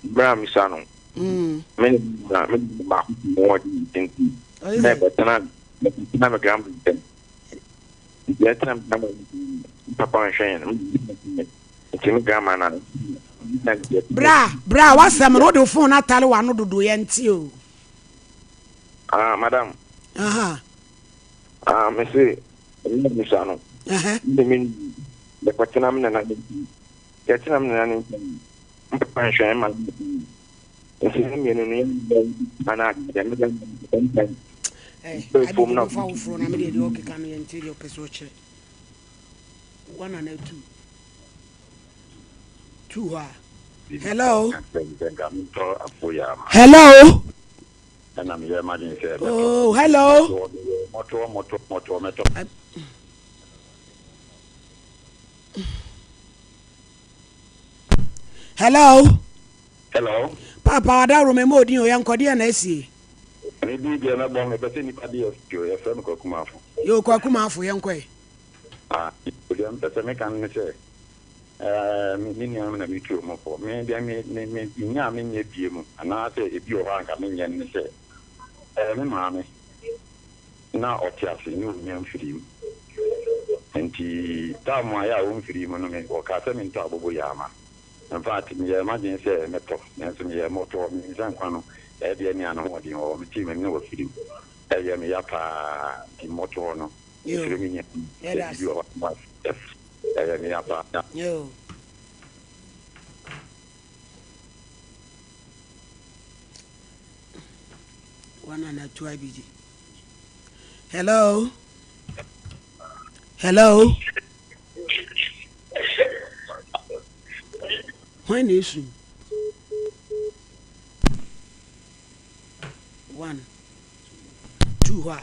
Berɛ a mesua no, me ne me na me ne baako pii wɔ ɔde nti na ɛkɔtena mekɔtena me grandma nkyɛn. Nti ɛtena me grandma nkyɛn me papa nhwɛ yɛn nti me grandma na Bra bra wasɛm no wode wo phone atale w'ano dodo yɛn nte o. Ah madam. Aha. Ah me se me mesua no. Me ne me mekɔtena me nana nkyɛn. Yɛtena me nana nkyɛn. Mpapa nhwɛ mma no nti ne mmienu no yɛn ana adeɛ me deɛ mpɛ fom na fa woforo na me deɛ deɛ ɔkeka no yɛn ti deɛ ɔpɛ sɛ ɔkyerɛ one and two two hɔ a hello hello oh hello Hello. Hello. Papa wadaworo me ma odin o yɛnkɔ deɛ na asie. Me din deɛ mɛbɔ mepɛ sɛ nipa de yɛ studio yɛfrɛ me Kwaku Maafo. Yo Kwaku Maafo yɛnkɔ ɛ. Ah deɛ mepɛ sɛ meka ne sɛ ɛɛ me nuanom na metu wɔn fo me deɛ me me me nya a menyɛ bie mu anaasɛ ebi wɔ hɔ a nka menyɛ ne sɛ ɛɛ me maame na ɔte ase ne ɔnya mfirii mu. Nti time a yɛ a ɔmfirii mu no me ɔkaa sɛ mentɔ aboboyaa ma no. In fact meyɛɛ m'adwene sɛ mɛtɔ nanso meyɛɛ mmɔtoɔ. Menim sɛ nkwa no ɛyɛ deɛ nea ne ho ɔden wɔ hɔ. Metee m'ani na wafiri mu. Ɛyɛ me ya paa nti mmɔtoɔ no mesrɛ me nua bi sɛ biribi wɔ hɔ a ɛyɛ me ya paa. One and two IBG. Hello. Hello. Hwan na esu? One, two hɔ a.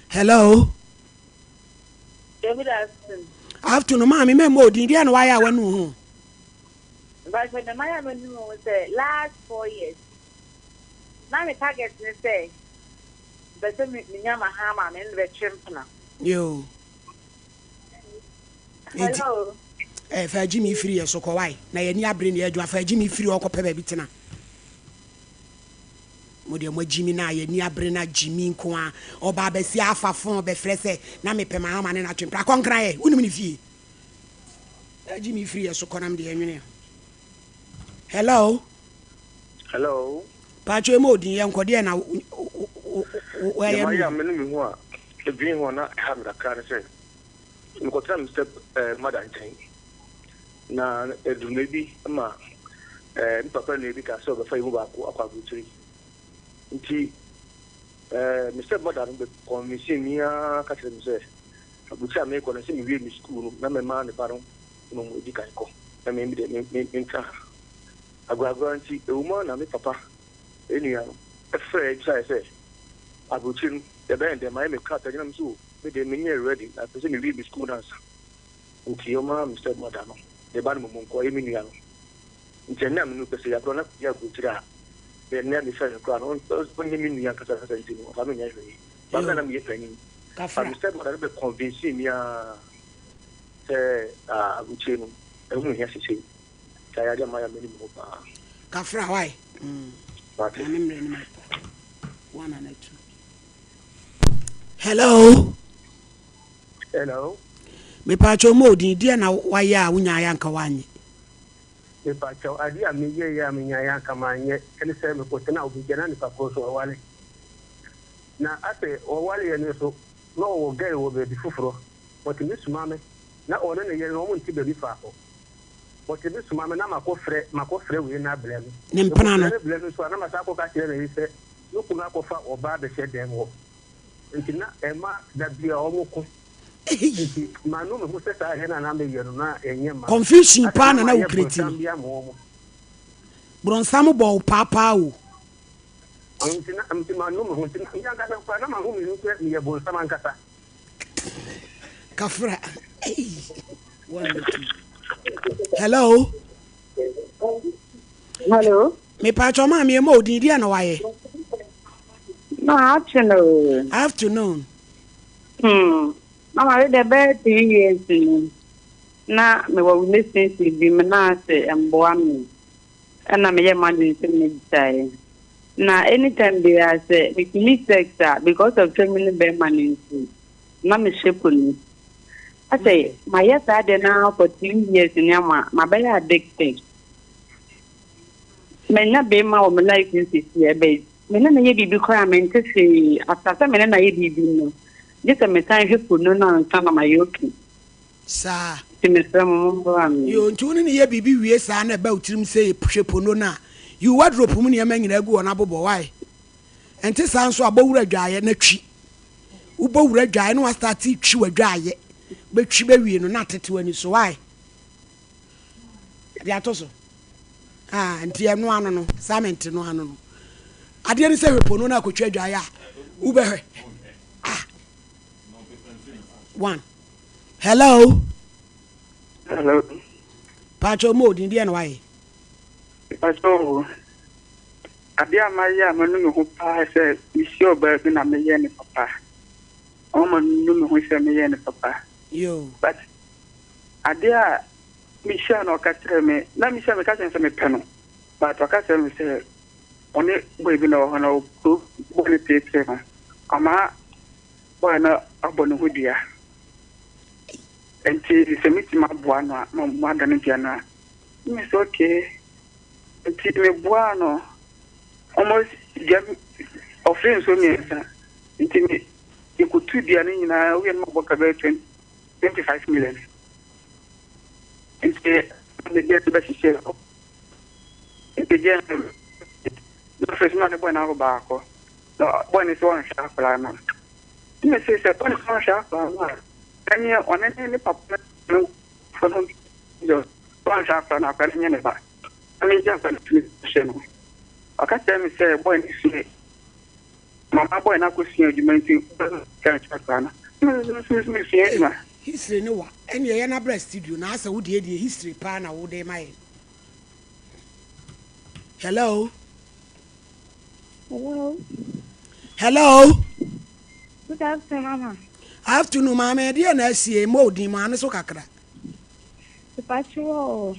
Hello. Good afternoon. Afternoon, maame mɛmmɔ odin deɛ na wayɛ a wanu ho. Mpakyɛ deɛ mayɛ a manu ho sɛ last 4 years na me target ne sɛ mpɛ sɛ menya maha ma me ne bɛtwe mpena. Yo. Hello. Eh, fa agyi mi firi yɛ so kɔ wae na yɛni abere ne yɛadwuma fa agyi mi firi hɔ kɔpɛ baabi tena. Mo deɛ mo agyi mi na yɛni abere na gyi mi nko a ɔba abɛsi afa fon bɛfrɛ sɛ na mepɛ mahama ne natwe mpena kɔnkran yɛ wonim ne fie. Agyi mi firi yɛ so kɔ nam deɛ nwene. Hello. Hello. Paatwo emu odin yɛ nkɔ deɛ na wɔyɛ no. Yɛ a mene me ho a edwin ho na ɛha me kakra ne sɛ mekɔtena me step mother nkyɛn na aduruma bi ma me papa nua bi ka sɛ ɔbɛfa yi mu baako akɔ aburokyiri nti me step mother no bɛ convince me ara ka kyerɛ me sɛ aburokyiri a mekɔ no sɛ mewie me sukuu no na mɛma ne ba no mmom edi kan kɔ na me de me me mentena ha. Agoragora nti, ɛwɔ mu ara na me papa nua no frɛɛ bisaeɛ sɛ, Aburokyire no, yɛbɛyɛ no dɛn? Mayɛ me krataa nyinaa. Mese, Oh, me deɛ menyɛɛ ready, na mepɛ sɛ mewie me sukuu no ansa. Nti ɔmaa me step mother no ne ba no mmom nkɔ, ɔyɛ me nua no. Nti ɛnnɛ a me ne wo kasa yi, aberɛ a na kɔdi aburokyire a, me ɛnnɛ a mefrɛ no koraa no, ɔnyɛ me nua ankasa ankasa nti no, ɔmfa me nyɛ hwee. But me na na meyɛ panin. But me step mother no bɛ convince me ara sɛ aburokyire no, ɛho nhia seesei. Saa yɛ adeɛ a mayɛ a m'ani mu hɔ paa. Kafra why? Mm. Mate. Nyame mmerɛ no mɛkɔ. One and two. Hello. Hello. Mepaakyɛw ma odin deɛ na wayɛ a wonyaeɛ anka wanyɛ. Mepaakyɛw adeɛ a meyɛeɛ a menyaeɛ anka manyɛ ɛne sɛ mekɔtena obi nkyɛn na nipa korɔ so wawale na afei ɔwaleɛ no nso na ɔwɔ girl wɔ baabi foforɔ ɔtumi soma me na ɔne ne yere no wɔn nte baabi faako. Wɔtumi soma me na makɔ frɛ makɔ frɛ wei no abrɛ no. Ne mpena no. Mekɔfrɛ no brɛ no nso a, na masan akɔka akyerɛ ne yere sɛ me kunu akɔfa ɔbaa abɛhyɛ dan mu hɔ. Nti na ɛma da biara wɔko. Nti manu me ho sɛ saa adeɛ no a na meyɛ no na ɛnyɛ mma me. Confusion Afei paa na na na wo mayɛ create no. bronsam bi ama wɔn. Bronsam bɔ wo paa paa o. Nti na nti manu me ho. Nti me ankasa koraa na mahu me ho sɛ meyɛ bronsam ankasa. Kafra. Hey. One, two. Hello. Hello. Me pa cho ma me mo odin dia na waye. Ma afternoon. Afternoon. Mama we the best 3 years ni. Na me wɔ relationship bi me na ase mboa me. Ɛna meyɛ m'adwene sɛ megyae. Na anytime biara sɛ metumi sex a because of sɛ me ne bɛrima no nti na mehyɛ poni. Asɛ mayɛ saa deɛ na for 3 years ni ama mabɛyɛ addicted. Manya bɛrima wɔ me life mu sisi ɛbɛ me ne no yɛ biribi koraa mente hwee after sɛ me ne no ayɛ biribi no gye sɛ mesan hwɛ pono no ansa na mayɛ okay. Saa. Nti mesrɛ mo mommoa me. Yoo, nti wo ne no yɛ biribi wie saa na ɛba wo tirim sɛ hwɛ pono no a, yi wo wardrobe mu nneɛma nyinaa gu hɔ na bobɔ, why? Ɛnte saa nso a, bɔ wura dwaeɛ na twi. Wobɔ wura dwaeɛ na wastarte twi w'adwaeɛ. Bɛtwi bɛwie no na atete w'ani so, why? De ato so. Ah, nti ɛno ano no, saa mente no ano no. Adeɛ ne sɛ hwɛ pono no akɔtwi adwaeɛ a, wobɛhwɛ. Ah. One. Hello. Hello. Pacho mo odin deɛ na wayɛ. Pacho, adeɛ a mayɛ a manu me ho paa sɛ mehyia ɔbaa bi na meyɛ ne papa. Ɔma menu me ho sɛ meyɛ ne papa. Yo. But adeɛ a mehyia no ɔka kyerɛ me, na mehyia meka kyerɛ no sɛ mepɛ no. But ɔka kyerɛ me sɛ ɔne boy bi na ɔwɔ hɔ na ɔbɔ ne teetee no. Ama boy no abɔ ne ho dua. Nti sɛ metumi aboa no a, na ɔmo ada no dua no a. Me sɛ okay. Nti meboaa no almost dua ɔfrɛ nsuo mmiɛnsa. Nti me yɛkɔtu dua no nyinaa woyɛ no mabɔ ka bɛyɛ 25 million. Nti mede dua no bɛhyehyɛ hɔ. Nti gye na afei so na ne boy no akɔ baako. Na boy no sɛ ɔnhwɛ akwadaa no. Ɛna mese sɛ boy no sɛ ɔnhwɛ akwadaa no a, ɛneɛ ɔne ne ne papa no fo no yɛ ɔnhwɛ akwadaa no, akwadaa no nyɛ ne ba. Na megye akwadaa no tumi hwɛ no. Ɔka kyerɛ me sɛ boy no sue mama boy no akɔsua adwuma nti kyerɛ akwadaa no. Na me nso nso mesua adwuma. History ne wa ɛne ɛyɛ na bra studio na asɛ wo deɛ deɛ history paa na wo de ma yɛn. Hello. Hello. Hello. Good afternoon, mama. Afternoon, maame. Deɛ na asie mo odin mo ano so kakra. Mepakyɛw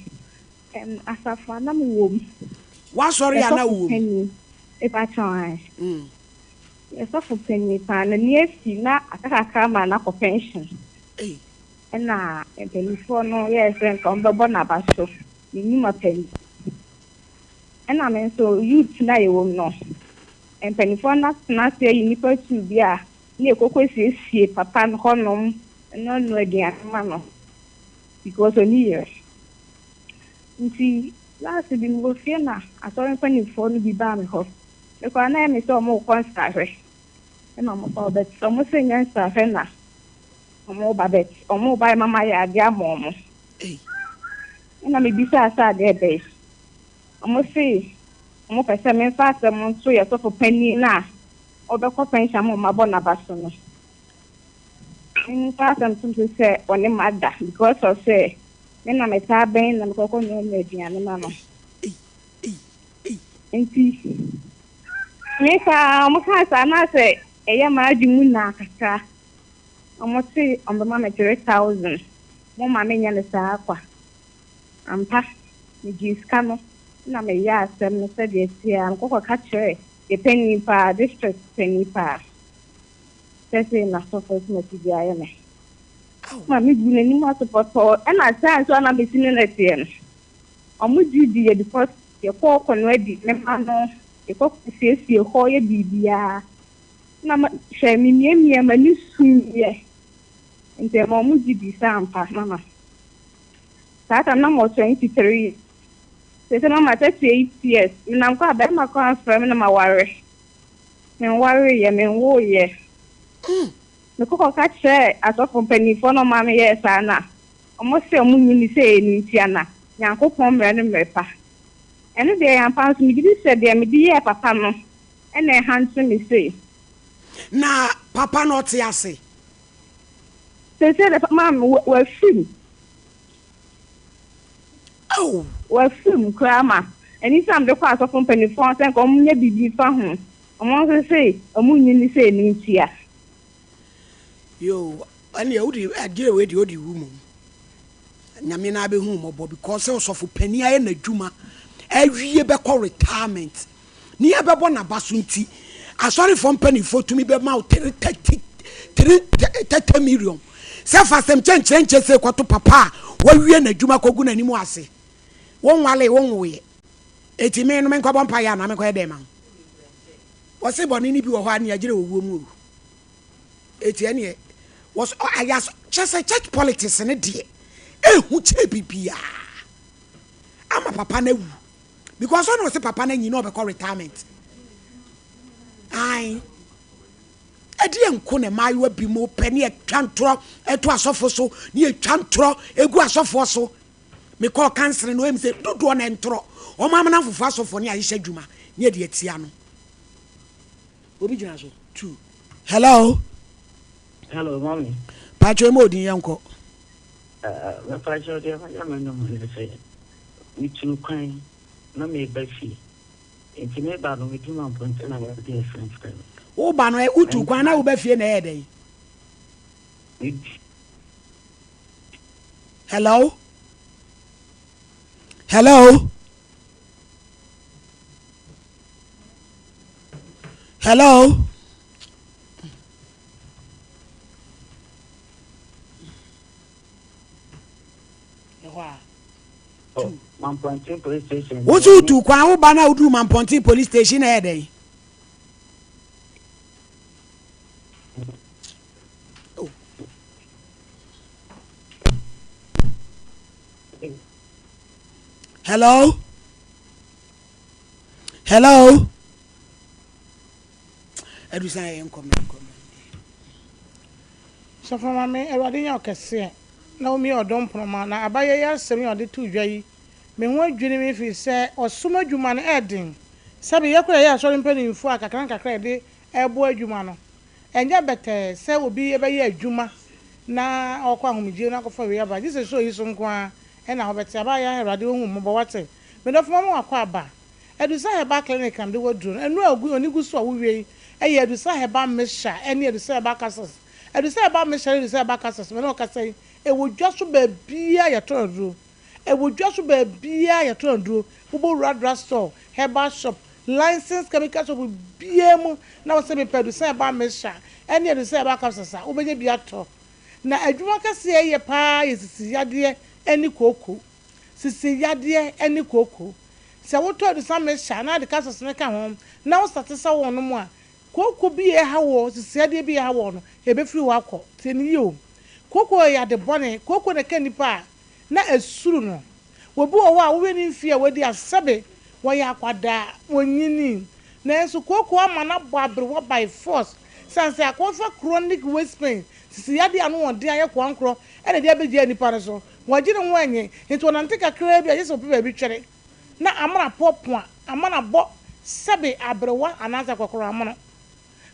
um, asafo a na mewɔ mu. W'asɔre a na wowɔ mu. Mepakyɛw ae. Yɛ sɔfo panyin paa no ni afi na aka kakra ma no akɔ pension. Ɛna mpanimfoɔ no yɛɛ sɛ nka wɔbɛbɔ n'aba so ne nnwuma pa nti. Ɛna me nso youth no a yɛwɔ mu no, mpanimfoɔ no atena ase ayi nnipa tu bi a ne yɛkɔkɔ siesie papa no hɔnom na ɔnoa aduane ma no because ɔnni yere. Nti last bi mewɔ fie na asɔre mpanimfoɔ no bi baa me hɔ. Me koraa na ɛyɛ me sɛ wɔrekɔ nsrahwɛ ɛna wɔba hɔ but wɔn sɛ nyɛ nsrahwɛ na wɔreba but wɔreba ma mayɛ adeɛ ama wɔn. Ɛna mebisaa sɛ adeɛ bɛn? Wɔse wɔpɛ sɛ memfa asɛm nto yɛn sɔfo panin no a ɔbɛkɔ pension ama wɔabɔ n'aba so no. Memfa asɛm nto so sɛ ɔne m'ada because of sɛ me na metaa bɛn na mekɔkɔ noanoa aduane ma no. Nti me saa wɔkaa saa na sɛ ɛyɛ m'adwene mu naa kakra. Wɔse wɔbɛma me 3000 momma menyɛ no saa kwa. Ampa, megyee sika no na meyɛɛ asɛm no sɛdeɛ ɛteɛ ara. Mekɔ kɔka kyerɛɛ yɛn panin paa, district panin paa, sɛ sei na sɔfo Asumasi bi ayɛ me. Ma meguu n'anim ase pɔtɔɔ. Ɛna saa nso a na mesi ne no teɛ no, wɔn gye diiɛ because yɛkɔɔ kɔnoa di me ma no, yɛkɔ siesie hɔ, yɛ biribiara. Na hwɛ, memiamia m'ani suiɛ. Nti ɛma wɔn gye dii sɛ ampa, mama. Saa time na mewɔ 23 years. Seesei mama 38 years. Menam kɔ a bɛrima koraa mfrɛ me na maware. Menwareeɛ, menwoeɛ. Mekɔ kɔka kyerɛɛ asɔfo mpanimfoɔ na wɔmaa meyɛɛ saa no a, wɔse wɔnnye nni sɛ ɛyɛ ɛno ntia na Nyankopɔn mmerɛ ne mmerɛ pa. Ɛno deɛ ɛyɛ ampa nso megye di sɛ deɛ mede yɛɛ papa no na ɛhante me sei. Na papa no ɔte ase? Seesei deɛ maame wafiri mu. Oh. Wafiri mu koraa ma ɛno nti na mede kɔ asɔfo mpanimfoɔ hɔ sɛ nka wɔnyɛ biribi mfa ho. Wɔn nso se wɔnnye nni sɛ ɛno ntia. Yoo, ɛnneɛ wode adeɛ wei deɛ wode wu mmom. Nyame no abɛhu wo mmɔbɔ because sɛ ɔsɔfo panin ayɛ n'adwuma awie bɛkɔ retirement ne yɛbɛbɔ n'aba so nti asɔrefoɔ mpanimfoɔ tumi bɛma wo 330 330 million sɛ fa asɛm kyɛnkyerɛnkyɛ sɛ kɔto papa a wawie n'adwuma kɔgu n'anim ase wonwale wonwoeɛ eti me no menkɔbɔ mpaeɛ anaa menkɔyɛ dɛn ma wo wɔse bɔne no bi wɔ hɔ a ne agyere owuo mu o Eti ɛneɛ wɔs ayɛ as kyerɛ sɛ church politics ne deɛ ehu kyɛ bibiaa ama papa no awu because ɔna ɔse papa no anyi na ɔbɛkɔ retirement ae ɛdeɛ nko na mmaayewa bi mo pɛ ne yɛtwa ntorɔ ɛto asɔfo so ne yɛtwa ntorɔ egu asɔfoɔ so mekɔɔ kansere no ɛm sɛ dodoɔ na ntorɔ wɔn amena fofoɔ asɔfoɔ ne ahyehyɛ adwuma ne yɛde atia no Obi gyina so. Tu. Hello. Hello, mommy. Pacho emu odin yɛn kɔ. Mepacho deɛ manya m'anum ne sɛ metu kwan na meba fie nti meba no medu Mampɔnten na mede afirafira me. Woba no wotu kwan na woba fie na ɛyɛ dɛn? Hello. Hello. Hello. Wosi wotu kwan wo ba na woduru Mampɔnten police station na ɛyɛ dɛn? Oh. Hello. Hello. Adusan yɛ nkɔ mmra nkɔ mmra. Sɔfo Maame, Awurade nyɛ wo kɛseɛ na ɔmmue ɔdom pono ma na abayɛ yi asɛm yi a ɔde too dwa yi me ho adwiri me firi sɛ ɔsom adwuma no ɛɛden sɛbe yɛ koraa yɛyɛ asɔre mpaninfoɔ a kakra nkakra yɛde ɛɛboa adwuma no ɛnyɛ bɛtɛɛ sɛ obi bɛyɛ adwuma na ɔɔkɔ ahomegyeɛ no akɔfa wei aba gye sɛ show yi so nko ara ɛna wobɛte abayɛ Awurade ɔhu wo mmɔbɔ wate me dɔfo mama wakɔ aba Adusa Herbal Clinic na mede wo aduro no. Nnuro a ogu oni gu so a wowie yi yɛ Adusa Herbal Mixture ne Adusa Herbal Capsules. Adusa Herbal Mixture ne Adusa Herbal Capsules, me ne wo kasa yi, ɛwɔ dwa so baabiara a yɛtɔn aduro. Ɛwɔ dwa so baabiara a yɛtɔn aduro. Wobɔ wura drug store, herbal shop, licensed chemical shop biara mu na wo sɛ mepɛ Adusa Herbal Mixture ne Adusa Herbal Capsules a, wobɛnya bi atɔ. Na adwuma kɛseɛ a ɛyɛ pa ara yɛ sisi yadeɛ ne kooko. Sisi yadeɛ ne kooko. Sɛ wotɔ adusa mixture na ade capsules no ka ho na wo starte sɛ wonom a, kooko bi a ɛha woɔ, sisi yadeɛ bi a ɛha woɔ no, ɛbɛfiri hɔ akɔ. Tie no yie o. Kooko yɛ ade bɔne. Kooko na ɛka nnipa a na ɛsuru no. Obi wɔ hɔ a wohwɛ ne mfeɛ a wadi a sɛbe wɔyɛ akwadaa, wɔnyinii. Nanso kooko ama no abɔ aberewa by force. Sane sɛ akɔfa chronic waist pain, sisi yadeɛ a ano wɔ den ayɛ koankorɔ na ɛde abɛgyaa nnipa no so. Wɔgye ne ho annye, enti ɔnante kakraa bi a, gye sɛ ɔpɛ baabi twɛre na amena poapoa, amena bɔ sɛbe aberewa anaasɛ akɔkoraa amono.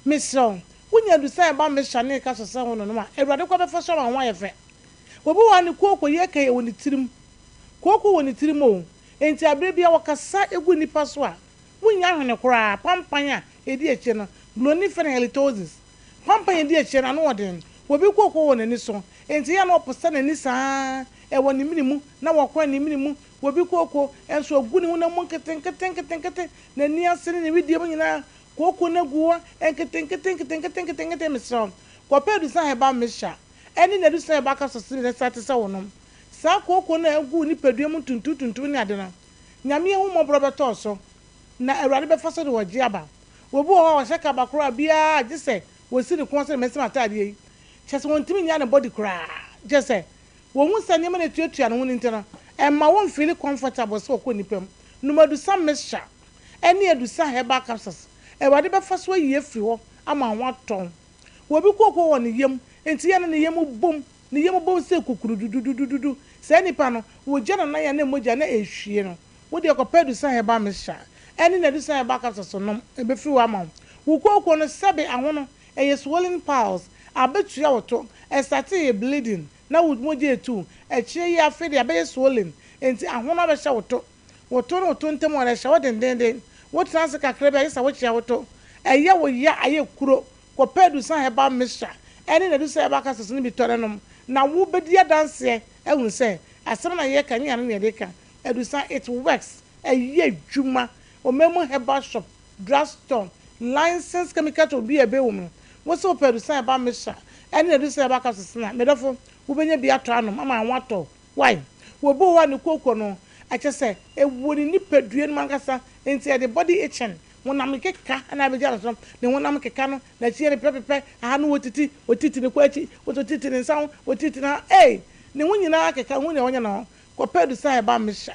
Mesrɛ wo, wonya adu sɛ ɛba Mesha ne ka so sɛ ho nonom a, Awurade kwan bɛfa so ama wo ho ayɛ fɛ. Obi wɔ hɔ a ne kooko yɛ kɛn wɔ ne tirim. Kooko wɔ ne tirim o, enti aberɛ biara ɔkasa gu nnipa so a, wonnya hwene koraa, pampan a ɛdi akyire no, Glonifene halitosis, Pampan a edi akyire no, ano wɔ den. Obi kooko wɔ n'ani so, enti ɛyɛ a na ɔposa n'ani saa ara, ɛwɔ ne mene mu, na wakora ne mene mu. Obi kooko nso, agu ne honam mu nketenkete nketenkete, n'ani ase ne ne wedeɛ mu nyinaa, kooko no agu hɔ nketenkete nketenkete nketenkete. Mesrɛ wo, kɔpɛ Adusan Herbal Mixture ne N'Adusan Herbal Capsules no bi na starte sɛ wonom. Saa kooko no a agu wo nipadua mu tuntum tuntum ne ade no, Nyame ahummɔborɔ bɛtɔ wo so, na Awurade bɛfa so de ɔgyeɛ aba. Obi wɔ hɔ a ɔhyɛ kaba koraa biara gye sɛ wɔsi ne kɔn sɛ mɛsi m'ataadeɛ yi. Kyerɛ sɛ wɔntumi nnya ne body koraa. Kyerɛ sɛ wɔhu sɛ nneɛma no atuatua ne ho no nti no, ɛmma wɔnfeeli comfortable sɛ wɔkɔ nnipa mu. Nom Adusa mixture ne Adusa herbal capsules. Awurade bɛfa so ayi afiri hɔ ama wo ho atɔ wo. Obi kooko wɔ ne yam nti yɛ na ne yam bom, ne yam bom sɛ kukurudududududu. Saa nipa no, wɔgya ne nan a na mogya na ɛrehwie no. Wo deɛ kɔpɛ adusa herbal mixture ɛne n'adusa herbal capsules nom, ɛbɛfiri hɔ ama wo. Wo kooko no sɛbe ahono, ɛyɛ swollen piles, abɛtua wo to, ɛstate yɛ bleeding na wo mogya ɛtu, akyire yi afei deɛ abɛyɛ swollen, enti ahono abɛhyɛ wo to, wo to ne wo to ntam hɔ no ɛhyɛ hɔ dendeenden, wo tena ase kakra bi a gye sɛ wokyea wo to, ɛyɛ wo ya ayɛ kuro, kɔpɛ adusa herbal mixture ɛne n'adusa herbal capsules no bi tɔ na nom, na wo bɛdi adanseɛ ahunu sɛ asɛm no a yɛreka nyɛ ano na yɛde reka. Adusa it works ɛyɛ adwuma ɔman mu herbal shop drug store licensed chemical shop bi a ɛbɛn wo mu no wo se wopɛ adusa herbal mixture ɛne adusa herbal capsules no a medɔfo wobɛnya bi atɔ anom ama ho atɔ wo wai obi wɔ hɔ a ne kooko no ɛkyɛ sɛ ɛwɔ ne nipadua no mu ankasa nti ɛde body itching honam keka na abɛgya no so ne honam keka no n'akyi yɛ no pɛpɛpɛ aha no wɔtiti wɔtiti ne kɔ akyi wɔtiti ne nsa ho wɔtiti ne ha ei ne ho nyinaa keka ho nea wɔnyɛ ne ho Kɔpɛ adusa a ɛba Mesha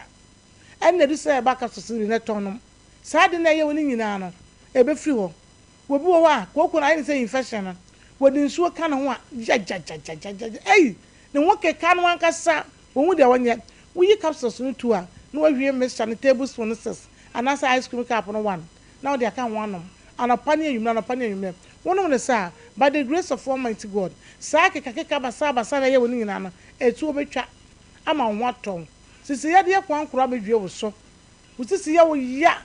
ne adusa a ɛba Kasos bi na tɔn nom. Saa ade no a ɛyɛ wo no nyinaa no, ɛbɛfiri hɔ. Obi wɔ hɔ a, kooko no ayɛ no sɛ infection no, wɔde nsuo ka ne ho a, gyagyagyagyagya, ei! Ne ho keka no ankasa, ɔnhu deɛ ɔnyɛ. Woyi capsules no tu a, na woahwie Mesha no tablespoon no six anaasɛ ice cream cup no one na wode aka ho anom anɔpa ne anwummerɛ, anɔpa ne anwummerɛ. Wonom no saa a, by the grace of Almighty God, saa kekakeka basabasa no a ɛyɛ wo no nyinaa no, ɛtuo bɛtwa. ama wo ho atɔ wo. Sisi yadeɛ koankoro abɛdwie wo so. Wo sisi yɛ wo ya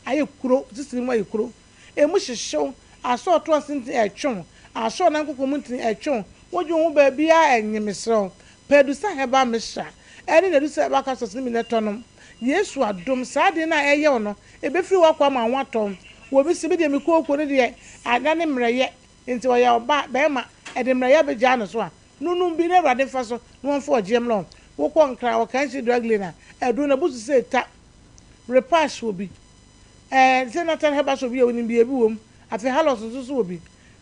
ayɛ kuro, wo sisi no mu ayɛ kuro. Ɛmu hyehye wo, asɔɔto ase ntini ɛretwe wo, asɔɔ nan koko mu ntini ɛretwe wo, wodwe wo ho baabiara ɛnye, mesrɛ wo, pɛ Adusa Herbal Mixture ɛne N'Adusa Herbal Capsules no bi na tɔ nom. Yesu adom, saa adeɛ no a ɛreyɛ wo no, ɛbɛfiri hɔ akɔ ama wo ho atɔ wo. Obi se, me deɛ me kooko no deɛ, adane mmerɛyɛ, nti ɔyɛ ɔbaa, barima, ɛde mmerɛyɛ abɛgyaa ne so a, Nonom bi na Awurade mfa so na wɔmfa ɔgyeɛ mmrɛ wo. Wokɔ Nkran wɔ Kanshi Drug Lane a, aduro no abu so sɛ ta. Repash wɔ bi. Ɛɛ sɛ Nathan Herbal Shop bi a wonim bi, ebi wɔ mu. Afei Hallos nso so wɔ bi.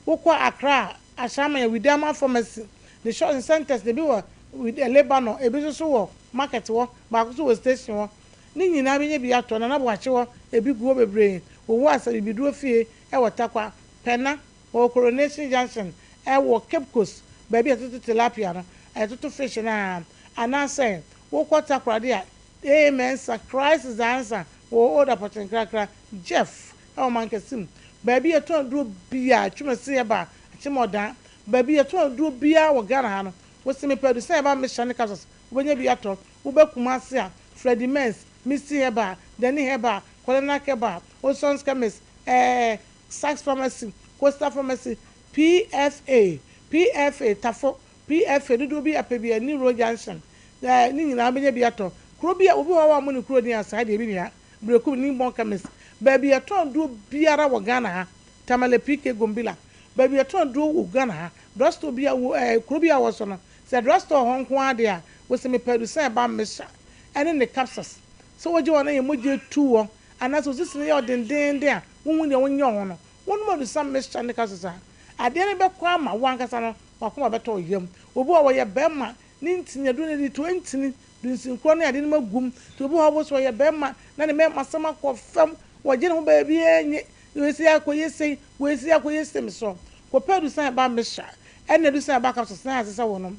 Wokɔ Accra a, Ashaiman yɛ Widama Pharmacy. Ne shop ne centres no, ebi wɔ Wid Lebanon, ebi nso so wɔ market hɔ, baako nso wɔ station hɔ. Ne nyinaa bɛnya bi atɔ. Nana Boakye hɔ, ebi gu hɔ bebree. Wowɔ Asabibiduro fie wɔ Tarkwa, Pɛna. Wɔwɔ Coronation Junction wɔ Cape Coast, baabi a yɛtoto tilapia no, yɛtoto fish no ara. Anaasɛ wokɔ Takoradi a, AA Mensah, Christ is the Answer wɔ Old Apɔkyenkrakra, Jeff wɔ Mankasim, baabi a yɛtɔn aduro biara, Twumasi Herbal, Akyemɔdan, baabi a yɛtɔn aduro biara wɔ Ghana ha no, wose mepɛ adusan ɛba Mehya ne Capsules, wobɛnya bi atɔ. Woba Kumasi a, Freddie Mens, Misty Herbal, Danny Herbal, Kolenak Herbal, Oson's Chemist, ɛɛ Saks Pharmacy, Coastal Pharmacy, PFA, PFA, Tafo, PFA, dodoɔ bi apɛ bi a, New Road Junction, ɛɛ ne nyinaa wobɛnya bi atɔ. Kuro bi a, obi wɔ hɔ a wɔmmɔ ne kuro din a, saa deɛ ebi nni ha. Berekum, Newborn Chemist, baabi a yɛtɔn aduro biara wɔ Ghana ha, Tamale PK Gombila, baabi a yɛtɔn aduro wɔ Ghana ha, drugstore bi a wɔ ɛɛ kuro bi a wɔ so no, sɛ drugstore hɔ nko ara deɛ a, wose mepɛ adusan ɛba Mehya ɛne ne capsules. Sɛ wogye wɔn na yɛn mogya tu wɔ anaasɛ wo sisi no yɛ wo dendeenden a wonhu deɛ wonyɛ wo ho no, wonom adusan mixture ne capsules a, adeɛ no bɛkɔ ama wo ankasa no w'akoma bɛtɔ wo yam. Obi wɔ hɔ ɔyɛ barima, ne ntini, aduro no yɛde to ntini, dunsinkorɔ ne adeɛ no mu agu mu, nti obi wɔ hɔ nso ɔyɛ barima na ne mmarimasɛm akɔ fam, wɔgye ne ho baabiara nye, wei sei akɔyɛ sei, wei sei akɔyɛ sei, mesrɛ wo, kɔpɛ adusan ɛba mixture ɛne adusan ɛba capsules na yɛ ase sɛ wonom.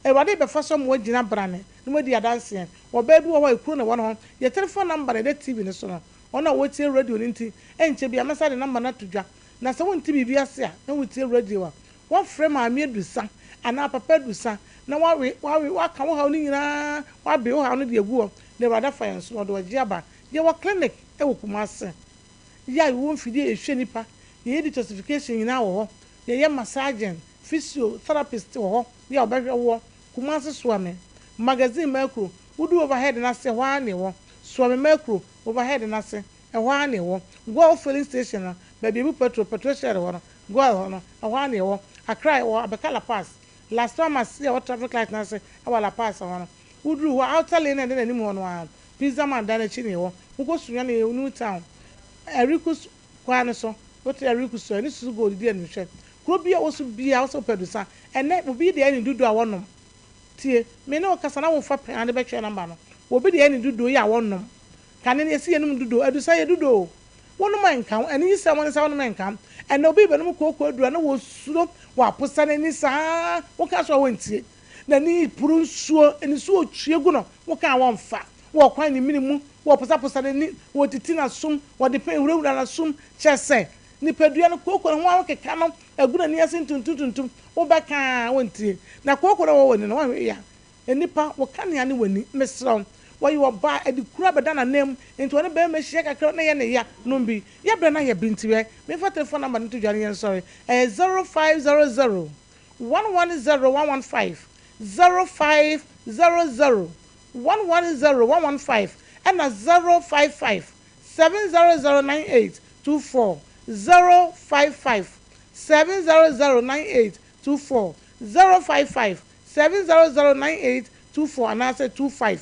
Awurade rebɛfa so ama woagyina brane na moadi adanseɛ. Ɔbaa bi wɔ hɔ a ekuro na ɛwɔ ne ho. Yɛ telephone number na ɛda TV no so no. Wɔn a wɔtie radio no nti, ɛnkyɛ biara mɛsan de number no ato dwa. Na sɛ wonte biribi ase a, na wotie radio a, woafrɛ Maame Adusa anaa Papa Adusa na woawe, woawe, woaka wo haw no nyinaa, woabe wo haw no de agu hɔ, na Awurade afa yɛn so na ɔde ɔgye aba. Yɛwɔ clinic wɔ Kumasi. Yɛ a yɛwɔ mfidie a yɛhwɛ nnipa, yɛyɛ detoxification nyinaa wɔ hɔ, yɛyɛ massaging, physio therapist wɔ hɔ yɛ a ɔbɛhwɛ woɔ. Kumasi Soame, Magazine Makuro, wodu overhead no ase ɛhɔ ara na ɛwɔ. Soame Makuro, overhead no ase, ɛhɔ ara na ɛwɔ. Goil filling station no, baabi a ebu petrol, petrol shell wɔ no, Goil hɔ no, ɛhɔ ara na ɛwɔ. Accra ɛwɔ Abeka La Paz, Las Palmas yɛ ɛwɔ traffic light no ase ɛwɔ La Paz hɔ no. Woduru hɔ a, outer lane no a ɛda n'anim hɔ no ara, Pizza Man dan no akyi na ɛwɔ. Wokɔ Sunyani ɛwɔ New Town, Erikus kwan no so, wote Erikus so a, ɛne Susu Gold di animhwɛ. Kuro bi a ɛwɔ so biara, wo sɛ wopɛ adusa. Ɛnnɛ, obi deɛ ne dodo a wɔnom. Tie, me ne wo kasa na wofa pɛn ade bɛtwerɛ number no. Obi deɛ ne dodo yi a wɔnom. Kane no yɛsi yɛnom dodo, adusa yɛ dodo o. Wonom a ɛnka ho, anigyesɛm ne sɛ wonom a ɛnka ho. Ɛnnɛ obi rebɛnom kooko aduru a na wɔsuro, wɔaposa n'ani saa, woka so a wɔntie. N'ani poro nsuo, nisuo retue gu no, woka a wɔmfa. Wɔkwan ne mene mu, wɔposaposa n'ani, wɔtiti n'asom, wɔde pɛn wurawura n'asom, kyerɛ sɛ, Nipadua no, kooko no ho ahokeka no agu n'ani ase ntuntum-tuntum, wobɛka a, wontie. Na kooko no a ɛwɔ w'ani no, woanhwɛ yie a, nnipa, wo kanea ne w'ani. Mesrɛ wo, wɔyɛ ɔbaa, ɛde kuru abɛda n'ananmu, enti ɔne barima hyia kakra na ɛyɛ no ya, nom bi. Yɛ berɛ na yɛ bi nti ɛ. Memfa telephone number no nto dwa na yɛnsɔre. Ɛyɛ 0500 110 115, 0500 110 115, ɛna 055 700 98 24 055 700 9824 055 700 9824 anaasɛ 25.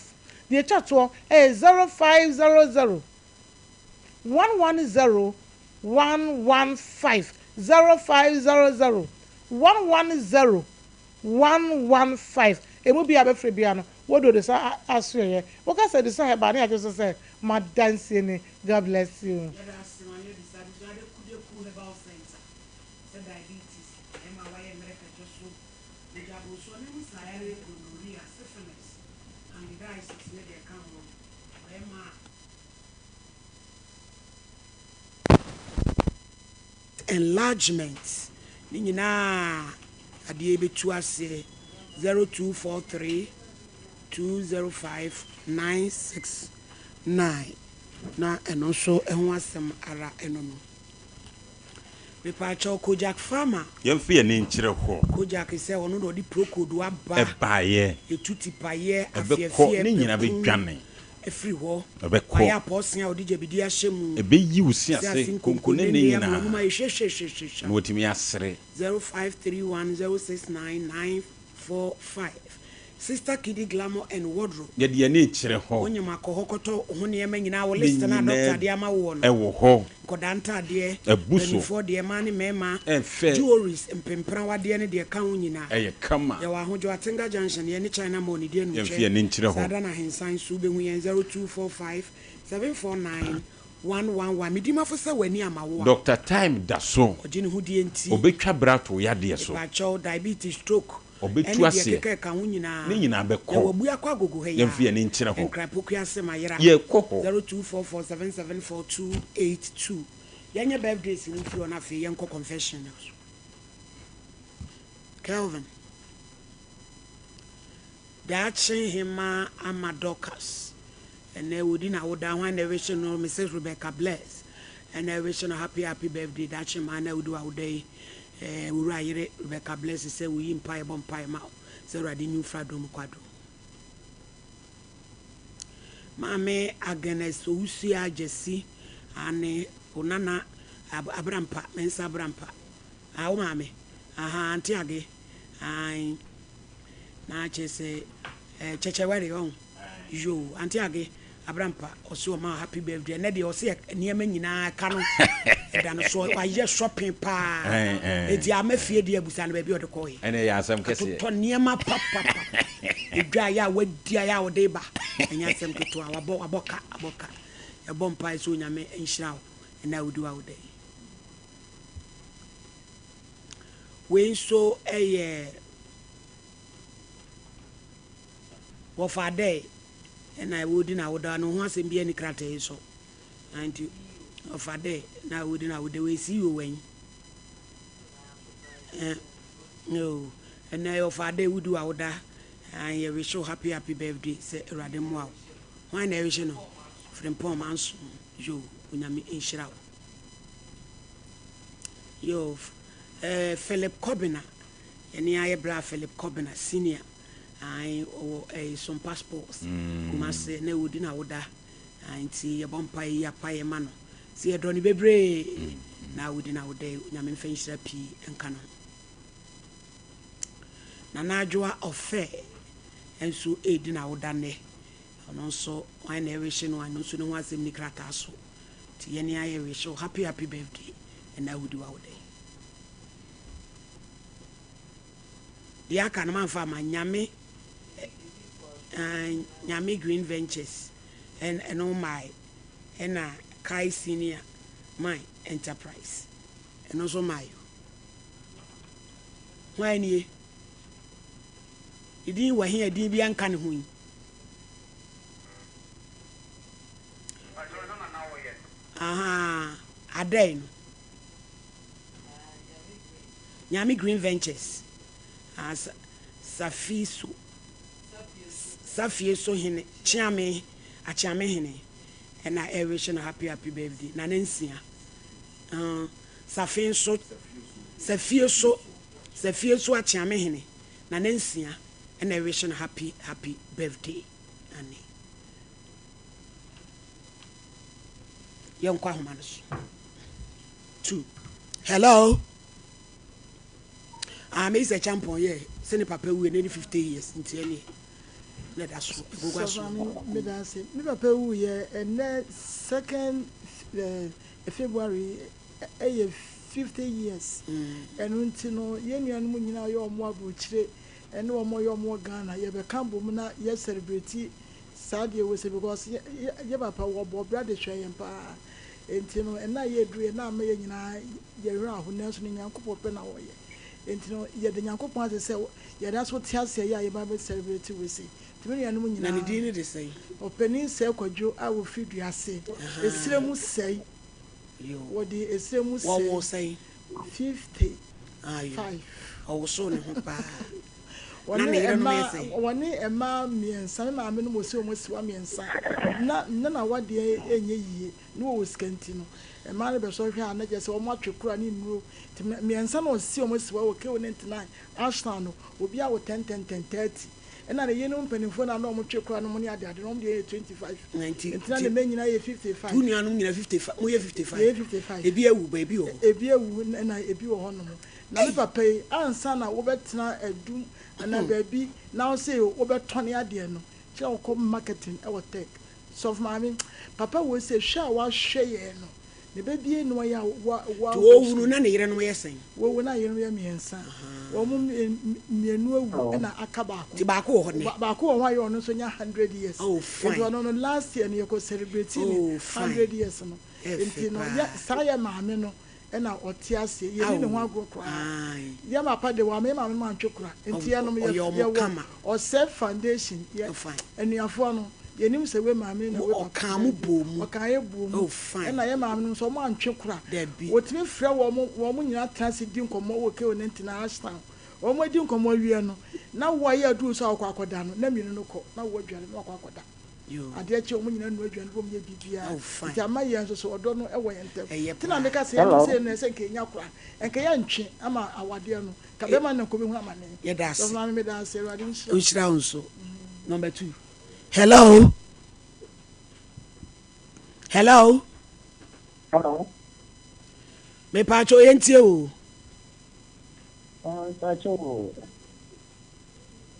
Deɛ ɛtwa toɔ yɛ 0500 110 115 0500 110 115. Ɛmu biara a bɛfrɛ biara no, wɔde Odesa asoɛeɛ. Woka sɛ Odesa Herbal ne yɛagye so sɛ m'adansie ni. God bless you. Yɛda ase ma yɛ bisa bisa ade kudeku herbal center sɛ diabetes ɛma wayɛ mmerɛ kɛtɛ so mogya borosoɔ ne ho sayare gonorrhea syphilis candidiasis ne deɛ ɛka ho ɔyɛ ma enlargement ne nyinaa adeɛ bɛtu aseɛ 0243 205 969 na ɛno nso ho asɛm ara ɛno no. Mepaakyɛw Kojak Pharma. Yɛmfa yɛn ani nkyerɛ hɔ. Kojak sɛ ɔno na ɔde Procold aba. Ɛbaeɛ. Yɛtu tipaeɛ, Ɛbɛkɔ, afeɛfeɛ, ne nyinaa pɛku bɛdwane. afiri hɔ. Ɛbɛkɔ. Wayɛ apɔɔsen a ɔde gyabidie ahyɛ mu. Ɛbɛyi wo se Se ase, ase konko ne ne nkonkonene ama nyinaa. w'anum ayɛ hwahwahwahwahwa. Na watumi asere. 0531 069 945 Sister Kiddy Glamour and Wardrobe. Yɛde yɛn ani rekyerɛ hɔ. Wonyim akɔ hɔ kɔtɔ wo ho nneɛma nyinaa, wo Ne list no a nyinaa doctor de ama woɔ no. ɛwɔ hɔ. Nkɔdaa ntaadeɛ, Abu so. mpaninfoɔ deɛ, mmaa ne mmarima, Ɛfɛ. jewelries, mpemprawadeɛ ne deɛ ɛka ho nyinaa. Ɛyɛ kama. Yɛwɔ Ahodwo, Atenga Junction, yɛne China Mall ne di Yɛmfa anumkyɛ. yɛn ani nkyerɛ Saa hɔ. da no Ahensan nso wobɛhu yɛn 0245 749. 111 Medi mafo sɛ w'ani ama wo a. Doctor Time da so. Ɔgye ne ho die nti. Ɔbɛtwa bra ato wo yadeɛ so. Mepakyɛw, diabetes, stroke, Ɔbɛtu ɛne deɛ aseɛ. ɛkeka ɛka ho nyinaa. Ne nyinaa bɛkɔ. Yɛwɔ Abuakɔ Agogo ha yi Yɛmfa ara. yɛn ani nkyerɛ hɔ. Nkran Pokuase Mayera. Yɛrekɔ hɔ. 0244 774 282 Yɛnyɛ birthdays no mfiri hɔ na afei yɛnkɔ confession no so. Kelvin. Daakye Hemaa Ama Dorcas ɛnɛ ɔdi n'awoda hwan na ɛwehye no Mrs Rebecca Bless ɛna ɛwehye no happy happy birthday Daakye Hemaa na wodi w'awoda yi eh, Owura yere Rebecca Bless sɛ woyi mpaeɛ bɔ mpaeɛ ma wo sɛ Awurade nyi wo firi adom kɔ adom mu. Maame Agnes Owusua Gyasi ane wo nana Abrampa Mensah Abrampa ah wo maame ahaa Auntie Age ae Na kyerɛ sɛ eh, kyɛkyɛ wɛre ɔn. Yoo, Auntie Age, Abrampa, ɔse ɔma wo happy birthday. Ɛnɛ deɛ ɔse nneɛma nyinaa ɛka no ɛda no so. Wayɛ shopping paa. Eti ama fie deɛ abusa no baabi a ɔde kɔɔɛ. Ɛnɛ yɛ asɛm kɛseɛ. Atotɔ nneɛma papapapa. Edwa yɛ a wadi ayɛ a ɔde ba. Ɛnyɛ asɛm ketewa. Wabɔ wabɔ ka, abɔ ka. Yɛbɔ mpae sɛ Onyame nhyira wo ɛnɛ a wodi w'awoda yi. Wei nso yɛ wɔfa dɛ na wodi n'awoda no ho asɛm biara nni krataa yi so. Na nti wɔfa dɛ na wodi n'awoda wei CEO wɛn. Eh, no, ɛnɛ wɔfa dɛ wodi w'awoda and yɛ wish you happy happy birthday sɛ Awurade mmoa wo. Hwan na ɛwish no? Frimpong Manso, yo, Onyame nhyira wo. Yo, eh, Philip Kobena, yɛne ayɛ bra Philip Kobena senior, ae, ɔwɔ eh, Sompa Sports, mm. Kumase, na ɛwɔdi na woda, ae, nti yɛbɔ mpa yi apaeɛ ma no, sɛ yɛdɔ no bebree, mm. na wodi na woda yi, Onyame mfa nhyira pii nka no ho. Nana Adwoa Ɔfɛ nso ɛredi na woda nnɛ, ɔno nso, wan na ɛrehye no, ɛno nso ne ho asɛm ni krataa so. Nti yɛne ayɛ wish wo happy happy birthday ɛnɛ a wodi w'awoda yi. Deɛ aka no mamfa ama Nyame eh, Nyame Green Ventures ɛno mmae ɛna Kai Senior Mine Enterprise ɛno nso mmae o. Hwan nie? Ne din wɔ he a din biara nka ne ho yi? Ahaa adɛn no. Nyame Green Ventures ah Safi so Safie so hene Kyeame Akyeame hene ɛna ɛrehyɛ no happy happy birthday nana nsia ah Safi nso Safie so Safie so Akyeame hene nana nsia ɛna ɛrehyɛ no happy happy birthday ane. Yɛnkɔ ahoma no so. Two. Hello. Ah, me sɛ champon yɛ sɛ ne papa wuo ne ne 50 years nti ɛne na ɛda so ɛgogo aso. Sɔfo meda ase. Me papa wu yɛ ɛnɛ second eh, February ɛyɛ 50 years. Ɛno nti no yɛn nuanom nyinaa yɛ ɔmo aburokyire ɛne ɔmo yɛ ɔmo wɔ Ghana yɛbɛka bom na yɛ celebrate Saa deɛ wɔ sɛ because yɛ yɛ papa wɔ bɔ bra de hwɛ yɛn paa nti no ɛna yɛ duru yɛ na ama yɛ nyinaa yɛ werɛ aho nanso no Nyankopɔn pɛ na ɔyɛ nti no yɛ da Nyankopɔn ase sɛ yɛ da so te aseɛ yɛ a yɛ ba bɛ celebrate wɔ sei nti me nuanom Na ne nyinaa din ne de sɛn? Ɔpanin Sɛɛ Kwadwo a wɔfiri Duase Esire mu Sɛe Yoo. wɔde Esire mu Wɔwoo Sɛe sɛn? 55. Ah yoo. Ɔwosoo ne ho paa. Na Wɔne ne yerenom mmaa yɛ sɛn? wɔne mmaa mmiɛnsa, me maame nom wɔsi wɔn asiwa mmiɛnsa. Na na n'awadeɛ nyɛ yie, na wɔwɔ sika nti no, mmaa no bɛsɔ hwɛ a na kyerɛ sɛ wɔn atwe kora ne nnuro. Nti mmiɛnsa na ɔsi wɔn asiwa wɔ KO 99 Ashtown no, obiara wɔ 10 10 10 30. Ɛna ne yerenom mpanimfoɔ no a na wɔtwe kora nom ne adeade no, wɔn deɛ yɛ 25. Na nti Nti na ne mma nyinaa yɛ 55. Wo nuanom nyinaa 55, moyɛ 55? Yɛyɛ 55. Ebi awu, ba ebi wɔ hɔ? Ebi awu na ebi wɔ hɔnom. Na me papa yi, ansa na wobɛtena adum anaa baabi na wose wobɛtɔne adeɛ no, kyerɛ wokɔ marketing wɔ tech. Sɔfo maame, papa wei sɛ hwɛ a wahwɛ yɛn no, Ne ba bie na ɔyɛ a wa wa. Nti ɔwu no na ne yerenom yɛ sɛn? Wɔwu na yerenom yɛ mmiɛnsa. Wɔn mmienu awu ɛna aka baako. Nti baako wɔ hɔ nnɛ? Baako wɔ hɔ a yɛ ɔno nso nya 100 years. Oh fine. Nti ɔno no last year no yɛkɔ celebrate ne 100 years no. Ɛfɛ Nti no paa. yɛ saa yɛ maame no ɛna ɔte aseɛ. Yɛnni ne ho Ao agorɔ koraa. ae. Yɛ papa de wama yɛ maame no antwe kora. Nti yɛnom yɛ Ɔyɛ ɔmo yɛwɔ kama. Ɔsɛe foundation yɛ Oh fine. anuafoɔ no yɛnim sɛ wei maame na Mo wei papa ɔkaa mo daabi bɔɔ mu. ɔkaa yɛ bɔɔ mu Oh fine. ɛna yɛ maame nom nso ɔmo antwe kora Dabi. wɔtumi frɛ wɔn wɔn nyinaa tena ase di nkɔmmɔ wɔ keo ne ntena ashtown wɔn adi nkɔmmɔ awie no na wo a yɛ aduru so a wokɔ akɔda no na mmienu no kɔ na wo adware na wakɔ akɔda Yoo. adeɛ kye wɔn nyinaa nua aduane bom yɛ biribiara Oh fine. nti ama yɛn nso so ɔdɔ no ɛwɔ yɛn ntam Ɛyɛ nti na paa. meka sɛ yɛnom Hello. sei no ɛsɛ nka yɛnya kora nka yɛntwe ama awadeɛ no Ka bɛma na kɔbɛhunu amane. Yɛda ase. Sɔfo maame meda ase awurade nhyira wo. Nhyira wo nso. Number 2. Hello. Hello. Hello. Mepaakyɛ yɛntie o. Mepaakyɛ o.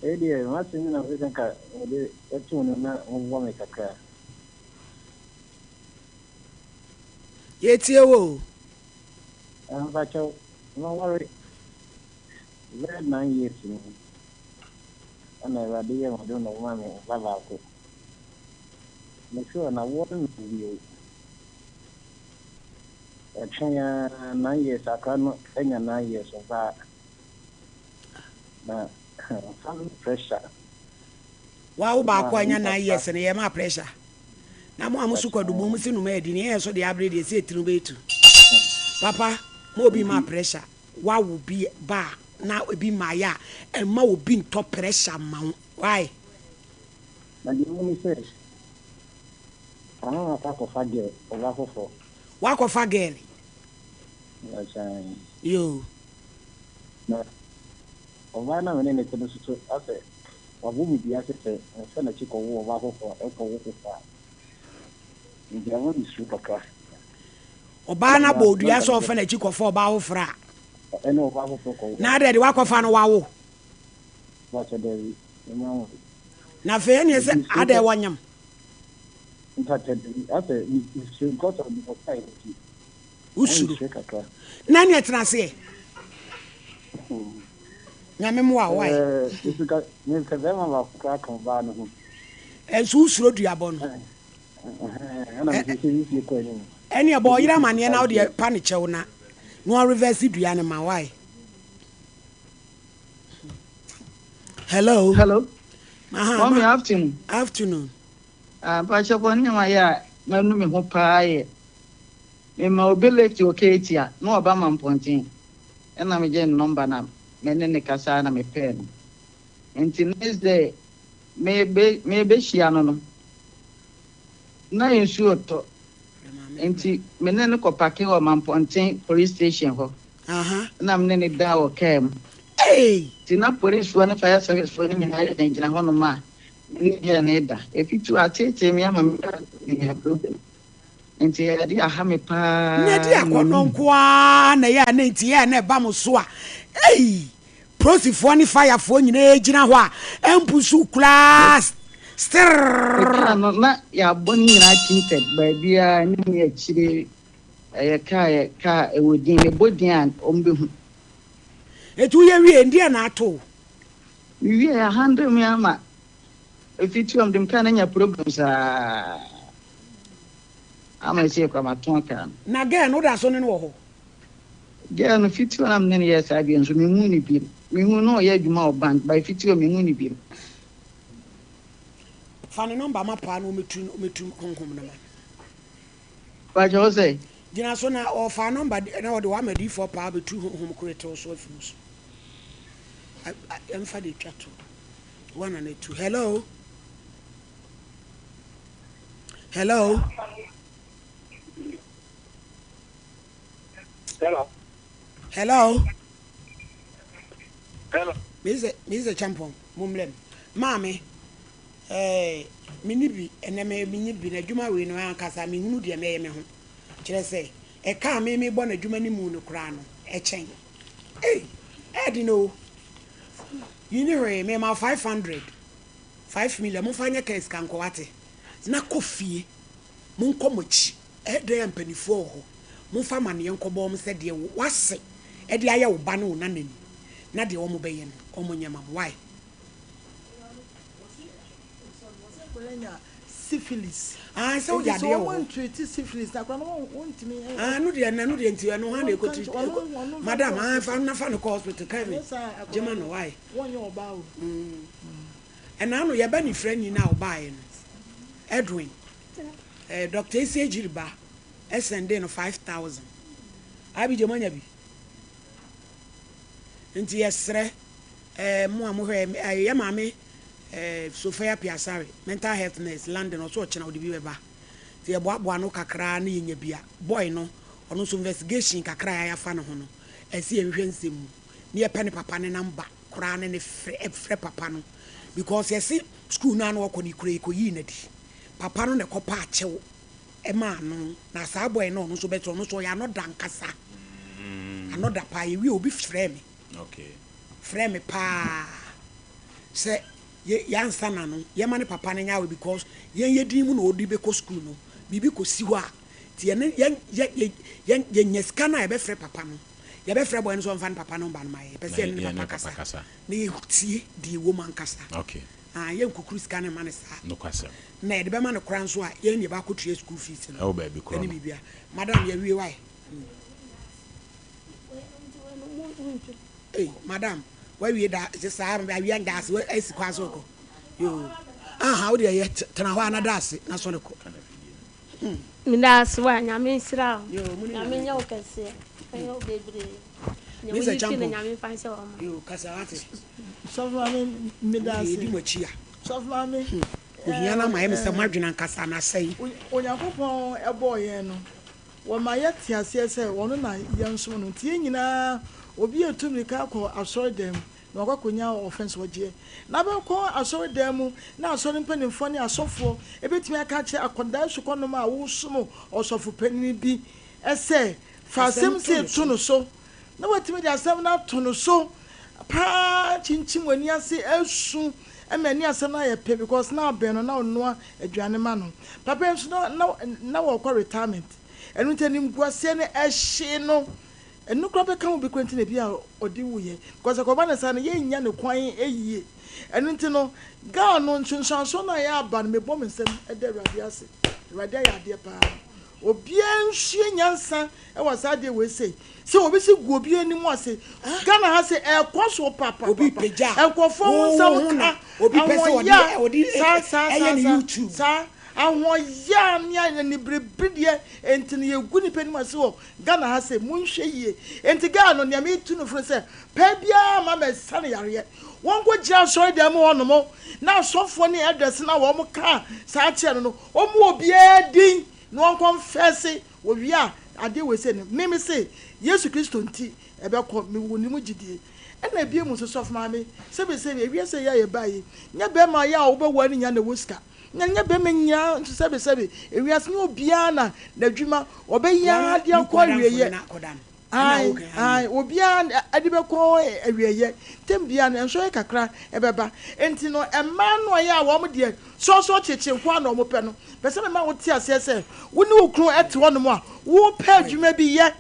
Ɛyi deɛ m'asɛm na mepɛ sɛ nka mede ɛto no na moboa me kakra. Yɛtie wo o. Mepaakyɛ maware bɛyɛ 9 years ni ɛna Awurade yɛɛ m'adom na ɔmaa me ba baako. Me sure na woɔ no mewɔ bio. Ɛtwe ara 9 years akora no anya 9 years ɔbaa na family pressure. Wa wo baako Ma anya me 9 papa years no yɛ ma pressure. Na mo a mo so kwadu mo si no ma adi ne yɛ so de abre de esi etiri bɛtu. Papa, mo obi ma pressure. Wa wo bi ba na ebi ma ya a ɛmma obi ntɔ pressure mma wo. Why? Na deɛ ɛwɔ ne sɛ, ɔno na akɔ akɔfa girl, ɔba foforɔ. Wakɔfa girl? Ɔkyan. Yoo. Na ɔbaa no a me ne no te no nso so asɛ wabɔ me dua sɛ sɛ mfa n'akyi kɔwo ɔbaa foforɔ a, ɛkɔwo foforɔ a, nti ama me suro kakra. Ɔbaa no Na abɔ wo dua na sɛ nka ɔfa n'akyi kɔfa ɔbaa foforɔ a. Ɛne ɔbaa foforɔ kɔwo Na a. adɛn de wakɔfa no wawo? Mpakyɛ dabi, mema wo. Na afei ɛneɛ sɛ Nti mesuro adɛn sɛ. wɔnyem? Mpakyɛ dabi, asɛ mesuro because of deɛ ɔkaeɛ nti. Wosuro? Mesuro kakra. Na ɛneɛ tena aseɛ. Nyame mmoa wo wai. Ɛɛ, nso ka mepɛ bɛrima baako koraa ka ɔbaa no ho. Ɛnso wosuro duabɔ no. Ɛna mesɛ sɛ mefie kɔ anim. Ɛneɛ bɔ ɔyere amaneɛ na wodeɛ pa ne kyɛw na na ɔreverse dua no ma wai. Hello. Hello. Aha, Mommy, ma, afternoon. Afternoon. Ah, mpakyɛ bɔ ne ma yɛ a manu me ho paa yɛ. Mema obi lift wɔ Ketia na ɔba ma mpɔnten. Ɛna megye ne nɔmba na me ne ne kasa na mepɛɛ no. Nti next day mebe mebehyia no no na nsuo tɔ. Nti me ne no kɔ pake wɔ Mampɔnten police station hɔ. Na me ne no daa wɔ kaa mu. Nti na policefoɔ ne fire service foɔ no nyinaa gyinagyina hɔnom a me ne girl no reda. Efitu ateetee me ama me kaa menya problem. Nti ɛyɛ adeɛ a aha me paa Na ɛde na akɔnnɔ manu. nko ara na ɛyɛ a na nti ɛyɛ a na ɛba mo so a, ei! Polisifoɔ ne firefoɔ nyinaa gyina hɔ a ɛmpusu koraa Me kaa stirrrr. no na yɛabɔ ne nyinaa tinted baabiara anim ne akyire ɛyɛ kaa yɛ kaa ɛwɔ din mebɔ din a wɔn bɛhu. Enti woyɛ wie ndeɛn na ato wo? Me wie a handle me ama ɛfiti wɔn de me kaa no anya problem saa ama ɛsei koraa matɔn kaa no. Na girl no woda so ne no wɔ hɔ? Girl no fiti hɔ na me ne no yɛɛ saa bio nso menhuu no bio. Mehuu no ɔyɛ adwuma wɔ bank but fiti hɔ menhuu no bio. Fa ne number ma paa na ɔmɛtu ɔmɛtu honhom no ma no. Pakyɛ wo sɛ? Gyina so na ɔfa number na ɔde wama diifoɔ paa bɛtu honhom koro ɛtew so afiri wo so. Yɛmfa de twa to. One and two. Hello. Hello. Hello. Hello. Hello. Mr. Mr. Champon, mumlem. Maame, eh, me ni bi, ɛnɛ me me nyi bi na adwuma wei no ankasa me hunu deɛ mɛyɛ me ho. Kyerɛ sɛ, ɛka a me me bɔ n'adwuma no mu no koraa no, ɛkyɛn. Ei, ɛɛde no. Yi ni hwee, me ma 500. 5 million, momfa nyɛ kaa sika nkɔ wate. Na kɔ fie. Monkɔ mo akyi. Ɛyɛ dɛn a mpanimfoɔ wɔ hɔ. Momfa amaneɛ nkɔbɔ wɔn sɛ deɛ w'ase de ayɛ wo ba ne wo nana ni, na deɛ wɔn bɛyɛ no, wɔn nyɛ ma mo. Why? Syphilis. Ah, sɛ wo Nti sɛ yadeɛ wɔ wɔn hɔ. ntreati syphilis na akora no wɔn wɔntumi ɛ. Ah, ɛno deɛ ɛno deɛ nti ɛno hwan na Wɔn ɛkɔ treat nka nkyɛn ɛkɔ wɔn wɔn nfa madam nkɔ ah hospital. fa na fa no kɔ hospital Kevin Ɛnyɛ saa akora gyema no no why. wɔnyɛ ɔbaa o. Ɛna ano yɛba nifrani no a ɔbaeɛ no Edwin eh, Doctor Esi Agyiriba ɛsɛndee no 5000 Abigye moanya bi nti yɛsrɛ eh, mo a mohwɛ eh, yɛ maame eh, Sophia Piasare mental health nurse London ɔso ɔkyena ɔde bi bɛba nti yɛboaboa ano kakra na yɛnya bi a boy no ɔno nso investigation kakra a yɛafa ne ho no ɛsɛ yɛhwehwɛ nsɛm mu na yɛpɛ ne papa ne number koraa ne ne frɛ frɛ papa no because yɛse school no a na ɔkɔ no kura yɛkɔyii no adi papa no na ɛkɔpa akyɛw ɛmaa no na saa boy no ɔno nso bɛsɛ ɔno nso ɔyɛ anɔda ankasa anɔda paa yɛwie obi frɛ me frɛ me paa sɛ yɛ yɛansa na no yɛma ne papa no nyɛ awe because yɛn yɛ din mu na ɔde bɛkɔ school no biribi kɔsi hɔ a nti yɛne yɛn yɛ yɛn yɛnya sika no a yɛbɛfrɛ papa no yɛbɛfrɛ boy no sɛ ɔmfa ne papa no mba no ma yɛ yɛpɛ sɛ yɛne ne papa kasa na yɛtie deɛ ɛwɔ mu ankasa. Ah, yɛnkukuru sika no mma no saa. Nokwasɛm. Na yɛde bɛma no koraa nso a, yɛn na yɛbɛakɔtua school fees no. Ɛwɔ baabi korɔ Ɛne no. biribia. Madam, yɛawie wae. Ei, madam, wawie da, sɛ saa, awia nda ase, asi kwan so rekɔ. Yoo. Aha, wo deɛ yɛ, tena hɔ a na da ase, na sɔre kɔ. Meda ase wa, Nyame nhyira wo. Nyame nyɛ wo kɛseɛ, ɔnyɛ wo bebree. Nea Mr. woyi fi no Champon. Nyame mfa nhyɛ wo ma. Yoo, kasa wate. Sɔfo maame meda Mo deɛ ase. yɛdi mo akyi a. Sɔfo maame. Hmm. Ohia no ama ayɛ me sɛ mo adwene ankasa no asɛe. Onyankopɔn bɔɔ yɛn no, wɔma yɛte aseɛ sɛ ɔno na yɛnsom no. Nti yɛn nyinaa obi retu mmirika akɔ asɔredan mu na wakɔ akɔnya ɔfɛn sɛ ɔgyeɛ. Na bɛkɔ asɔredan mu na asɔre mpanimfoɔ ne asɔfoɔ bɛtumi aka akyerɛ akwadaa sukɔnom a wosom ɔsɔfo panin bi sɛ fa asɛm sei to no so. Na watumi de asɛm no ato no so paa kyinkyim w'ani ase asu ma ɛne asɛm no ayɛ pɛ because na abɛn no na ɔnoa aduane ma no. Papa yi nso na na na wɔkɔ retirement ɛno nti animguaseɛ no ɛhyee no. Ɛno koraa bɛka ho bi koraa nti na ebi a ɔde wuiɛ because ɛkɔba no saa no yɛnnya ne kwan yie. Ɛno nti no girl no nsunsuansoɔ no a ɛyɛ aba no mebɔ me nsam da Awurade ase. Awurade ayɛ adeɛ paa. Obiara nsua nyansa wɔ saa adeɛ wei sei. Sɛ obi si gu obi anim ase. Ghana ha sɛ ɛkɔ so papapapa. Obi pagya Nkurɔfoɔ ho wo nsɛm ho na ka. obi pɛ sɛ ɔde Ahoɔyaa ɔde saa saa ɛyɛ saa ne saa YouTube. saa ahoɔyaa ne anibereberedeɛ nti no yɛgu nipa anim ase wɔ Ghana ha sɛ monhwɛ yie. Nti girl no nea metu no fo ne sɛ pɛ biara mma mɛsa no yareɛ. Wɔnkɔ gyina asɔredan mu hɔ nom na asɔfoɔ ne elders no a wɔn kaa saa kyerɛ no no wɔmmu obiara din na wɔnkɔnfɛse. Wɔwie a adeɛ wei sei no me me se Yesu Kristo nti ɛbɛkɔ me wɔ ne mu gyidie. Ɛna ebiem nso sɔfo maame sɛbi sɛbi ewiase yi a yɛbaa yi nyɛ bɛɛma yi a wobɛware no nyinaa na ɛwɔ sika. Na nyɛ bɛrima nyinaa nso sɛbesɛbe, ewiase nyɛ obiara na n'adwuma ɔbɛyɛ ara de akɔ awieɛ. Ae, ae, obiara de bɛkɔ awieɛ. Tɛm biara no, nsɔhwɛ kakra ɛbɛba. Enti no, mmaa no a ɛyɛ a wɔn deɛ sɔɔsɔɔ kyekye nko ara na wɔpɛ no, pɛ sɛ mema wote aseɛ sɛ, wo ne wo kunu te hɔnom a, wopɛ adwuma bi yɛ.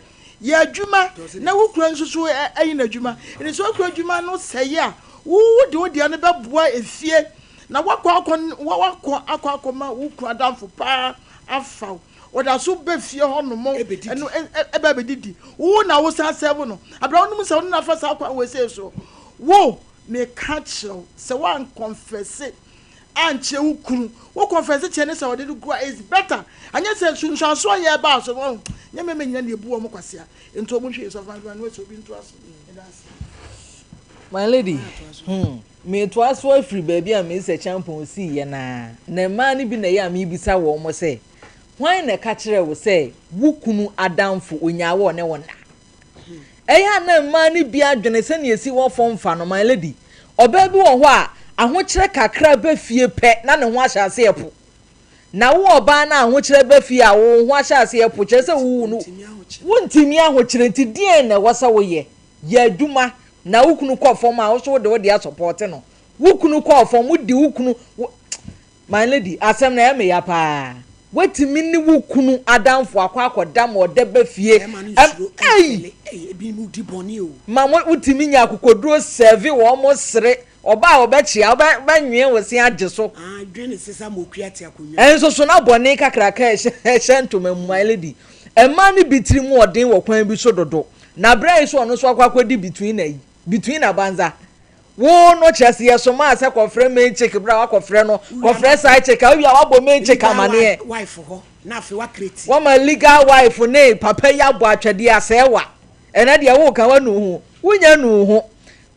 Yɛ adwuma na wo kunu nso so ayi n'adwuma. Enti sɛ wo kunu adwuma no sɛe a, wo wode wo deɛ no bɛboa efie. Na woakɔ akɔ woakɔ akɔ akɔma wo kunu adamfo paa afa wo. Ɔda so ba fie hɔ nom ɛno ɛbɛ abɛdidi. Wo na wo san sɛvo no. Abira wonim sɛ wo ne no afa saa kwan wei sei so. Wo, meka kyerɛ wo sɛ woankɔnfɛse ankyerɛ wo kunu. Wo kɔnfɛse kyerɛ no sɛ ɔde no gu a it's better. Anyɛ sɛ nsunsuansoɔ a yɛreba so no wahu. Nyɛ mmarima nyinaa na yɛbu wɔn kwasea. Nti wɔn nhwɛ yie. Sɔfo Maame Manuel sɛ obi ntoa so. Meda ase. My lady, hmm. Meretoa so afiri baabi a Mesa Kyampong siiɛ no ara, na mmaa no bi na ɛyɛ a mebisa wɔn sɛ, Hwan na ɛka kyerɛɛ wo sɛ wo kunu adamfo ɔnyaa wo a ɔne wo nna? Ɛyɛ a na mmaa no bi adwene sɛnea ɛsi wɔ fam fa no, my lady, ɔbaa bi wɔ hɔ a ahokyerɛ kakra ba fie pɛ na ne ho ahyɛ aseɛ po. Na wo ɔbaa no a ahokyerɛ ba fie a wo ho ahyɛ aseɛ po, kyerɛ sɛ wo no, wontumi ahokyerɛ nti deɛn na ɛwɔ sɛ woyɛ? Yɛ adwuma na wo kunu kɔ fam a wo nso wode wo deɛ asɔpɔte no. Wo kunu kɔɔ fam, wodi wo kunu wo My lady, asɛm no ɛyɛ me ya paa. Woatumi ne wo kunu adamfo akɔ akɔda ma ɔda ba fie. Bɛrima no Ɛm, nsuro ei! ɛnfɛle. Ei, ebinom di bɔne o. Ma mo, wotumi nya akokoduro sɛve wɔn mo sere. Ɔbaa a ɔbɛkyea, wobɛ, wobɛnwee wo se agye so. Ah, dwene sesa ma okua te akonnwa. Ɛnso so na bɔne kakraka a ɛhyɛ, ɛhyɛ ntoma mu, my lady. Mmaa no bi tiri mu ɔden wɔ kwan bi so dodo. Na berɛ yi so ɔno nso akɔ akɔdi between na yi, between na banza. Wo no kyerɛ sɛ yɛsomaa sɛ kɔfrɛ main chick berɛ a woakɔfrɛ no, kɔfrɛ side chick a wowie a woabɔ main chick amaneɛ. Woama legal wife ne papa yi abɔ atwɛdeɛ asɛe wa. Ɛnɛ deɛ woka woanu wo ho. Wonya nu wo ho.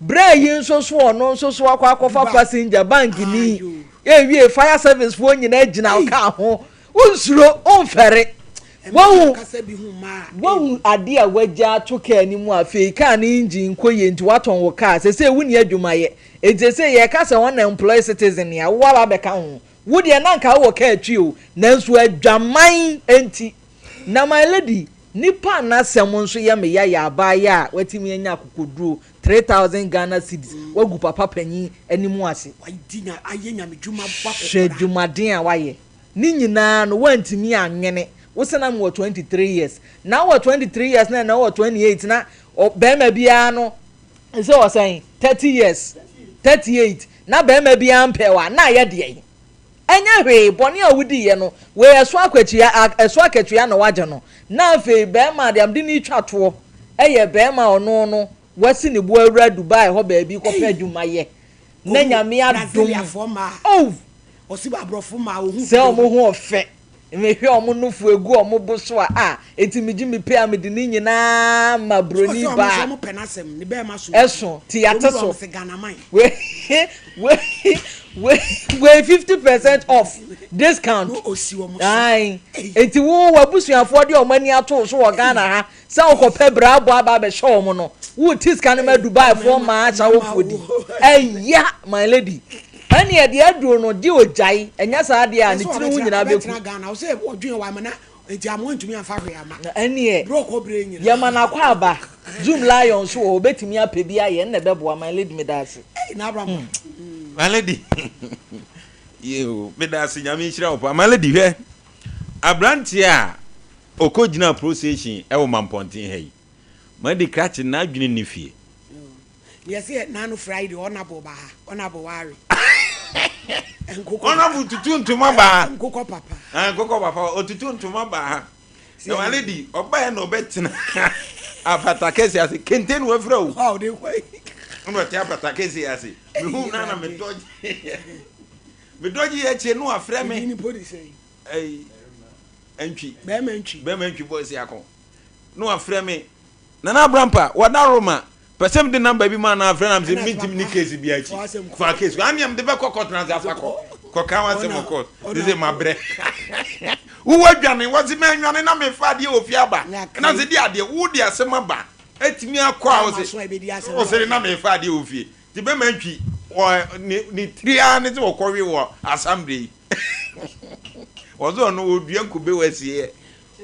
Berɛ yi nso so ɔno nso so akɔ akɔfa passenger bank ni. Ɛwie fire service foɔ nyinaa gyina wo kaa ho. Wonsuro, womfɛre. Woahu, woahu adeɛ a woagya ato kaa no mu afei kaa no engine nkɔ yie nti woatɔn wo kaa. Seesei wonni adwuma yɛ. Enti seesei yɛreka sɛ unemployed citizen a, wo aba abɛka ho. Wo deɛ na anka wowɔ kaa twi o, nanso adwaman nti. Na my lady, nipa a n'asɛm nso yɛ me ya yɛ abaayewa a watumi anya akokoduro, 3000 Ghana cedis, wagu papa panyin anim ase. Hwɛ adwumaden a wayɛ. Ne nyinaa no woantumi anwene. Wo se na mewɔ 23 years. Na wowɔ 23 years na ɛnɛ wowɔ 28 na barima biara no sɛ wɔ sɛn 30 years, 38 na barima biara mpɛ wo a na ayɛ deɛn? Ɛnyɛ hwee, bɔne a wodiiɛ no wei ɛso akwatua ɛso akatua na woagye no. Na afei barima a deɛ mede no retwa toɔ yɛ barima a ɔno no wasi ne bo awura Dubai hɔ baabi kɔpɛ adwuma yɛ na Nyame adom oh Sɛ ɔmo ho ɔfɛ, mehwɛ ɔmo nofo egu ɔmo bo so a, ah, enti megye me pay a mede ne nyinaa ma broni baa. Ɛso, te yate so. Wei, wei, wei, wei 50% off, discount. Ae, enti wo w'abusuafoɔ de ɔmo ani ato wo so wɔ Ghana ha Sɛ wokɔpɛ bra abɔ aba abɛhyɛ wɔn no, wote sika no ma Dubai foɔ mmaa asawofoɔ di. Ɛya my lady. Ɛneɛ deɛ aduro no gye ogyae, ɛnyɛ saa deɛ a ne tiri ho nyinaa bɛku. Na ɛneɛ yɛma no akwaaba, Zoom lion nso wɔ hɔ, obɛtumi apɛ bi ayɛ, ɛnna ɛbɛboa my lady medaase. Hmm. My lady, yoo, medaase Nyame nhyira wo paa. My lady hwɛ, abranteɛ a Ɔkɔgyinaa procession wɔ Mampɔnten ha yi. Madi krakye n'adwene nni fie. Deɛ sɛ n'ano Friday ɔnabo ba ha ɔnabo ware. Ɔnabo tutu ntoma ba ha. Nkokɔ papa. Ah, nkokɔ papa ɔtutu ntoma ba ha. Na my lady ɔbaeɛ na ɔbɛtena apata kɛse ase kente na wafira o. Ɛna ɔte apata kɛse ase. Mehu na na medɔgye. Medɔgye yɛ akyire na wafrɛ me. Ɛyi. Antwi. Bɛɛma Antwi. Bɛɛma Antwi boys ako. Na wafrɛ me. Nana Abrampa, wada Roma. Pɛ sɛ mede number bi ma na afrɛ na mesɛ mentimi ne case bi akyi. Fa case. Aneɛ mede bɛkɔ court na sɛ afa kɔ. Kɔka w'asɛm wɔ court. Ne sɛ mabrɛ. Wowɔ adwane, wɔse manwane na mefa adeɛ wɔ fie aba. Na sɛ de adeɛ, wode asɛm aba. Atumi akɔ a wɔse na mefa adeɛ wɔ fie. Nti bɛma ntwi wɔ ne ne tiri ara ne sɛ wɔkɔwe wɔ asambre yi. Wɔsɛ ɔno ɔdua nkube wɔ asieɛ.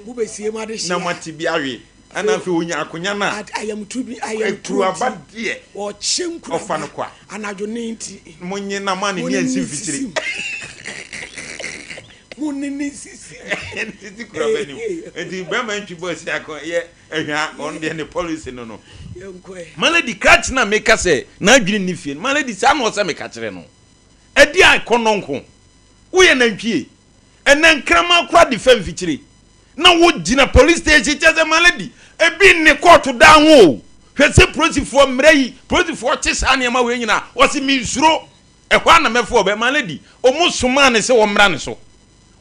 Mobɛsie mo adehyeɛ. Na moate bi awe. Ɛna afei ɔnya akonya no a. Ayamtu bi ayamtuo Nkuraba deɛ. Ɔkye nkuraba. Ɔfa no kwa. Anadwo ne nti. Monye na mo ne ne ansi mfikyire. Mo ne ne nsisi. Nsisi kuraba nim. Nti bɛma ntwi bɔ asi ako yɛ. Ɛhwɛ ɔno deɛ ne policy no no. My lady krakye na meka sɛ n'adwene nni fie no. My lady saa na ɔsɛ meka kyerɛ no. Ɛdi a kɔnɔ nko. Woyɛ nantwie. Ɛnɛ nkraman kora de fa mfikyire. Na wogyina police station kyɛ sɛ my lady ebi nne kɔɔto daa ho o. Hwɛ sɛ polisifoɔ mmerɛ yi polisifoɔ kye saa nneɛma wei nyinaa ɔse mensuro. Ɛhɔ a na mɛfo ɔbɛ my lady ɔmo somaa ne sɛ wɔmmra ne so.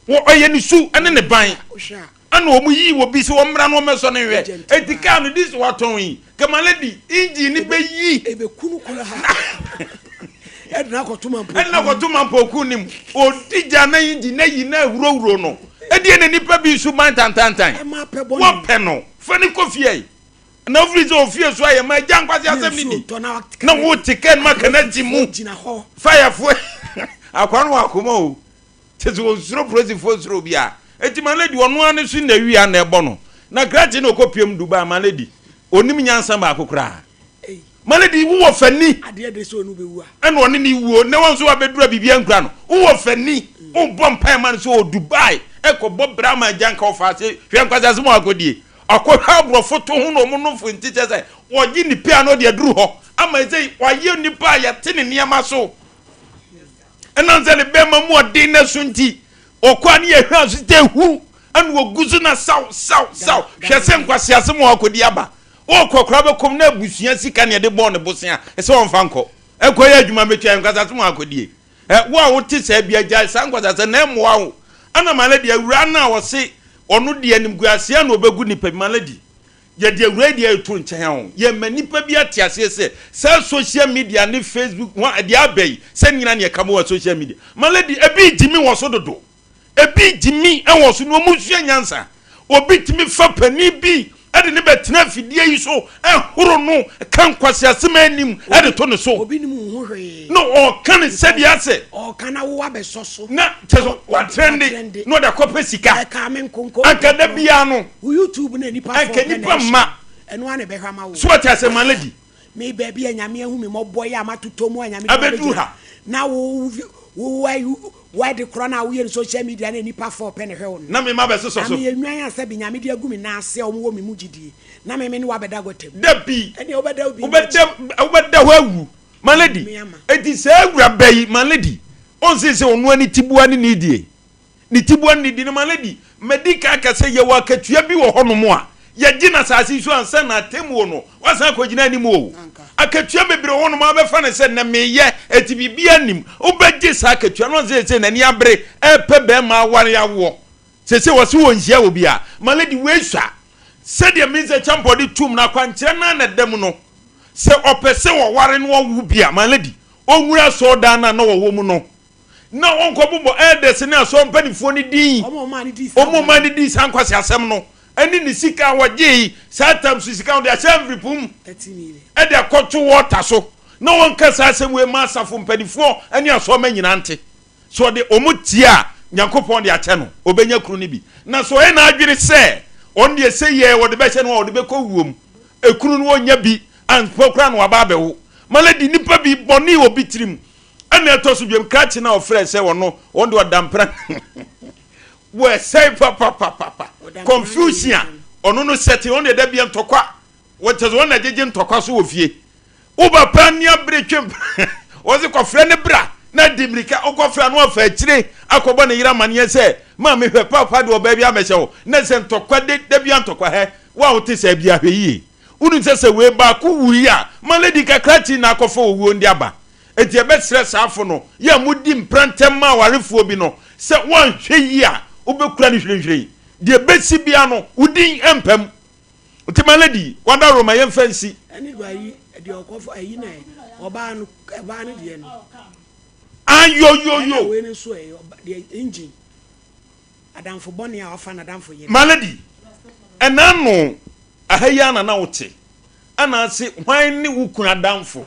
Wɔ ɔyɛ ne su ne ne ban. Ɛna wɔn yii obi sɛ wɔmmra na wɔmmɛsɔ no nhwɛ. Eti kaa no dis watɔn yi, kama lady engine no bɛyi. Ebekunu kura ha. Ɛdina akɔto mampoku. Ɛdina akɔto mampoku no mu. Odi gya na engine na yi na awurowuro no. Ɛdeɛ na nipa bi suban tantantan. Wɔpɛ no. Fa no kɔ fie. Na wofiri sɛ ofie so ayɛ ma agya nkwasi asɛm ne di. Na wote kaa no mu aka no agye mu. Fayafoɔ akwa no wɔ akoma o. Kyerɛ sɛ ɔnsuro polisifoɔ nsuro obiara. Enti my lady ɔno ara ne so na awia na ɛbɔ no. Na krakye na ɔkɔ piam Dubai my lady ɔnim nyansa baako koraa. My lady wowɔ fani ɛna ɔne ne wuo na wɔn nso wabɛduru a biribiara nkura no. Wowɔ fani wobɔ mpaeɛ ma no sɛ ɔwɔ Dubai. Ɛkɔbɔ bra ma agya nka ɔfa ase hwɛ nkwaseasɛm a wakɔdie. Ɔkɔhwɛ aborɔfo to ho na wɔn nomfo nti kyerɛ sɛ wɔgye ne pɛ a na ɔde aduru hɔ ama ɛsɛ wayɛ nipa a yɛte ne nneɛma so. Ɛnam sɛ ne bɛrima mu ɔden na so nti ɔkɔ a ne yɛhwɛ aso sɛ ehu ɛna wɔgu so na saw saw saw hwɛ sɛ nkwaseasɛm a wakɔdi aba. Ɔkɔ koraa bɛkɔm na abusua sika ne ɛde bɔɔ ne bosea ɛsɛ wɔmfa nkɔ ɛkɔyɛ adwuma mɛtua nkwaseasɛm a wakɔdie. Ɛ, wo a wote saa bia, gyae saa nkwaseasɛm na ɛmmoa wo. Ɛna Malady, awuraa no a ɔse ɔno deɛ animguaseɛ na ɔbɛgu nnipa bi, Malady, yɛde awuraa yi deɛ reto nkyɛn a o, yɛma nnipa bi ate aseɛ sɛ saa social media ne Facebook ho a, deɛ aba yi, sɛ ne nyinaa ne ɛka mo wɔ social media. Malady, ebi gyimi wɔ so dodo. Ebi gyimi wɔ so na wɔn sua nyansa. Obi tumi fa panin bi de ne bɛtena afidie yi so horo no ka nkwaseasɛm a anim de to ne so. Obi nim wo ho hwee. Na ɔka ne sɛdeɛ asɛ. Ɔka na wo abɛsɔ so. Na kyɛ sɛ watrɛnde na ɔde akɔpɛ sika. Ɛka me nkonko. Anka da biara no. Wo YouTube na nipa fɔ Anka nipa mma. Ɛno ara na ɛbɛhwɛ ama wo. So ɔte asɛ ma lady. Me baabi a Nyame ahu me mmɔbɔ yi a matotɔ mu a Nyame de Abɛduru ha. Na wo wo wo ade korɔ no a woyɛ no social media na nnipa fɔɔ pɛ na ɛhwɛ wo no. Na me mma bɛsosɔ Na so. meyɛ nnwan a sɛbe Nyame de agu me nan ase a wɔn wɔ me mu gyidie. Na me me ne wo abɛda gɔta mu. Dabi. Ɛnneɛ wobɛda obi mu akyi. Wobɛda wobɛda hɔ awu. My lady, Me ama. enti saa awuraba yi, my lady, ɔnsee sɛ ɔno ara ne tiboa ne ne die. Ne tiboa ne di no ma lady. Madi kan aka sɛ yɛwɔ akatua bi wɔ hɔnom a yɛgye no asase yi so ansa na atemmuo no wasan akɔgyina anim o. Akatua bebree wɔ hɔnom a wobɛfa no sɛ nnɛ meyɛ enti biribiara nnim. Wobɛgye saa akatua no seesei n'ani abere repɛ barima aware awoɔ. Seesei wɔse wɔnhyia obiara. Ma lady wei sua. Sɛdeɛ Minsɛ Kyampɔn de toom no akwankyerɛ no ara na ɛda mu no. Sɛ ɔpɛ sɛ ɔware na ɔwo bi a, ma lady ɔnwura asɔredan no a na ɔwɔ mu no. na ɔnkɔbobɔ elders ne asɔr mpanimfoɔ no din, Wɔn a wɔmaa no dii saa wɔn a wɔmaa no dii saa nkwaseasɛm no, ɛne ne sika a wɔgyee, saa tam so sika a wɔde ahyɛ envelope mu de akɔto wɔɔta so, na wɔnka saa asɛm wei ma asafo mpanimfoɔ ne asɔrmma nyinaa nte. Sɛ ɔde wɔn tie a, Nyankopɔn de akyɛ no, ɔbɛnya kunu no bi. Na sɛ ɔyɛ n'adwene sɛ ɔno deɛ sɛ yɛ wɔde bɛhyɛ no a, ɔde bɛkɔ wuom, ekunu no ɔnnya bi, anpo koraa na waba abɛwo. Malady, nnipa bi bɔne wɔ bi tirim, Ɛna ɛtɔ so biom, krakye no a ɔfrɛɛ sɛ ɔno, wɔn de ɔdampra wɔsɛe papapapapa. Confusion a ɔno no sɛte, ɔno deɛ da bia ntɔkwa, wɔkyɛ sɛ wɔn na gyegye ntɔkwa so wɔ fie. Wo papa ni abere twem, wɔse kɔfrɛ ne bra na di mmirika, wokɔfrɛ no afa akyire akɔbɔ ne yere amaneɛ sɛ, maame hwɛ papa de ɔbaa bi abɛhyɛ wo, na sɛ ntɔkwa de, da bia ntɔkwa hɛ, wo a wote saa bia hwɛ yie. Wonim sɛ sɛ wei baako wui a, ma lady kakra kyi na akɔfa owuo no de aba. Enti yɛbɛsrɛ saafo no, yɛ a modi mpra ntɛm ma awarefoɔ bi no, sɛ woanhwɛ yie a, wobɛkura no hwirenhwiren. Deɛ ɛbɛsi biara no, wo din mpa mu. Nti my lady, w'adaworo ma yɛmfa nsi. Ɛne deɛ ayi deɛ ɔkɔfo ayi na ɔbaa no ɔbaa no deɛ no. Ayoyoyo. Ɛna wei no nso ɛyɛ deɛ engine adamfo bɔne a wafa n'adamfo yere. My lady, ɛna ano aha yi ara na na wote, anaase hwan ne wo kunu adamfo?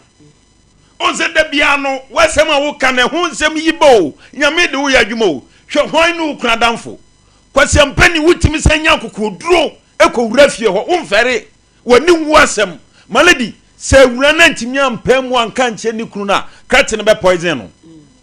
Wohu sɛ da biara no w'asɛm a woka no ɛho nsɛm yi ba o, Nyame de wo yɛ adwuma o, hwɛ hwan ne wo kunu adamfo? Kwasiampani wotumi san nya akokoɔduro kɔ wura fie hɔ, womfɛre, w'ani nwu asɛm. My lady, sɛ awura no antumi ampaa mu anka ankyerɛ ne kunu no a, krakye no bɛ poison no,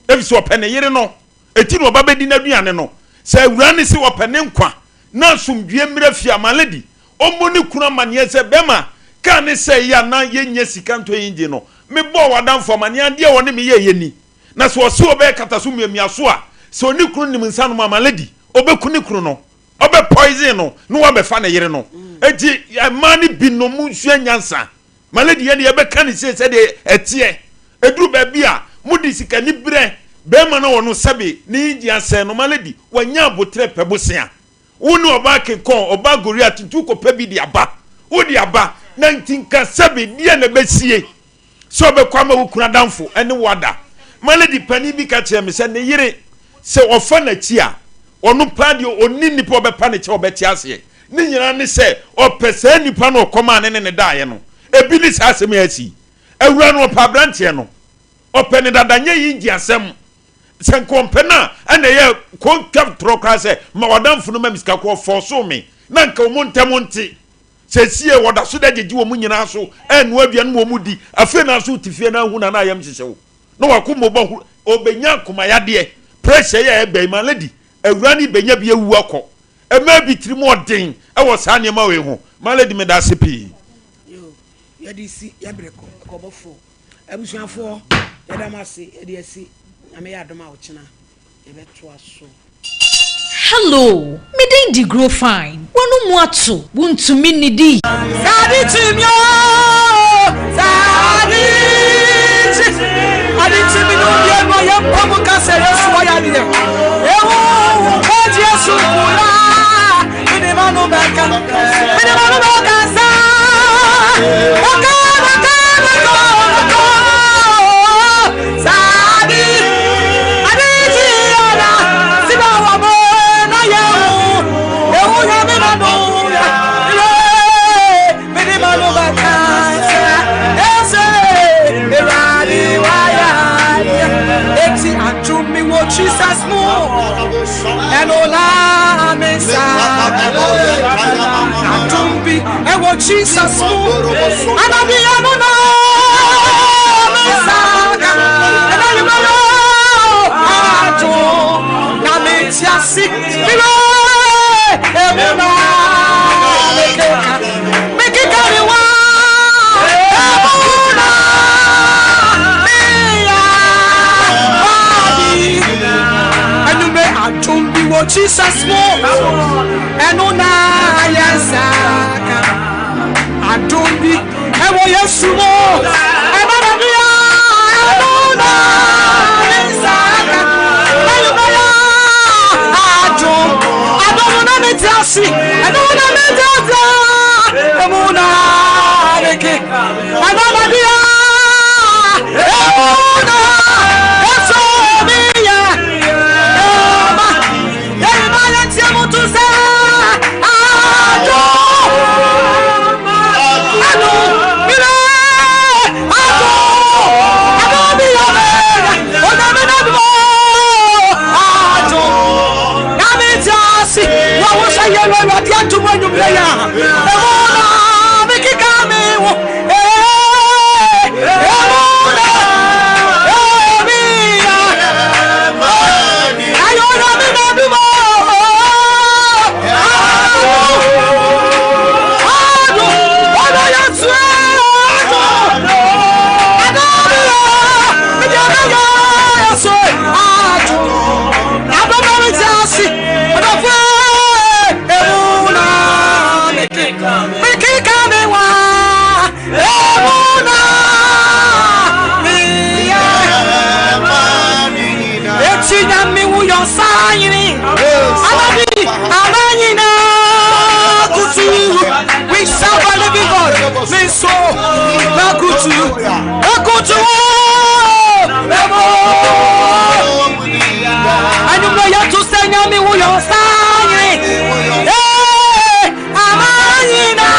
efisɛ ɔpɛ ne yere no. Eti na ɔba bɛdi n'aduane no. Sɛ awuraa no se ɔpɛ ne nkwa na asomdwoeɛ mmra fie a, ma lady ɔmmɔ ne kunu amaneɛ sɛ, Bɛrima, kaa ne sɛ yɛ a na yɛnnya sika ntɔ engine no, mebɔɔ w'adamfo amaneɛ, adeɛ a ɔne me yɛeɛ ni. Na sɛ ɔse ɔbɛyɛ kataso miamiaso a, sɛ ɔne kunu nim nsa nom a, ma lady ɔbɛku ne kunu no, ɔbɛ poison no na wabɛfa ne yere no. Enti mmaa no binom monsua nyansa. Ma lady yɛ deɛ yɛbɛka no sei sɛdeɛ ɛteɛ. Ɛduru baabi a, mode sikaniberɛ, barima no a ɔno sɛbe ne engine asɛe no, ma lady, wanya aboterɛ pɛ bosea. Wo ne ɔbaa kenkɔn, ɔbaa Goliat nti wokɔpɛ bi de aba. Wode aba, na nti nka sɛbe deɛ na ɛbɛsie sɛ ɔbɛkɔ ama wo kunu adamfo ne wo ada. Ma lady panin bi ka kyerɛɛ me sɛ ne yere, sɛ ɔfa n'akyi a, ɔno paa deɛ ɔnni nnipa a ɔbɛpa ne kyɛw ɔbɛte aseɛ. Ne nyinaa ne sɛ ɔpɛ saa nipa no ɔkɔm a ne ne no daeɛ no. Ebi ne saa asɛm yi a asi yi. Awuraa no ɔpɛ aberanteɛ no. Ɔpɛ no dada nyɛ yi ngye asɛm. Sɛ nka ɔmpɛ no a ɛna ɛyɛ kɔntwa torɔ koraa sɛ ma w'adamfo no ma me sika koraa ɔfɔɔsoo me na nka wɔn ntam nte. Sesie wɔda so da gyegye wɔn nyinaa so ɛrenoa aduane ma wɔn di. Afei na nso wote fie na ahu na na ayam hyehyɛ wo na wakoma bɔ huru. Ɔbɛnya akomayadeɛ. Pressure yi a ɛba yi ma lady. Awuraa no rebɛnya bi awu akɔ. Mmaa bi tirim ɔden wɔ saa nneɛma wei ho. My lady meda ase pii. Yoo, yɛde si yɛbrɛ kɔ ɛkɔbɔfoɔ. Abusuafoɔ yɛda mo ase yɛde asi Nyame yɛ adom a ɔkyena yɛbɛtoa so. Hello, me din de Grow Fine. W'ano mu ato, wontumi nnidi. Sade kyi mi o, sade kyi, ade kyi mi no deɛ no yɛ mpa mu ka sɛ Yesu ɔyɛ adeɛ. Ewu kwagye Yesu kura, mede ma no bɛka, mede ma no bɛka sa. Bɛka, bɛka, bɛka, bɛka. Sade, ade kyi ana, sida wɔ mo na yɛ wo, ewu nyame na no ya. Jesus mu ɛno na me nsa adom bi ɛwɔ Jesus mu anadi ɛno na me nsa ka ɛna yi bɛyɛ adom na me ti ase mire emu na me keka me keka ne wa emu na me ya wadi anwummerɛ adom bi wɔ Jesus mu ɛno na yɛn nsa ka adom bi ɛwɔ Yesu mu ɛno na dua ɛno na ne nsa ka anwummerɛ yɛ adom adom na ne te ase ɛno na ne te ase ɛmu na ne ke ɛno na dua ɛmu na ɛsɔ mi yɛ ɛma yɛn na yɛn mu to sɛ adom ɛno mire adom ɛno mi yɛ mɛ onyame na dum adom na mi ti ase wɔ wo sɛ yɛ wɔ awurade atum anwummerɛ yɛ ɛmu na mi keka mi wo ee ɛmu na ɛmi yɛ ɛyɛ onyame na dum adom ɔdɔ yɛ sue adom adom mi yɛ mi deɛ bɛyɛ yɛ so adom adom na mi ti ase ɔdɔfo emu na mi ke mi keka mi wa emu na mi yɛ eti nyame wo yɔ saa yini anabi amanyina kutu we serve a living God me so makutu makutu emo anyumno yɛto sɛ nyame wo yɔ saa yini ee amanyina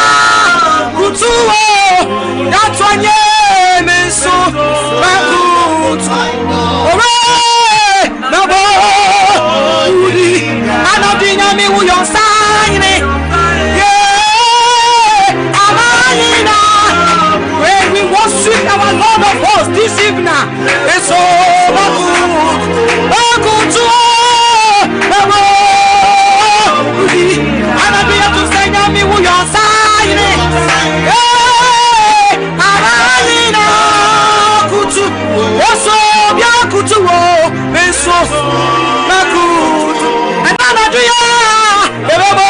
kutu o yɛto nye me so makutu owe mabɔ wudi anadi nyame wo yɔ saa yini ye amanyina when we worship our Lord of hosts this evening eso makutu makutu mabɔ wudi anadi yɛto sɛ nyame wo yɔ saa yini ee amanyina kutu oso bia kutu wo me nso makutu ɛna anadwo yɛ yɛbɛbɔ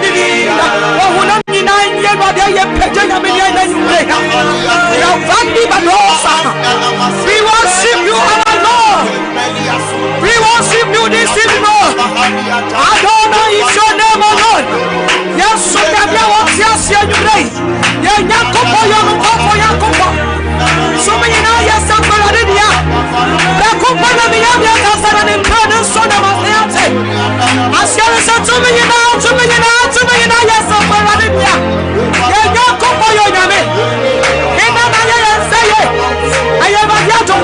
didi wɔhonam nyinaa nyɛ awurade ayɛ pagya nyame ne ɛna nwummerɛ ha yɛvandi badosa we worship you our Lord. We worship you this evening. Adonai is your name, O Lord. Yes, so that you want to see you today. Yɛn Nyankopɔn yɛ ɔnokwafo Nyankopɔn. So me nyinaa yɛ sɛ Awurade dea. Prɛko pɛ na meyɛ deɛ kasa na ne mpɛ ne nso na mase ate. Aseɛ ne sɛ tumi nyinaa, tumi nyinaa, tumi nyinaa yɛ sɛ Awurade dea. Yɛn Nyankopɔn yɛ Onyame. Hena na yɛ yɛn sɛ yɛ? Ɛyɛ Awurade adom.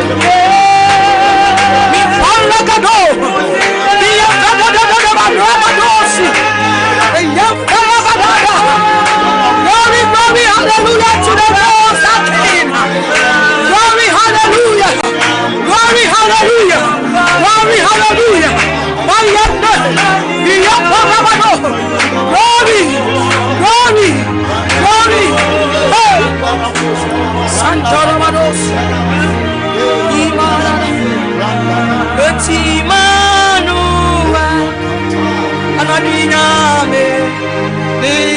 Mipalagado. Miyakadadadadabadrabadosi. Eyamparabadada. Glory, glory, hallelujah to the Most High King. Glory, hallelujah. Glory, hallelujah. Glory, hallelujah. Mi nyame.